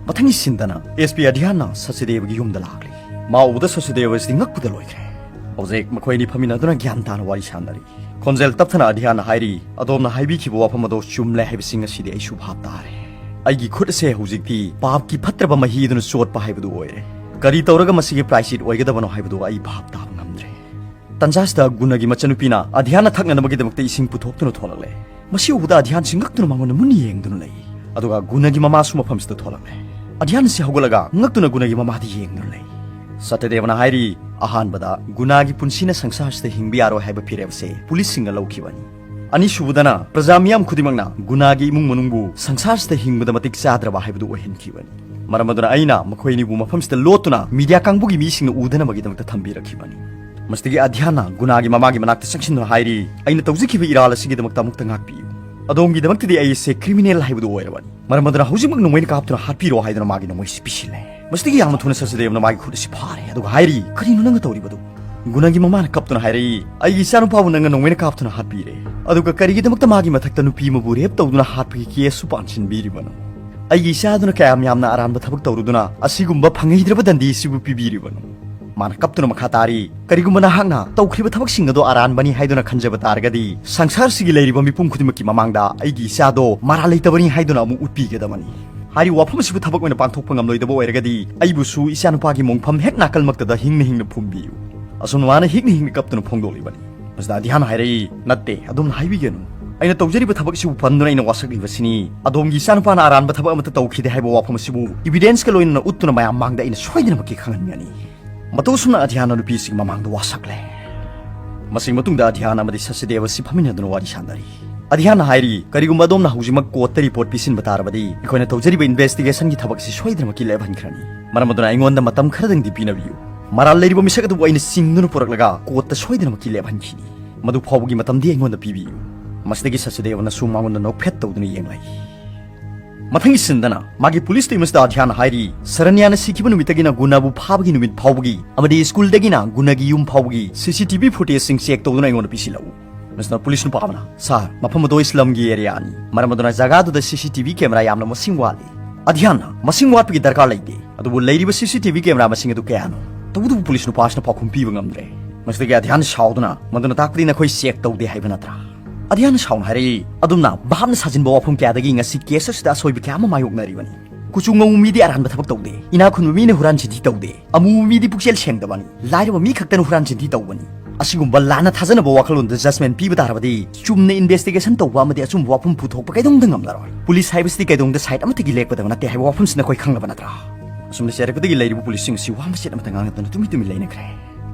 ꯃꯊꯪꯒꯤ ꯁꯤꯟꯗꯅ ꯑꯦꯁ ꯄꯤ ꯑꯙ꯭ꯌꯥꯟꯅ ꯁꯆꯗꯦꯕꯒꯤ ꯌꯨꯝꯗ ꯂꯥꯛꯂꯤ꯫ ꯃꯥ ꯎꯕꯗ ꯁꯆꯗꯦꯕ ꯑꯁꯤꯗꯤ ꯉꯛꯄꯗ ꯂꯣꯏꯈ꯭ꯔꯦ꯫ ꯍꯧꯖꯤꯛ ꯃꯈꯣꯏ ꯑꯅꯤ ꯐꯝꯃꯤꯟꯅꯗꯨꯅ ꯒ꯭ꯌꯥꯟ ꯇꯥꯅ ꯋꯥꯔꯤ ꯁꯥꯟꯅꯔꯤ꯫ ꯈꯣꯟꯖꯦꯜ ꯇꯞꯊꯅ ꯑꯙ꯭ꯌꯥꯟꯅ ꯍꯥꯏꯔꯤ, "ꯑꯗꯣꯝꯅ ꯍꯥꯏꯕꯤꯈꯤꯕ ꯋꯥꯐꯝ ꯑꯗꯣ ꯆꯨꯝꯂꯦ ꯍꯥꯏꯕꯁꯤ ꯉꯁꯤꯗꯤ ꯑꯩꯁꯨ ꯚꯥꯞ ꯇꯥꯔꯦ꯫ ꯑꯩꯒꯤ ꯈꯨꯠ ꯑꯁꯦ ꯍꯧꯖꯤꯛꯇꯤ ꯄꯥꯞꯀꯤ ꯐꯠꯇ꯭ꯔꯕ ꯃꯍꯤ ꯑꯗꯨꯅ ꯆꯣꯠꯄ ꯍꯥꯏꯕꯗꯨ ꯑꯣꯏꯔꯦ꯫ ꯀꯔꯤ ꯇꯧꯔꯒ ꯃꯁꯤꯒꯤ ꯄ꯭ꯔꯥꯏꯁꯤꯠ ꯑꯣꯏꯒꯗꯕꯅꯣ ꯍꯥꯏꯕꯗꯨ ꯑꯩ ꯚꯥꯞ ꯇꯥꯕ ꯉꯝꯗ꯭ꯔꯦ"꯫ ꯇꯟꯖꯥꯁꯤꯗ ꯒꯨꯅꯒꯤ ꯃꯆꯟꯅꯨꯄꯤꯅ ꯑꯙ꯭ꯌꯥꯟꯅ ꯊꯛꯅꯅꯕꯒꯤꯗꯃꯛꯇ ꯏꯁꯤꯡ ꯄꯨꯊꯣꯛꯇꯨꯅ ꯊꯣꯛꯂꯛꯂꯦ꯫ ꯃꯁꯤ ꯎꯕꯗ ꯑꯙ꯭ꯌꯥꯟꯁꯤ ꯉꯛꯇꯨꯅ ꯃꯉꯣꯟꯗ ꯃꯨꯟꯅ ꯌꯦꯡꯗꯨꯅ ꯂꯩ꯫ ꯑꯗꯨꯒ ꯒꯨꯅꯒꯤ ꯃꯃꯥꯁꯨ ꯃꯐꯝꯁꯤꯗ ꯊꯣꯛꯂꯛꯂꯦ꯫ ꯑꯙ꯭ꯌꯥꯟꯁꯤ ꯍꯧꯒꯠꯂꯒ ꯉꯛꯇꯨꯅ ꯒꯨꯅꯒꯤ ꯃꯃꯥꯗ ꯌꯦꯡꯗꯨꯅ ꯂꯩ꯫ ꯁꯇꯗꯦꯕꯅ ꯍꯥꯏꯔꯤ, "ꯑꯍꯥꯟꯕꯗ ꯒꯨꯅꯥꯒꯤ ꯄꯨꯟꯁꯤꯅ ꯁꯪꯁꯥꯔꯁꯤꯗ ꯍꯤꯡꯕ ꯌꯥꯔꯣꯏ ꯍꯥꯏꯕ ꯐꯤꯔꯦꯞ ꯑꯁꯦ ꯄꯨꯂꯤꯁꯁꯤꯡꯅ ꯂꯧꯈꯤꯕꯅꯤ꯫ ꯑꯅꯤꯁꯨꯕꯗꯅ ꯄ꯭ꯔꯖꯥ ꯃꯤꯌꯥꯝ ꯈꯨꯗꯤꯡꯃꯛꯅ ꯒꯨꯅꯥꯒꯤ ꯏꯃꯨꯡ ꯃꯅꯨꯡꯕꯨ ꯁꯪꯁꯥꯔꯁꯤꯗ ꯍꯤꯡꯕꯗ ꯃꯇꯤꯛ ꯆꯥꯗ꯭ꯔꯕ ꯍꯥꯏꯕꯗꯨ ꯑꯣꯏꯍꯟꯈꯤꯕꯅꯤ꯫ ꯃꯔꯝ ꯑꯗꯨꯅ ꯑꯩꯅ ꯃꯈꯣꯏ ꯑꯅꯤꯕꯨ ꯃꯐꯝꯁꯤꯗ ꯂꯣꯠꯇꯨꯅ ꯃꯤꯗꯤꯌꯥ ꯀꯥꯡꯕꯨꯒꯤ ꯃꯤꯁꯤꯡꯅ ꯎꯗꯅꯕꯒꯤꯗꯃꯛꯇ ꯊꯝꯕꯤꯔꯛꯈꯤꯕꯅꯤ"꯫ ꯃꯁꯤꯗꯒꯤ ꯑꯙ꯭ꯌꯥꯟꯅ ꯒꯨꯅꯥꯒꯤ ꯃꯃꯥꯒꯤ ꯃꯅꯥꯛꯇ ꯆꯪꯁꯤꯟꯗꯨꯅ ꯍꯥꯏꯔꯤ, "ꯑꯩꯅ ꯇꯧꯖꯈꯤꯕ ꯏꯔꯥꯜ ꯑꯁꯤꯒꯤꯗꯃꯛꯇ ꯑꯃꯨꯛꯇ ꯉꯥꯛꯄꯤꯌꯨ"꯫ ꯑꯗꯣꯝꯒꯤꯗꯃꯛꯇꯗꯤ ꯑꯩꯁꯦ criminal ꯍꯥꯏꯕꯗꯨ ꯑꯣꯏꯔꯕꯅꯤ꯫ ꯃꯔꯝ ꯑꯗꯨꯅ ꯍꯧꯖꯤꯛꯃꯛ ꯅꯣꯡꯃꯩꯅ ꯀꯥꯞꯇꯨꯅ ꯍꯥꯠꯄꯤꯔꯣ ꯍꯥꯏꯗꯨꯅ ꯃꯥꯒꯤ ꯅꯣꯡꯃꯩꯁꯤ ꯄꯤꯁꯤꯜꯂꯦ꯫ ꯃꯁꯤꯗꯒꯤ ꯌꯥꯝꯅ ꯊꯨꯅ ꯁꯆꯗꯦꯕꯅ ꯃꯥꯒꯤ ꯈꯨꯠ ꯑꯁꯤ ꯐꯥꯔꯦ, ꯑꯗꯨꯒ ꯍꯥꯏꯔꯤ, "ꯀꯔꯤꯅꯣ ꯅꯪꯅ ꯇꯧꯔꯤꯕꯗꯨ? ꯒꯨꯅꯥꯒꯤ ꯃꯃꯥꯅ ꯀꯞꯇꯨꯅ ꯍꯥꯏꯔꯛꯏ, ꯑꯩꯒꯤ ꯏꯆꯥꯅꯨꯄꯥꯕꯨ ꯅꯪꯅ ꯅꯣꯡꯃꯩꯅ ꯀꯥꯞꯇꯨꯅ ꯍꯥꯠꯄꯤꯔꯦ꯫ ꯑꯗꯨꯒ ꯀꯔꯤꯒꯤꯗꯃꯛꯇ ꯃꯥꯒꯤ ꯃꯊꯛꯇ ꯅꯨꯄꯤ ꯑꯃꯕꯨ rape ꯇꯧꯗꯨꯅ ꯍꯥꯠꯄꯒꯤ caseꯁꯨ ꯄꯥꯟꯁꯤꯟꯕꯤꯔꯤꯕꯅꯣ? ꯑꯩꯒꯤ ꯏꯆꯥꯗꯨꯅ ꯀꯌꯥꯝ ꯌꯥꯝꯅ ꯑꯔꯥꯟꯕ ꯊꯕꯛ ꯇꯧꯔꯨꯗꯨꯅ ꯑꯁꯤꯒꯨꯝꯕ ꯐꯪꯍꯩꯗ꯭ꯔꯕ ꯗꯟꯗꯤꯁꯤꯕꯨ ꯄꯤꯕꯤꯔꯤꯕꯅꯣ?" ꯃꯥꯅ ꯀꯞꯇꯨꯅ ꯃꯈꯥ ꯇꯥꯔꯤ, "ꯀꯔꯤꯒꯨꯝꯕ ꯅꯍꯥꯛꯅ ꯇꯧꯈ꯭ꯔꯤꯕ ꯊꯕꯛꯁꯤꯡ ꯑꯗꯨ ꯑꯔꯥꯟꯕꯅꯤ ꯍꯥꯏꯗꯨꯅ ꯈꯟꯖꯕ ꯇꯥꯔꯒꯗꯤ, ꯁꯪꯁꯥꯔꯁꯤꯒꯤ ꯂꯩꯔꯤꯕ ꯃꯤꯄꯨꯝ ꯈꯨꯗꯤꯡꯃꯛꯀꯤ ꯃꯃꯥꯡꯗ ꯑꯩꯒꯤ ꯏꯆꯥꯗꯣ ꯃꯔꯥꯜ ꯂꯩꯇꯕꯅꯤ ꯍꯥꯏꯗꯨꯅ ꯑꯃꯨꯛ ꯎꯠꯄꯤꯒꯗꯕꯅꯤ꯫ ꯍꯥꯏꯔꯤꯕ ꯋꯥꯐꯝ ꯑꯁꯤꯕꯨ ꯊꯕꯛ ꯑꯣꯏꯅ ꯄꯥꯡꯊꯣꯛꯄ ꯉꯝꯂꯣꯏꯗꯕ ꯑꯣꯏꯔꯒꯗꯤ, ꯑꯩꯕꯨꯁꯨ ꯏꯆꯥꯅꯨꯄꯥꯒꯤ ꯃꯣꯡꯐꯝ ꯍꯦꯛ ꯅꯥꯀꯜꯃꯛꯇꯗ ꯍꯤꯡꯅ ꯍꯤꯡꯅ ꯐꯨꯝꯕꯤꯌꯨ꯫" ꯑꯁꯨꯝꯅ ꯃꯥꯅ ꯍꯤꯡꯅ ꯍꯤꯡꯅ ꯀꯞꯇꯨꯅ ꯐꯣꯡꯗꯣꯛꯂꯤꯕꯅꯤ꯫ ꯃꯁꯤꯗ ꯑꯙ꯭ꯌꯥꯟꯅ ꯍꯥꯏꯔꯛꯏ, "ꯅꯠꯇꯦ, ꯑꯗꯨꯝꯅ ꯍꯥꯏꯕꯤꯒꯅꯨ꯫ ꯑꯩꯅ ꯇꯧꯖꯔꯤꯕ ꯊꯕꯛꯁꯤꯕꯨ ꯄꯟꯗꯨꯅ ꯑꯩꯅ ꯋꯥꯁꯛꯂꯤꯕꯁꯤꯅꯤ꯫ ꯑꯗꯣꯝꯒꯤ ꯏꯆꯥꯅꯨꯄꯥꯅ ꯑꯔꯥꯟꯕ ꯊꯕꯛ ꯑꯃꯠꯇ ꯇꯧꯈꯤꯗꯦ ꯍꯥꯏꯕ ꯋꯥꯐꯝ ꯑꯁꯤꯕꯨ evidenceꯀ ꯂꯣꯏꯅꯅ ꯎꯠꯇꯨꯅ ꯃꯌꯥꯝ ꯃꯥꯡꯗ ꯑꯩꯅ ꯁꯣꯏꯗꯅꯃꯛꯀꯤ ꯈꯪꯍꯟꯒꯅꯤ꯫" ꯃꯇꯧ ꯑꯁꯨꯝꯅ ꯑꯙ꯭ꯌꯥꯟꯅ ꯅꯨꯄꯤꯁꯤꯒꯤ ꯃꯃꯥꯡꯗ ꯋꯥꯁꯛꯂꯦ꯫ ꯃꯁꯤꯒꯤ ꯃꯇꯨꯡꯗ ꯑꯙ꯭ꯌꯥꯟ ꯑꯃꯗꯤ ꯁꯆꯗꯦꯕ ꯑꯁꯤ ꯐꯝꯃꯤꯟꯅꯗꯨꯅ ꯋꯥꯔꯤ ꯁꯥꯟꯅꯔꯤ꯫ ꯑꯙ꯭ꯌꯥꯟꯅ ꯍꯥꯏꯔꯤ, "ꯀꯔꯤꯒꯨꯝꯕ ꯑꯗꯣꯝꯅ ꯍꯧꯖꯤꯛꯃꯛ courtꯇ report ꯄꯤꯁꯤꯟꯕ ꯇꯥꯔꯕꯗꯤ, ꯑꯩꯈꯣꯏꯅ ꯇꯧꯖꯔꯤꯕ investigationꯒꯤ ꯊꯕꯛꯁꯤ ꯁꯣꯏꯗꯅꯃꯛꯀꯤ ꯂꯦꯞꯍꯟꯈ꯭ꯔꯅꯤ꯫ ꯃꯔꯝ ꯑꯗꯨꯅ ꯑꯩꯉꯣꯟꯗ ꯃꯇꯝ ꯈꯔꯗꯪꯗꯤ ꯄꯤꯅꯕꯤꯌꯨ꯫ ꯃꯔꯥꯜ ꯂꯩꯔꯤꯕ ꯃꯤꯁꯛ ꯑꯗꯨꯕꯨ ꯑꯩꯅ ꯆꯤꯡꯗꯨꯅ ꯄꯨꯔꯛꯂꯒ courtꯇ ꯁꯣꯏꯗꯅꯃꯛꯀꯤ ꯂꯦꯞꯍꯟꯈꯤꯅꯤ꯫ ꯃꯗꯨ ꯐꯥꯎꯕꯒꯤ ꯃꯇꯝꯗꯤ ꯑꯩꯉꯣꯟꯗ ꯄꯤꯕꯤꯌꯨ꯫" ꯃꯁꯤꯗꯒꯤ ꯁꯆꯗꯦꯕꯅꯁꯨ ꯃꯉꯣꯟꯗ ꯅꯣꯛꯐꯦꯠ ꯇꯧꯗꯨꯅ ꯌꯦꯡꯂꯩ꯫ ꯃꯊꯪꯒꯤ sceneꯗꯅ ꯃꯥꯒꯤ police team ꯑꯁꯤꯗ ꯑꯙ꯭ꯌꯥꯟꯅ ꯍꯥꯏꯔꯤ, "ꯁꯔꯅ꯭ꯌꯥꯅ ꯁꯤꯈꯤꯕ ꯅꯨꯃꯤꯠꯇꯒꯤꯅ ꯒꯨꯅꯥꯕꯨ ꯐꯥꯕꯒꯤ ꯅꯨꯃꯤꯠ ꯐꯥꯎꯕꯒꯤ ꯑꯃꯗꯤ ꯁ꯭ꯀꯨꯜꯗꯒꯤꯅ ꯒꯨꯅꯥꯒꯤ ꯌꯨꯝ ꯐꯥꯎꯕꯒꯤ CCTV footageꯁꯤꯡ check ꯇꯧꯗꯨꯅ ꯑꯩꯉꯣꯟꯗ ꯄꯤꯁꯤꯜꯂꯛꯎ꯫" ꯃꯁꯤꯅ police ꯅꯨꯄꯥ ꯑꯃꯅ, "Sir, ꯃꯐꯝ ꯑꯗꯨ slumꯒꯤ areaꯅꯤ꯫ ꯃꯔꯝ ꯑꯗꯨꯅ ꯖꯒꯥꯗꯨꯗ CCTV camera ꯌꯥꯝꯅ ꯃꯁꯤꯡ ꯋꯥꯠꯂꯤ꯫" ꯑꯙ꯭ꯌꯥꯟꯅ, "ꯃꯁꯤꯡ ꯋꯥꯠꯄꯒꯤ ꯗꯔꯀꯥꯔ ꯂꯩꯇꯦ꯫ ꯑꯗꯨꯕꯨ ꯂꯩꯔꯤꯕ CCTV camera ꯃꯁꯤꯡ ꯑꯗꯨ ꯀꯌꯥꯅꯣ?" ꯇꯧꯕꯇꯕꯨ police ꯅꯨꯄꯥ ꯑꯁꯤꯅ ꯄꯥꯎꯈꯨꯝ ꯄꯤꯕ ꯉꯝꯗ꯭ꯔꯦ꯫ ꯃꯁꯤꯗꯒꯤ ꯑꯙ꯭ꯌꯥꯟꯅ ꯁꯥꯎꯗꯨꯅ, "ꯃꯗꯨꯅ ꯇꯥꯛꯄꯗꯤ ꯅꯈꯣꯏ check ꯇꯧꯗꯦ ꯍꯥꯏꯕ ꯅꯠꯇ꯭ꯔꯥ?" ꯑꯙ꯭ꯌꯥꯟꯅ ꯁꯥꯎꯅ ꯍꯥꯏꯔꯛꯏ, "ꯑꯗꯨꯝꯅ ꯚꯥꯞꯅ ꯁꯥꯖꯤꯟꯕ ꯋꯥꯐꯝ ꯀꯌꯥꯗꯒꯤ ꯉꯁꯤ case ꯑꯁꯤꯗ ꯑꯁꯣꯏꯕ ꯀꯌꯥ ꯑꯃ ꯃꯥꯌꯣꯛꯅꯔꯤꯕꯅꯤ꯫ ꯀꯨꯆꯨ ꯉꯧꯕ ꯃꯤꯗꯤ ꯑꯔꯥꯟꯕ ꯊꯕꯛ ꯇꯧꯗꯦ꯫ ꯏꯅꯥꯛ ꯈꯨꯟꯕ ꯃꯤꯅ ꯍꯨꯔꯥꯟ ꯆꯤꯟꯊꯤ ꯇꯧꯗꯦ꯫ ꯑꯃꯨꯕ ꯃꯤꯗꯤ ꯄꯨꯛꯆꯦꯜ ꯁꯦꯡꯗꯕꯅꯤ꯫ ꯂꯥꯏꯔꯕ ꯃꯤ ꯈꯛꯇꯅ ꯍꯨꯔꯥꯟ ꯆꯤꯟꯊꯤ ꯇꯧꯕꯅꯤ꯫ ꯑꯁꯤꯒꯨꯝꯕ ꯂꯥꯟꯅ ꯊꯥꯖꯅꯕ ꯋꯥꯈꯜꯂꯣꯟꯗ judgement ꯄꯤꯕ ꯇꯥꯔꯕꯗꯤ, ꯆꯨꯝꯅ investigation ꯇꯧꯕ ꯑꯃꯗꯤ ꯑꯆꯨꯝꯕ ꯋꯥꯐꯝ ꯄꯨꯊꯣꯛꯄ ꯀꯩꯗꯧꯅꯨꯡꯗ ꯉꯝꯂꯔꯣꯏ꯫ Police ꯍꯥꯏꯕꯁꯤꯗꯤ ꯀꯩꯗꯧꯅꯨꯡꯗ side ꯑꯃꯠꯇꯒꯤ ꯂꯦꯞꯀꯗꯕ ꯅꯠꯇꯦ ꯍꯥꯏꯕ ꯋꯥꯐꯝꯁꯤ ꯅꯈꯣꯏ ꯈꯪꯂꯕ ꯅꯠꯇ꯭ꯔꯥ?" ꯑꯁꯨꯝꯅ ꯆꯩꯔꯛꯄꯗꯒꯤ ꯂꯩꯔꯤꯕ policeꯁꯤꯡ ꯑꯁꯤ ꯋꯥ ꯃꯆꯦꯠ ꯑꯃꯠꯇ ꯉꯥꯡꯂꯗꯅ ꯇꯨꯃꯤꯟ ꯇꯨꯃꯤꯟ ꯂꯩꯅꯈ꯭ꯔꯦ꯫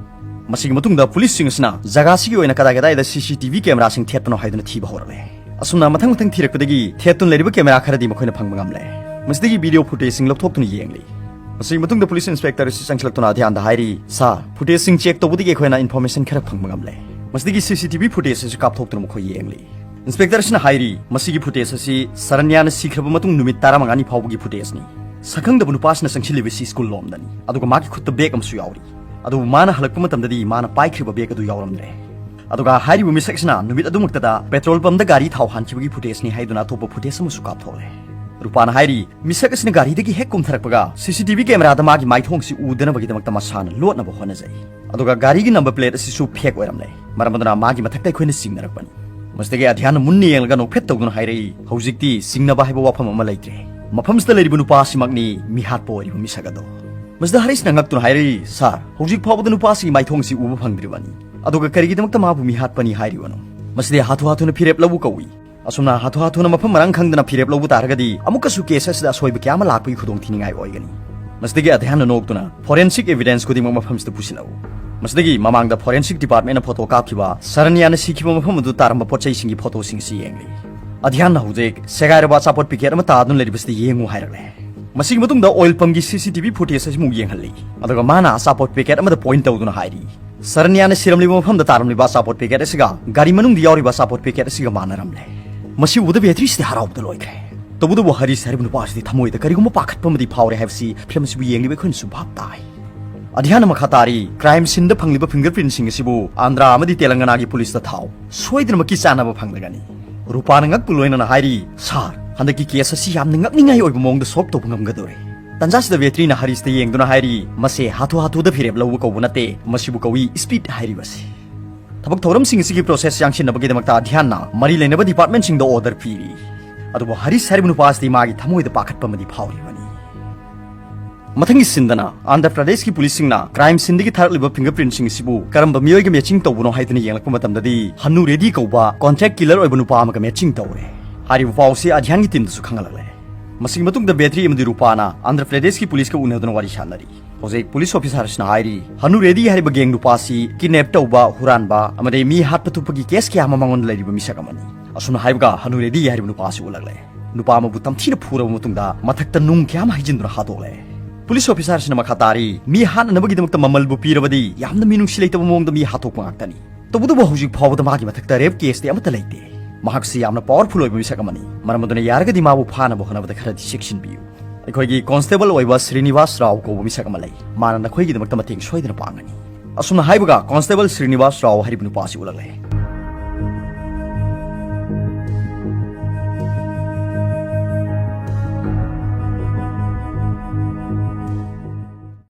ꯃꯁꯤꯒꯤ ꯃꯇꯨꯡꯗ policeꯁꯤꯡ ꯑꯁꯤꯅ ꯖꯒꯥꯁꯤꯒꯤ ꯑꯣꯏꯅ ꯀꯗꯥꯏ ꯀꯗꯥꯏꯗ CCTV cameraꯁꯤꯡ ꯊꯦꯠꯄꯅꯣ ꯍꯥꯏꯗꯨꯅ ꯊꯤꯕ ꯍꯧꯔꯛꯂꯦ꯫ ꯑꯁꯨꯝꯅ ꯃꯊꯪ ꯃꯊꯪ ꯊꯤꯔꯛꯄꯗꯒꯤ ꯊꯦꯠꯇꯨꯅ ꯂꯩꯔꯤꯕ camera ꯈꯔꯗꯤ ꯃꯈꯣꯏꯅ ꯐꯪꯕ ꯉꯝꯂꯦ꯫ ꯃꯁꯤꯗꯒꯤ video footageꯁꯤꯡ ꯂꯧꯊꯣꯛꯇꯨꯅ ꯌꯦꯡꯂꯤ꯫ ꯃꯁꯤꯒꯤ ꯃꯇꯨꯡꯗ police inspector ꯑꯁꯤ ꯆꯪꯁꯤꯜꯂꯛꯇꯨꯅ ꯑꯙ꯭ꯌꯥꯟꯗ ꯍꯥꯏꯔꯤ, "Sir, footageꯁꯤꯡ check ꯇꯧꯕꯗꯒꯤ ꯑꯩꯈꯣꯏꯅ information ꯈꯔ ꯐꯪꯕ ꯉꯝꯂꯦ꯫" ꯃꯁꯤꯗꯒꯤ CCTV footage ꯑꯁꯤ ꯀꯥꯞꯊꯣꯛꯇꯨꯅ ꯃꯈꯣꯏ ꯌꯦꯡꯂꯤ꯫ ꯏꯟꯁꯄꯦꯛꯇꯔ ꯑꯁꯤꯅ ꯍꯥꯏꯔꯤ, ꯃꯁꯤꯒꯤ ꯐꯨꯇꯦꯖ ꯑꯁꯤ ꯁꯔꯟꯌꯥꯅ ꯁꯤꯈ꯭ꯔꯕ ꯃꯇꯨꯡ ꯅꯨꯃꯤꯠ ꯇꯔꯥꯃꯉꯥꯅꯤ ꯐꯥꯎꯕꯒꯤ ꯐꯨꯇꯦꯖꯅꯤ꯫ ꯁꯛꯈꯪꯗꯕ ꯅꯨꯄꯥ ꯑꯁꯤꯅ ꯆꯪꯁꯤꯜꯂꯤꯕꯁꯤ ꯁ꯭ꯀꯨꯜ ꯂꯣꯝꯗꯅꯤ, ꯑꯗꯨꯒ ꯃꯥꯒꯤ ꯈꯨꯠꯇ ꯕꯦꯒ ꯑꯃꯁꯨ ꯌꯥꯎꯔꯤ꯫ ꯑꯗꯨꯕꯨ ꯃꯥꯅ ꯍꯜꯂꯛꯄ ꯃꯇꯝꯗꯗꯤ ꯃꯥꯅ ꯄꯥꯏꯈ꯭ꯔꯤꯕ ꯕꯦꯒ ꯑꯗꯨ ꯌꯥꯎꯔꯝꯗ꯭ꯔꯦ꯫ ꯑꯗꯨꯒ ꯍꯥꯏꯔꯤꯕ ꯃꯤꯁꯛ ꯑꯁꯤꯅ ꯅꯨꯃꯤꯠ ꯑꯗꯨꯃꯛꯇꯗ ꯄꯦꯇ꯭ꯔꯣꯜ ꯄꯝꯗ ꯒꯥꯔꯤ ꯊꯥꯎ ꯍꯥꯟꯈꯤꯕꯒꯤ ꯐꯨꯇꯦꯖꯅꯤ ꯍꯥꯏꯗꯨꯅ ꯑꯇꯣꯞꯄ ꯐꯨꯇꯦꯖ ꯑꯃꯁꯨ ꯀꯥꯞꯊꯣꯛꯂꯦ꯫ ꯔꯨꯄꯥꯅ ꯍꯥꯏꯔꯤ, ꯃꯤꯁꯛ ꯑꯁꯤꯅ ꯒꯥꯔꯤꯗꯒꯤ ꯍꯦꯛ ꯀꯨꯝꯊꯔꯛꯄꯒ ꯁꯤ ꯁꯤ ꯇꯤ ꯚꯤ ꯀꯦꯃꯦꯔꯥꯗ ꯃꯥꯒꯤ ꯃꯥꯏꯊꯣꯡꯁꯤ ꯎꯗꯅꯕꯒꯤꯗꯃꯛꯇ ꯃꯁꯥꯅ ꯂꯣꯠꯅꯕ ꯍꯣꯠꯅꯖꯩ꯫ ꯑꯗꯨꯒ ꯒꯥꯔꯤꯒꯤ ꯅꯝꯕꯔ ꯄ꯭ꯂꯦꯠ ꯑꯁꯤꯁꯨ ꯐꯦꯛ ꯑꯣꯏꯔꯝꯂꯦ꯫ ꯃꯔꯝ ꯑꯗꯨꯅ ꯃꯥꯒꯤ ꯃꯊꯛꯇ ꯑꯩꯈꯣꯏꯅ ꯆꯤꯡꯅꯔꯛꯄꯅꯤ꯫ ꯃꯁꯤꯗꯒꯤ ꯑꯙ꯭ꯌꯥꯟꯅ ꯃꯨꯟꯅ ꯌꯦꯡꯂꯒ ꯅꯣꯛꯐꯦꯠ ꯇꯧꯗꯨꯅ ꯍꯥꯏꯔꯛꯏ, "ꯍꯧꯖꯤꯛꯇꯤ ꯆꯤꯡꯅꯕ ꯍꯥꯏꯕ ꯋꯥꯐꯝ ꯑꯃ ꯂꯩꯇ꯭ꯔꯦ꯫ ꯃꯐꯝꯁꯤꯗ ꯂꯩꯔꯤꯕ ꯅꯨꯄꯥ ꯑꯁꯤꯃꯛꯅꯤ ꯃꯤꯍꯥꯠꯄ ꯑꯣꯏꯔꯤꯕ ꯃꯤꯁꯛ ꯑꯗꯣ"꯫ ꯃꯁꯤꯗ ꯍꯔꯤꯁꯅ ꯉꯛꯇꯨꯅ ꯍꯥꯏꯔꯛꯏ, "ꯁꯥꯔ, ꯍꯧꯖꯤꯛ ꯐꯥꯎꯕꯗ ꯅꯨꯄꯥ ꯑꯁꯤꯒꯤ ꯃꯥꯏꯊꯣꯡ ꯑꯁꯤ ꯎꯕ ꯐꯪꯗ꯭ꯔꯤꯕꯅꯤ꯫ ꯑꯗꯨꯒ ꯀꯔꯤꯒꯤꯗꯃꯛꯇ ꯃꯥꯕꯨ ꯃꯤꯍꯥꯠꯄꯅꯤ ꯍꯥꯏꯔꯤꯕꯅꯣ? ꯃꯁꯤꯗꯤ ꯍꯥꯊꯨ ꯍꯥꯊꯨꯅ ꯐꯤꯔꯦꯞ ꯂꯧꯕ ꯀꯧꯏ꯫ ꯑꯁꯨꯝꯅ ꯍꯥꯊꯨ ꯍꯥꯊꯨꯅ ꯃꯐꯝ ꯃꯔꯥꯡ ꯈꯪꯗꯅ ꯐꯤꯔꯦꯞ ꯂꯧꯕ ꯇꯥꯔꯒꯗꯤ ꯑꯃꯨꯛꯀꯁꯨ ꯀꯦꯁ ꯑꯁꯤꯗ ꯑꯁꯣꯏꯕ ꯀꯌꯥ ꯑꯃ ꯂꯥꯛꯄꯒꯤ ꯈꯨꯗꯣꯡꯊꯤꯅꯤꯡꯉꯥꯏ ꯑꯣꯏꯒꯅꯤ"꯫ ꯃꯁꯤꯗꯒꯤ ꯑꯙ꯭ꯌꯥꯟꯅ ꯅꯣꯛꯇꯨꯅ, "ꯐꯣꯔꯦꯟꯁꯤꯛ ꯑꯦꯚꯤꯗꯦꯟꯁ ꯈꯨꯗꯤꯡꯃꯛ ꯃꯐꯝꯁꯤꯗ ꯄꯨꯁꯤꯜꯂꯛꯎ"꯫ ꯃꯁꯤꯗꯒꯤ ꯃꯃꯥꯡꯗ ꯐꯣꯔꯦꯟꯁꯤꯛ ꯗꯤꯄꯥꯔꯠꯃꯦꯟꯅ ꯐꯣꯇꯣ ꯀꯥꯞꯈꯤꯕ ꯁꯔꯟꯌꯥꯅ ꯁꯤꯈꯤꯕ ꯃꯐꯝ ꯑꯗꯨ ꯇꯥꯔꯝꯕ ꯄꯣꯠ ꯆꯩꯁꯤꯡꯒꯤ ꯐꯣꯇꯣꯁꯤꯡ ꯑꯁꯤ ꯌꯦꯡꯂꯤ꯫ ꯑꯙ꯭ꯌꯥꯟꯅ ꯍꯧꯖꯤꯛ ꯁꯦꯒꯥꯏꯔꯕ ꯑꯆꯥꯄꯣꯠ ꯄꯤꯀꯦꯠ ꯑꯃ ꯇꯥꯗꯨꯅ ꯂꯩꯔꯤꯕꯁꯤ ꯌꯦꯡꯉꯨ ꯍꯥꯏꯔꯛꯂꯦ꯫ ꯃꯁꯤꯒꯤ ꯃꯇꯨꯡꯗ ꯑꯣꯏꯜ ꯄꯝꯒꯤ ꯁꯤ ꯁꯤ ꯇꯤ ꯚꯤ ꯐꯨꯇꯦꯖ ꯑꯁꯤꯃꯨꯛ ꯌꯦꯡꯍꯜꯂꯤ꯫ ꯑꯗꯨꯒ ꯃꯥꯅ ꯑꯆꯥꯄꯣꯠ ꯄꯦꯀꯦꯠ ꯑꯃꯗ ꯄꯣꯏꯟ ꯇꯧꯗꯨꯅ ꯍꯥꯏꯔꯤ, "ꯁꯔꯟꯌꯥꯅ ꯁꯤꯔꯝꯂꯤꯕ ꯃꯐꯝꯗ ꯇꯥꯔꯝꯂꯤꯕ ꯑꯆꯥꯄꯣꯠ ꯄꯦꯀꯦꯠ ꯑꯁꯤꯒ ꯒꯥꯔꯤ ꯃꯅꯨꯡꯗ ꯌꯥꯎꯔꯤꯕ ꯑꯆꯥꯄꯣꯠ ꯄꯦꯀꯦꯠ ꯑꯁꯤꯒ ꯃꯥꯟꯅꯔꯝꯂꯦ"꯫ ꯃꯁꯤ ꯎꯕꯗ ꯕꯦꯇ꯭ꯔꯤꯁꯤꯗꯤ ꯍꯔꯥꯎꯕꯗ ꯂꯣꯏꯈ꯭ꯔꯦ꯫ ꯇꯧꯕꯇꯕꯨ ꯍꯔꯤꯁ ꯍꯥꯏꯔꯤꯕ ꯅꯨꯄꯥ ꯑꯁꯤꯗꯤ ꯊꯃꯣꯏꯗ ꯀꯔꯤꯒꯨꯝꯕ ꯄꯥꯈꯠꯄ ꯑꯃꯗꯤ ꯐꯥꯎꯔꯦ ꯍꯥꯏꯕꯁꯤ ꯐꯤꯂꯝ ꯑꯁꯤꯕꯨ ꯌꯦꯡꯂꯤꯕ ꯑꯩꯈꯣꯏꯅꯁꯨ ꯚꯥꯞ ꯇꯥꯏ꯫ ꯑꯙ꯭ꯌꯥꯟꯅ ꯃꯈꯥ ꯇꯥꯔꯤ, "ꯀ꯭ꯔꯥꯏꯝ ꯁꯤꯟꯗ ꯐꯪꯂꯤꯕ ꯐꯤꯡꯒꯔ ꯄ꯭ꯔꯤꯟꯁꯤꯡ ꯑꯁꯤꯕꯨ ꯑꯟꯙ꯭ꯔꯥ ꯑꯃꯗꯤ ꯇꯦꯂꯪꯒꯅꯥꯒꯤ ꯄꯨꯂꯤꯁꯇ ꯊꯥꯎ꯫ ꯁꯣꯏꯗꯅꯃꯛꯀꯤ ꯆꯥꯟꯅꯕ ꯐꯪꯂꯒꯅꯤ"꯫ ꯔꯨꯄꯥꯅ ꯉꯛꯄ ꯂꯣꯏꯅꯅ ꯍꯥꯏꯔꯤ, "ꯁꯥꯔ, ꯍꯟꯗꯛꯀꯤ ꯀꯦꯁ ꯑꯁꯤ ꯌꯥꯝꯅ ꯉꯛꯅꯤꯡꯉꯥꯏ ꯑꯣꯏꯕ ꯃꯑꯣꯡꯗ ꯁꯣꯜꯕ ꯇꯧꯕ ꯉꯝꯒꯗꯧꯔꯦ"꯫ ꯇꯟꯖꯥꯁꯤꯗ ꯕꯦꯇ꯭ꯔꯤꯅ ꯍꯔꯤꯁꯇ ꯌꯦꯡꯗꯨꯅ ꯍꯥꯏꯔꯤ, "ꯃꯁꯦ ꯍꯥꯊꯨ ꯍꯥꯊꯨꯗ ꯐꯤꯔꯦꯞ ꯂꯧꯕ ꯀꯧꯕ ꯅꯠꯇꯦ, ꯃꯁꯤꯕꯨ ꯀꯧꯏ ꯁ꯭ꯄꯤꯗ ꯍꯥꯏꯔꯤꯕꯁꯤ"꯫ ꯊꯕꯛ ꯊꯧꯔꯝꯁꯤꯡ ꯑꯁꯤꯒꯤ ꯄ꯭ꯔꯣꯁꯦꯁ ꯌꯥꯡꯁꯤꯟꯅꯕꯒꯤꯗꯃꯛꯇ ꯙ꯭ꯌꯥꯟꯅ ꯃꯔꯤ ꯂꯩꯅꯕ ꯗꯤꯄꯥꯔꯠꯃꯦꯟꯁꯤꯡꯗ ꯑꯣꯔꯗꯔ ꯄꯤꯔꯤ꯫ ꯑꯗꯨꯕꯨ ꯍꯔꯤꯁ ꯍꯥꯏꯔꯤꯕ ꯅꯨꯄꯥ ꯑꯁꯤꯗꯤ ꯃꯥꯒꯤ ꯊꯃꯣꯏꯗ ꯄꯥꯈꯠꯄ ꯑꯃꯗꯤ ꯐꯥꯎꯔꯤꯕꯅꯤ꯫ ꯃꯊꯪꯒꯤ ꯁꯤꯟꯗꯅ ꯑꯟꯙ꯭ꯔ ꯄ꯭ꯔꯗꯦꯁꯀꯤ ꯄꯨꯂꯤꯁꯁꯤꯡꯅ ꯀ꯭ꯔꯥꯏꯝ ꯁꯤꯟꯗꯒꯤ ꯊꯥꯔꯛꯂꯤꯕ ꯐꯤꯡꯒꯔ ꯄ꯭ꯔꯤꯟꯁꯤꯡ ꯑꯁꯤꯕꯨ ꯀꯔꯝꯕ ꯃꯤꯑꯣꯏꯒ ꯃꯦꯆꯤꯡ ꯇꯧꯕꯅꯣ ꯍꯥꯏꯗꯨꯅ ꯌꯦꯡꯂꯛꯄ ꯃꯇꯝꯗꯗꯤ ꯍꯅꯨ ꯔꯦꯗꯤ ꯀꯧꯕ ꯀꯣꯟꯇ꯭ꯔꯦꯛ ꯀꯤꯂꯔ ꯑꯣꯏꯕ ꯅꯨꯄꯥ ꯑꯃꯒ ꯃꯦꯆꯤꯡ ꯇꯧꯔꯦ꯫ ꯍꯥꯏꯔꯤꯕ ꯄꯥꯎ ꯑꯁꯤ ꯑꯙ꯭ꯌꯥꯟꯒꯤ ꯇꯤꯝꯗꯁꯨ ꯈꯪꯍꯜꯂꯛꯂꯦ꯫ ꯃꯁꯤꯒꯤ ꯃꯇꯨꯡꯗ ꯕꯦꯇ꯭ꯔꯤ ꯑꯃꯗꯤ ꯔꯨꯄꯥꯅ ꯑꯟꯙ꯭ꯔ ꯄ꯭ꯔꯗꯦꯁꯀꯤ ꯄꯨꯂꯤꯁꯀ ꯎꯅꯗꯨꯅ ꯋꯥꯔꯤ ꯁꯥꯟꯅꯔꯤ꯫ ꯍꯧꯖꯤꯛ ꯄꯨꯂꯤꯁ ꯑꯣꯐꯤꯁꯥꯔꯁꯤꯅ ꯍꯥꯏꯔꯤ, ꯍꯅꯨ ꯔꯦꯗꯤ ꯍꯥꯏꯔꯤꯕ ꯒꯦꯡ ꯅꯨꯄꯥ ꯑꯁꯤ ꯀꯤꯗꯅꯦꯞ ꯇꯧꯕ, ꯍꯨꯔꯥꯟꯕ ꯑꯃꯗꯤ ꯃꯤ ꯍꯥꯠꯄ ꯊꯨꯞꯄꯒꯤ ꯀꯦꯁ ꯀꯌꯥ ꯑꯃ ꯃꯉꯣꯟꯗ ꯂꯩꯔꯤꯕ ꯃꯤꯁꯛ ꯑꯃꯅꯤ꯫ ꯑꯁꯨꯝꯅ ꯍꯥꯏꯕꯒ ꯍꯅꯨ ꯔꯦꯗꯤ ꯍꯥꯏꯔꯤꯕ ꯅꯨꯄꯥ ꯑꯁꯤ ꯎꯠꯂꯛꯂꯦ꯫ ꯅꯨꯄꯥ ꯑꯃꯕꯨ ꯇꯝꯊꯤꯅ ꯐꯨꯔꯕ ꯃꯇꯨꯡꯗ ꯃꯊꯛꯇ ꯅꯨꯡ ꯀꯌꯥ ꯑꯃ ꯍꯩꯖꯤꯟꯗꯨꯅ ꯍꯥꯠꯇꯣꯛꯂꯦ꯫ ꯄꯨꯂꯤꯁ ꯑꯣꯐꯤꯁꯥꯔꯁꯤꯅ ꯃꯈꯥ ꯇꯥꯔꯤ, "ꯃꯤ ꯍꯥꯠꯅꯅꯕꯒꯤꯗꯃꯛꯇ ꯃꯃꯜꯕꯨ ꯄꯤꯔꯕꯗꯤ ꯌꯥꯝꯅ ꯃꯤꯅꯨꯡꯁꯤ ꯂꯩꯇꯕ ꯃꯑꯣꯡꯗ ꯃꯤ ꯍꯥꯠꯇꯣꯛꯄ ꯉꯥꯛꯇꯅꯤ꯫ ꯇꯧꯕꯇꯕꯨ ꯍꯧꯖꯤꯛ ꯐꯥꯎꯕꯗ ꯃꯥꯒꯤ ꯃꯊꯛꯇ ꯔꯦꯞ ꯀꯦꯁꯇꯤ ꯑꯃꯠꯇ ꯂꯩꯇꯦ"꯫ ꯃꯍꯥꯛꯁꯤ ꯌꯥꯝꯅ ꯄꯥꯋꯔꯐꯨꯜ ꯑꯣꯏꯕ ꯃꯤꯁꯛ ꯑꯃꯅꯤ꯫ ꯃꯔꯝ ꯑꯗꯨꯅ ꯌꯥꯔꯒꯗꯤ ꯃꯥꯕꯨ ꯐꯥꯅꯕ ꯍꯣꯠꯅꯕꯗ ꯈꯔꯗꯤ ꯆꯦꯛꯁꯤꯟꯕꯤꯌꯨ꯫ ꯑꯩꯈꯣꯏꯒꯤ ꯀꯣꯟꯁꯇꯦꯕꯜ ꯑꯣꯏꯕ ꯁ꯭ꯔꯤꯅꯤꯋꯥꯁ ꯔꯥꯎ ꯀꯧꯕ ꯃꯤꯁꯛ ꯑꯃ ꯂꯩ꯫ ꯃꯥꯅ ꯅꯈꯣꯏꯒꯤꯗꯃꯛꯇ ꯃꯇꯦꯡ ꯁꯣꯏꯗꯅ ꯄꯥꯡꯒꯅꯤ꯫ ꯑꯁꯨꯝꯅ ꯍꯥꯏꯕꯒ ꯀꯣꯟꯁꯇꯦꯕꯜ ꯁ꯭ꯔꯤꯅꯤꯋꯥꯁ ꯔꯥꯎ ꯍꯥꯏꯔꯤꯕ ꯅꯨꯄꯥ ꯑꯁꯤ ꯎꯠꯂꯛꯂꯦ꯫